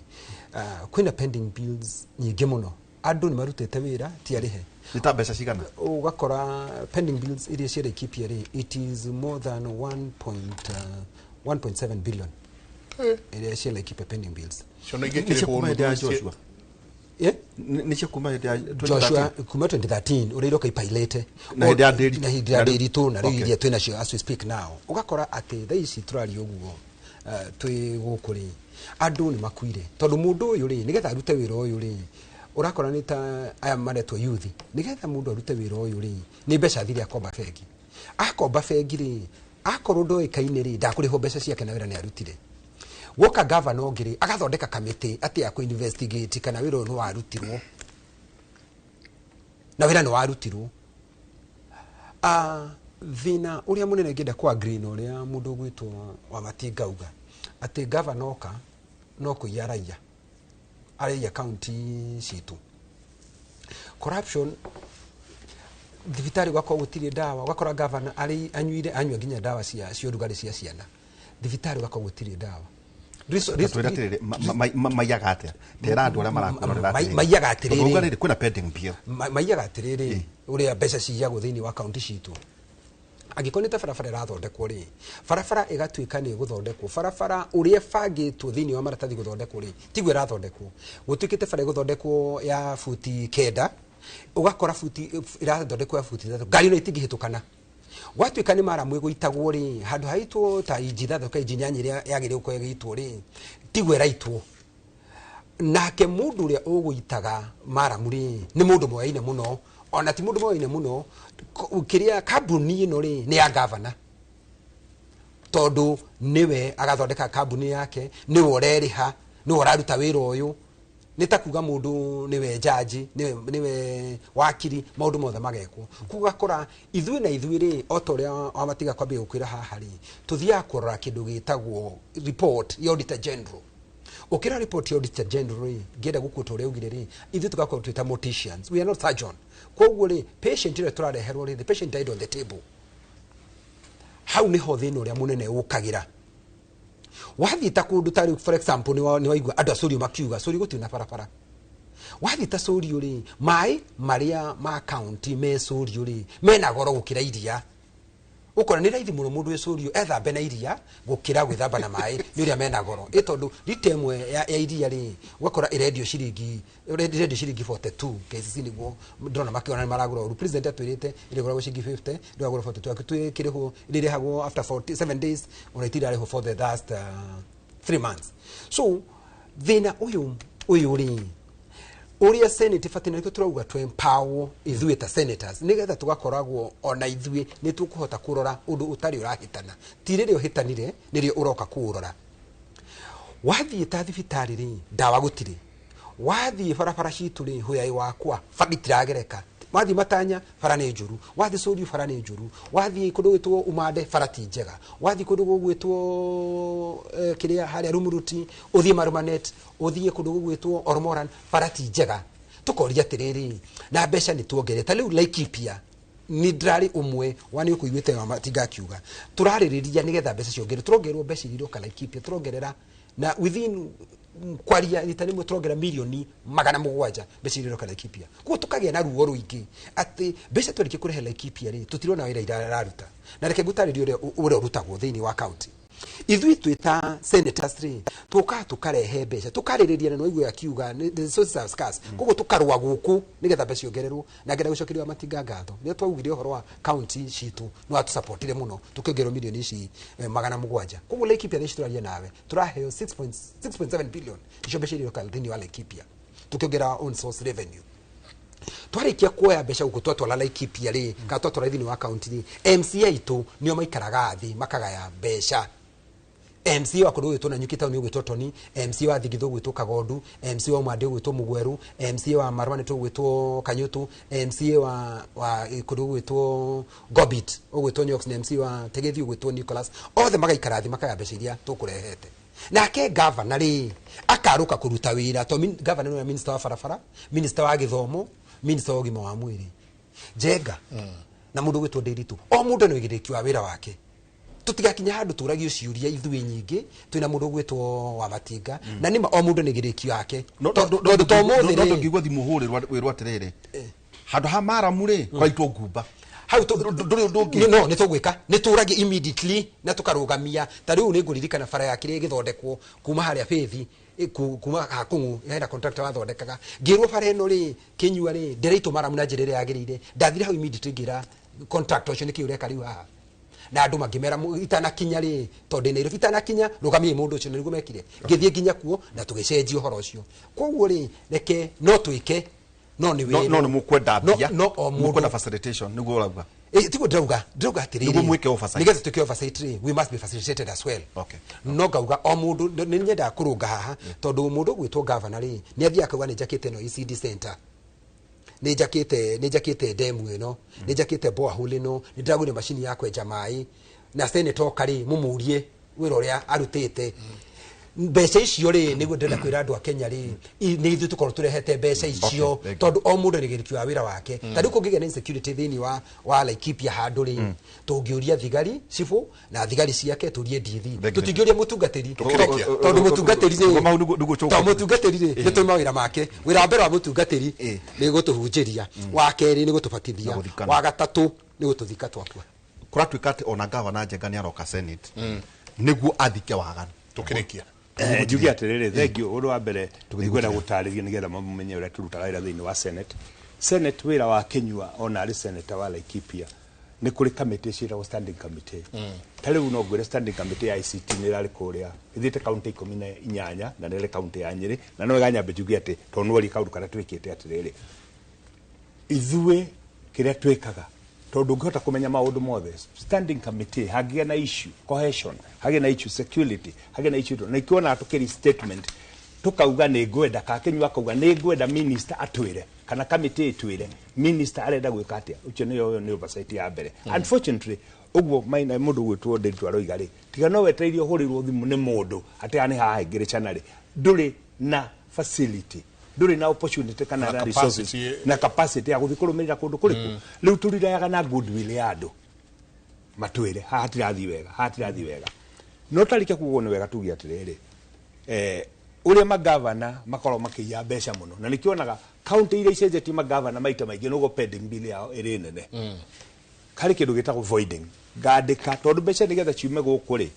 kwĩna pending bills nyingĩ mũno. Andũ nĩ marutĩte wĩra ti arĩhe. Nĩ ta mbeca cigana? Ũgakora pending bills iria cia Laikipia rĩ, it is more than 1.7 billion. Iria cia Laikipia pending bills. Ciono ingĩkĩrĩhwo nuthu Joshua. Nĩ cia kuma hĩndĩ ya Joshua kuma 2013 ũrĩa iroka ipailĩte na hĩndĩ ya Ndiritu na hĩndĩ ya Ndiritu na rĩu iria twĩnacio as we speak now. Ũgakora atĩ thaa ici tũraria ũguo twĩ gũkũ rĩ andũ nĩ makuire tondũ mũndũ ũyũ rĩ nĩgetha arute wĩra ũyũ rĩ ũrakora nĩ ta aya maretwo youth nĩgetha mũndũ arute wĩra ũyũ rĩ nĩ mbeca athire akomba bengi akomba bengi rĩ akorwo ndoĩkaine rĩ ndakũrĩhwo mbeca ciake na wĩra nĩ arutire. Woka governor ũngĩ rĩ agathondeka kamĩtĩ atĩ ya kũ-investigate kana wĩra ũyũ nĩ warutirwo na wĩra nĩ warutirwo. Thĩna ũrĩa mũnene ngĩenda kũ agree na ũrĩa mũndũ ũgwĩtwo Wamatinga auga atĩ governor oka no kũiya raiya Araiya kaunti citũ. Corruption thibitarĩ gwakorwo gũtirĩ ndawa, ũgakora gavana arĩ anyuire anyua nginya ndawa cia ũrugarĩ cia ciana, thibitarĩ gwakorwo gũtirĩ ndawa. Twĩre atĩrĩrĩ, maiyaga atĩa? Tera andũ arĩa marakwĩrorera atĩrĩrĩ. Maiyaga atĩrĩrĩ. Tondũ rĩrĩ kwĩna pending bill. Maiyaga atĩrĩrĩ, ũrĩa mbeca ciyagwo thĩinĩ wa kaunti citũ, angĩkorwo nĩ ta barabara ĩrathondekwo rĩ, barabara ĩgatuĩka nĩ ĩgũthondekwo, barabara ũrĩa ĩbangĩtwo thĩinĩ wa maratathi gũthondekwo rĩ, tiguo ĩrathondekwo. Gũtuĩkĩte bara ĩgũthondekwo ya buti 9, ũgakora buti ĩrathondekwo ya buti 3, ngari no itingĩhĩtũkana. Gwatuĩka nĩ maramu ĩgũitagwo rĩ, handũ haitwo ta inji 6 ka inji 8 ĩrĩa yagĩrĩirwo gũkorwo ĩgĩitwo rĩ, tiguo ĩraitwo. Nake mũndũ ũrĩa ũgũitaga maramu rĩ, nĩ mũndũ moyaine mũno, ona ti mũndũ moyaine mũno, kĩrĩa kambuni ĩno rĩ, nĩ ya gavana, tondũ nĩwe agathondeka kambuni yake, nĩwe ũrerĩha, nĩwe ũraruta wĩra ũyũ. Nĩ ta kuga mũndũ nĩwe jaji, nĩwe wakiri, maũndũ mothe magekwo. Koguo ũgakora ithuĩ na ithuĩ rĩ, o ta ũrĩa wamatiga kwambia gũkwĩra haha rĩ, tũthiaga kũrora kĩndũ gĩtagwo report ya Auditor General. Ũkĩrora report ya Auditor General rĩ, ngĩenda gũkuota ũrĩa augire rĩ, ithuĩ tũgakorwo twĩ ta morticians, we are not surgeon. Koguo rĩ, patient ĩrĩa tũrareherwo rĩ, the patient died on the table. Hau nĩho thĩna ũrĩa mũnene ũkagĩra. Wathiĩ ta kũndũ ta rĩu, for example, nĩ waigua andũ a Sũriũ makiuga Sũriũ gũtirĩ na barabara. Wathiĩ ta Sũriũ rĩ, maĩ marĩa ma county me Sũriũ rĩ, mena goro gũkĩra iria. Ũkona nĩ raithi mũno mũndũ wĩ Sũriũ ethambe na iria gũkĩra gwĩthamba na maĩ nĩ ũrĩa mena goro. Ĩ tondũ rita ĩmwe ya iria rĩ, ũgakora ĩrendio ciringi, ĩrendio ciringi 42 KCC, nĩguo ndĩrona makĩona nĩ maragũra ũru. President atwĩrĩte ĩrĩgũragwo ciringi 50, ndĩragũra 42, akĩtwĩ kĩrĩhwo, ĩrĩrĩhagwo after 47 days, ona itirarĩhwo for the last 3 months. So thĩna ũyũ rĩ, ũrĩa Senate ĩbatiĩ, na nĩkĩo tũrauga tũ empower ithuĩ ta senators, nĩgetha tũgakoragwo ona ithuĩ nĩ tũkũhota kũrora ũndũ ũtarĩ ũrahĩtana. Ti rĩrĩa ũhĩtanire nĩrĩo ũroka kũũrora. Wathiĩ ta thibitarĩ rĩ, ndawa gũtirĩ. Wathiĩ barabara citũ rĩ, hũyai wakwa, bara itiragereka. Wathiĩ Matanya, bara nĩ njũru. Wathiĩ Sũriũ, bara nĩ njũru. Wathiĩ kũndũ gwĩtwo Umande, bara ti njega. Wathiĩ kũndũ gũgwĩtwo kĩrĩa harĩa Rumuruti, ũthiĩ Marumanet, ũthiĩ kũndũ gũgwĩtwo Ormoran, bara ti njega. Tũkoria atĩrĩrĩ, na mbeca nĩ tuongerere. Ta rĩu Laikipia, nĩ ndĩrarĩ ũmwe wa nĩ ũkũiguĩte wa Matinga akiuga, tũrarĩrĩria nĩgetha mbeca ciongererwo. Tũrongererwo mbeca iria iroka Laikipia, tũrongerera na within kwaria rita rĩmwe tũrongerera mirioni 700 mbeca iria iroka Laikipia. Koguo tũkagĩa na ruo rũingĩ atĩ mbeca twarĩkia kũrehe Laikipia rĩ, tũtirona wĩra iraruta. Na reke ngũtarĩrie ũrĩa ũrutagwo thĩinĩ wa county. Ithuĩ twĩ ta senators rĩ, tũkaga tũkarehe mbeca, tũkarĩrĩria na nĩwaigua akiuga the resources are scarce. Koguo tũkarũa gũkũ nĩgetha mbeca ciongererwo. Na ngenda gũcokeria wa Matinga ngatho. Rĩrĩa twaugire ũhoro wa county citũ, no atũsupportire mũno, tũkĩongererwo mirioni ici 700. Koguo Laikipia thaa ici tũraria nawe, tũraheo 6.7 billion icio mbeca iria iroka thĩinĩ wa Laikipia, tũkĩongerera own source revenue. Twarĩkia kuoya mbeca gũkũ twatwara Laikipia rĩ, kana twatwara thĩinĩ wa county rĩ, MCA aitũ nĩo maikaraga thĩ makagaya mbeca. MCA wa kũndũ gwĩtwo Nanyuki town ũgwĩtwo Tony, MCA wa Thigithũ ũgwĩtwo Kagondu, MCA wa Umande ũgwĩtwo Mũgweru, MCA wa Marwanet ũgwĩtwo Kanyutu, MCA wa kũndũ gwĩtwo Gobit ũgwĩtwo Nyox, na MCA wa Tegethi ũgwĩtwo Nicholas. Othe magaikara thĩ makagaya mbeca iria tũkũrehete. Nake gavana rĩ, akarũka kũruta wĩra, to gavana nĩwe minister wa barabara, minister wa gĩthomo, minister wa ũgima wa mwĩrĩ. Njenga na mũndũ ũgwĩtwo Ndiritu, o mũndũ nĩ ũigĩrĩrĩki wa wĩra wake. Tũtigakinya handũ tũragio ciũria ithuĩ nyingĩ, twĩna mũndũ ũgwĩtwo wa Matinga, na nĩma o mũndũ nĩ ũigĩrĩrĩki wake. Tondũ to ũmũthĩ No rĩ- ndũngĩigua thimũ hũrĩrwo wĩrwo atĩrĩrĩ, handũ ha maramu rĩ, kũraitwo ngumba. Hau ndũrĩ ũndũ ũngĩ. No, nĩ tũgwĩka, nĩ tũragie immediately na tũkarũgamia. Ta rĩu nĩ ngũririkana bara ya kĩrĩa ĩgĩthondekwo kuma harĩa Faith, kuma Hakũng'ũ, hena contractor wathondekaga. Ngĩrwo bara ĩno rĩ, Kĩnyua rĩ, ndĩraitwo maramu na njĩra ĩrĩa yagĩrĩire. Ndathire hau immediately ngĩra contractor ũcio nĩkĩ ũreka rĩu haha. Na andũ makĩmera itanakinya rĩ, tondũ ndĩ Nairobi itanakinya, rũgamiai mũndũ ũcio, na nĩguo mekire. Ngĩthiĩ nginya kuo na tũgĩcenjia ũhoro ũcio. Koguo rĩ, reke no twĩke, no nĩ No, wĩra. no nĩ mũkwenda No, mbia. no o mũndũ. Mũkwenda facilitation, nĩguo ũrauga. Tiguo ndĩrauga, ndĩrauga atĩrĩrĩ, Nĩguo mwĩke oversight. Nĩgetha twĩke oversight rĩ, we must be facilitated as well. No ngauga o mũndũ, nĩ nyendaga kũrũnga haha, tondũ mũndũ ũgwĩtwo governor rĩ, nĩ athiaga akauga nĩ njakĩte ĩno ECD center. Nĩ njakĩte demu ĩno, nĩ njakĩte borehole ĩno, nĩ ndĩragũrire macini ya kwenja maĩ. Na senator oka rĩ, mũmũrie wĩra ũrĩa arutĩte. Mbeca icio rĩ nĩguo ndĩrenda kwĩra andũ a Kenya rĩ, nĩ ithuĩ tũkorwo tũrehete mbeca icio, tondũ o mũndũ nĩ gĩrĩki wa wĩra wake. Ta rĩu kũngĩgĩa na insecurity thĩinĩ wa Laikipia handũ rĩ, tũngĩũria thigari cibũ na thigari ciake, tũrie ndithi, tũtingĩũria mũtungatĩri, tondũ mũtungatĩri rĩ, tondũ mũtungatĩri rĩ nĩ tũĩ mawĩra make. Wĩra wa mbere wa mũtungatĩri nĩ gũtũhunjĩria, wa kerĩ nĩ gũtũbatithia, wa gatatũ nĩ gũtũthika twakua. Kũratuĩka atĩ ona gavana Njenga nĩ aroka Senate nĩguo athike waganu. Tũkĩrĩkia njuge atĩrĩrĩ, thengio. Ũndũ wa mbere nĩngwenda gũtarĩria nĩgetha mamenye ũrĩa tũrutaga wĩra thĩinĩ wa Senate. Senate wĩra wa Kinyua ona arĩ senator wa Laikipia nĩ kũrĩ committee ciĩtagwo standing committee. Ta rĩu no ngwĩre standing committee ya ICT nĩ ĩrarĩ kũrĩa ĩthiĩte kaunti 18 na nĩ ĩrĩ kaunti ya Nyĩrĩ. Na no wega nyambe njuge atĩ tondũ nĩworie kaũndũ karĩa twĩkĩte atĩrĩrĩ, ithuĩ kĩrĩa twĩkaga, tondũ ũngĩhota kũmenya maũndũ mothe, standing committee hangĩgĩa na issue cohesion, hagĩe na issue security, hagĩe na issue na ikiona tũkĩri statement tukauga nĩ ngwenda ka Kinyua akauga nĩ ngwenda minister atwĩre kana committee ĩtwĩre minister arenda gwĩka atĩa, ũcio nĩyo nĩ oversight ya mbere. Unfortunately ũguo maina mũndũ gwĩtwo Ndiritu aroiga rĩ, tiga no wetereire ũhũrĩrwo thimũ nĩ mũndũ atĩ haha nĩ hahengĩrĩcana rĩ, ndũrĩ na facility, ndũrĩ na opportunity kana na resources na capacity ya gũthiĩ kũrũmĩrĩra kũndũ kũrĩkũ. Rĩu tũrirayaga na goodwill ya andũ matwĩre haha hatirathiĩ wega, haha hatirathiĩ wega. No tarĩkia kuguo nĩ wega tuge atĩrĩrĩ, ũrĩa magavana makoragwo makĩiya mbeca mũno, na nĩkĩonaga kaunti iria icenjetie magavana maita maingĩ nĩguo pending bill yao ĩrĩ nene. Harĩ kĩndũ gĩtagwo voiding, ngandĩka tondũ mbeca nĩgetha ciume gũkũ rĩ,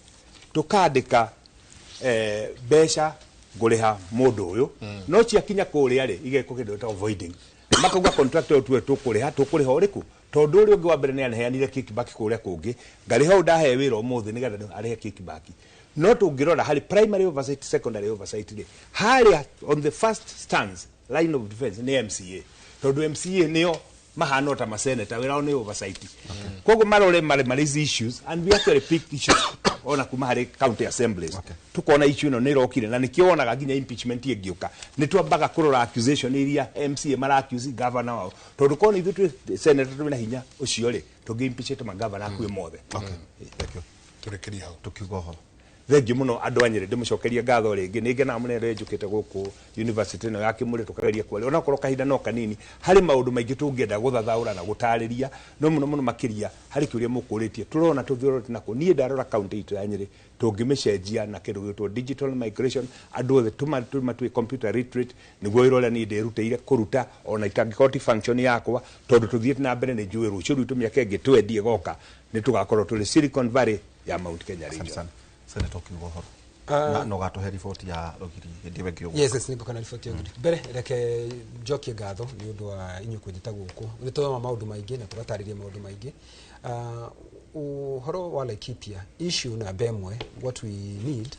tũkandĩka mbeca ngũrĩha mũndũ ũyũ, no ciakinya kũrĩa rĩ igekwo kĩndũ gĩtagwo voiding, makauga contract ĩyo tuwe tũkũrĩha ũrĩkũ, tondũ ũrĩa ũngĩ wa mbere nĩ aneanire kickback kũrĩa kũngĩ, ngarĩha ũyũ ndahe wĩra ũmũthĩ nĩgetha arĩhe kickback. No tũngĩrora harĩ primary oversight, secondary oversight rĩ, harĩa on the first stance line of defense nĩ MCA, tondũ MCA nĩo mahana ta maseneta, wĩra wao nĩ oversight. Koguo marore marĩ these issues, and we actually pick issues ona kuma harĩ county assemblies. Tukona issue ĩno nĩ ĩrokire, na nĩkĩo wonaga nginya impeachment ĩngĩũka nĩ twambaga kũrora accusation iria MCA mara accuse governor wao, tondũ korwo nĩ ithuĩ twĩ senator twĩna hinya ũcio rĩ, tũngĩ impeach magavana akuĩ mothe. Thank you. Tũrĩkĩrie hau tukiuga ũhoro. Thengiũ mũno andũ a Nyĩrĩ, ndĩmũcokerie ngatho rĩngĩ. Nĩ ngenaga mũno rĩrĩa njũkĩte gũkũ university ĩno ya Kĩmũrĩ tũkageria kwaria, onakorwo kahinda no kanini, harĩ maũndũ maingĩ tũngĩenda gũthathaũra na gũtarĩria, no mũno mũno makĩria harĩ kĩũria mũkũrĩtie tũrona tũthiũrũrũkĩte nakũ. Niĩ ndarora kaunti itũ ya Nyĩrĩ tũngĩmĩcenjia na kĩndũ gĩtwo digital migration, andũ othe tũmatue computer literate, nĩguo wĩra ũrĩa niĩ ndĩrutĩire kũruta ona itangĩkorwo ti function yakwa, tondũ tũthiĩte na mbere nĩ njũĩ rũciũ rwitũ mĩaka ĩngĩ twendie goka nĩ tũgakorwo tũrĩ Silicon Valley ya Mount Kenya region. Senator kiugo horo na no gatuhe report ya rugiri hindi wengi uguo. Yes, nĩngũka na report ya rugiri. Mbere reke njokie ngatho nĩ ũndũ wa inyuĩ kũnjĩta gũkũ, nĩ tũthoma maũndũ maingĩ na tũgatarĩria maũndũ maingĩ. Ũhoro wa Laikipia issue namba ĩmwe, what we need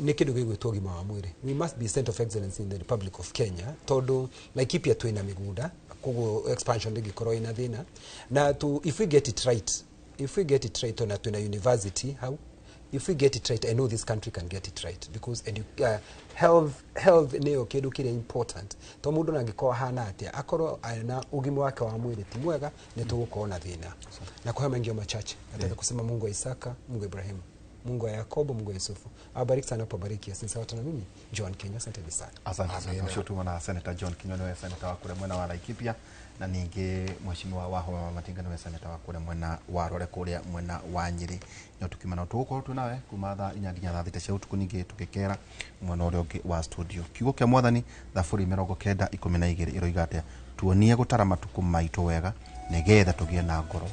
nĩ kĩndũ gĩgwĩtwo ũgima wa mwĩrĩ. We must be center of excellence in the Republic of Kenya, tondũ Laikipia twĩna mĩgũnda, koguo expansion ndĩngĩkorwo ĩna thĩna, na if we get it right, ona twĩna university hau. If we get it right, I know this country can get it right, because health nĩyo kĩndũ kĩrĩa important. To mũndũ angĩkorwo ahana atĩa, akorwo na ũgima wake wa mwĩrĩ ti mwega, nĩ tũgũkorwo na thĩna. Na kwa hayo mengi machache, nataka kusema Mungu wa Isaka, Mungu wa Ibrahimu, Mungu wa Yakobo, Mungu wa Yusufu awabariki sana, awabariki. Asante sana. Mimi John Kinyua, asante sana. Asante sana. Ũcio tuma na Senator John Kinyua nĩwe senator wa kũrĩa mwena wa Laikipia, na ningĩ mheshimiwa Wahoma Wamatinga nĩwe senator wa kũrĩa mwena wa Rore kũrĩa mwena wa Nyĩrĩ. No tukimana na tũgũkorwo twĩ nawe kuma thaa 4 nginya thaa 6 cia ũtukũ, ningĩ tũgĩkera mwena ũrĩa ũngĩ wa studio. Kiugo kĩa Mwathani Thaburi 90:12 ĩroiga atĩa? Tuonie gũtara matukũ maitũ wega nĩgetha tũgĩe na ngoro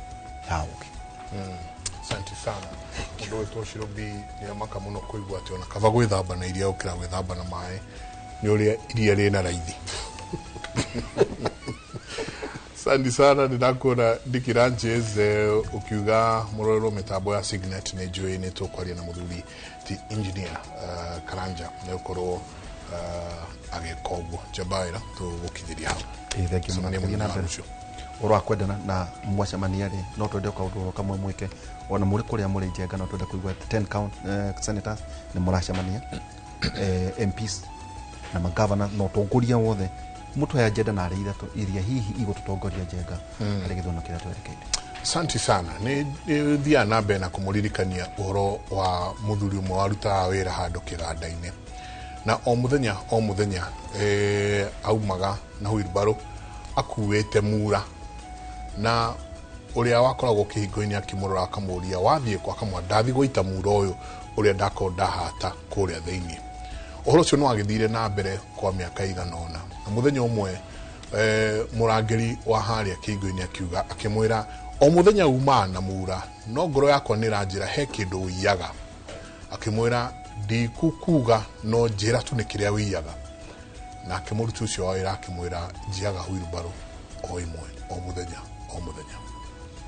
ya ũũgĩ. Asante sana. Mũndũ wĩtwo Shirobi nĩ amaka mũno kũigua atĩ ona kaba gwĩthamba na iria gũkĩra gwĩthamba na maĩ, nĩ ũrĩa iria rĩna raithi. Asante sana, ndĩrakuona Dicky Ranches ukiuga mũrorerwo mĩtambo ya Signet nĩ njũĩ nĩ tũkwaria na mũthuri ti engineer Karanja nĩ ũkorwo agĩka ũguo. Njamba wĩra tũgũkinyĩria hau. Thank you mũno. Tũgĩthiĩ na mbere ũhoro wa kwendana na mwacemania rĩ, no twende kaũndũ oro kamwe mwĩke, ona mũrĩ kũrĩa mũrĩ Njenga, no twende kũigua 10 count senators nĩ mũracemania, MPs na magavana na ũtongoria wothe, mũtũhe agenda na arĩ ithatũ iria hihi igũtũtongoria Njenga harĩ gĩthurano kĩrĩa twerekeire. Asante sana. Nĩ thiaga na mbere na kũmũririkania ũhoro wa mũthuri ũmwe warutaga wĩra handũ kĩganda-inĩ, na o mũthenya aumaga na wheelbarrow akuĩte mura, na ũrĩa wakoragwo kĩhingo-inĩ akĩmũrora akamũria wathiĩ kwa, akamwĩra ndathiĩ gũita mura ũyũ ũrĩa ndakorwo ndahata kũrĩa thĩinĩ. Ũhoro ũcio nĩ wagĩthire na mbere kwa mĩaka ĩigana ũna, na mũthenya ũmwe mũrangĩri wa harĩa kĩhingo-inĩ akiuga akĩmwĩra o mũthenya umaga na mura, no ngoro yakwa nĩ ĩranjĩra he kĩndũ ũiyaga. Akĩmwĩra ndikukuga no njĩra tu nĩ kĩrĩa ũiyaga. Nake mũruti ũcio wa wĩra akĩmwĩra njiyaga wheelbarrow o ĩmwe o mũthenya o mũthenya.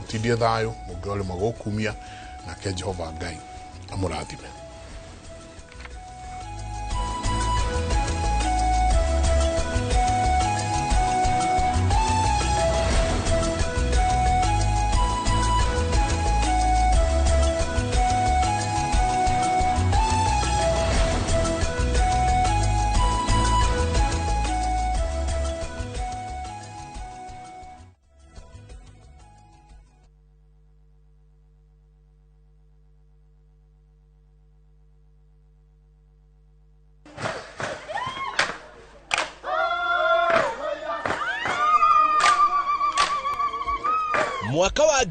Mũtindie thayũ, mũngĩrorĩma gũkumia, nake Jehova Ngai amũrathime. Mwaka wa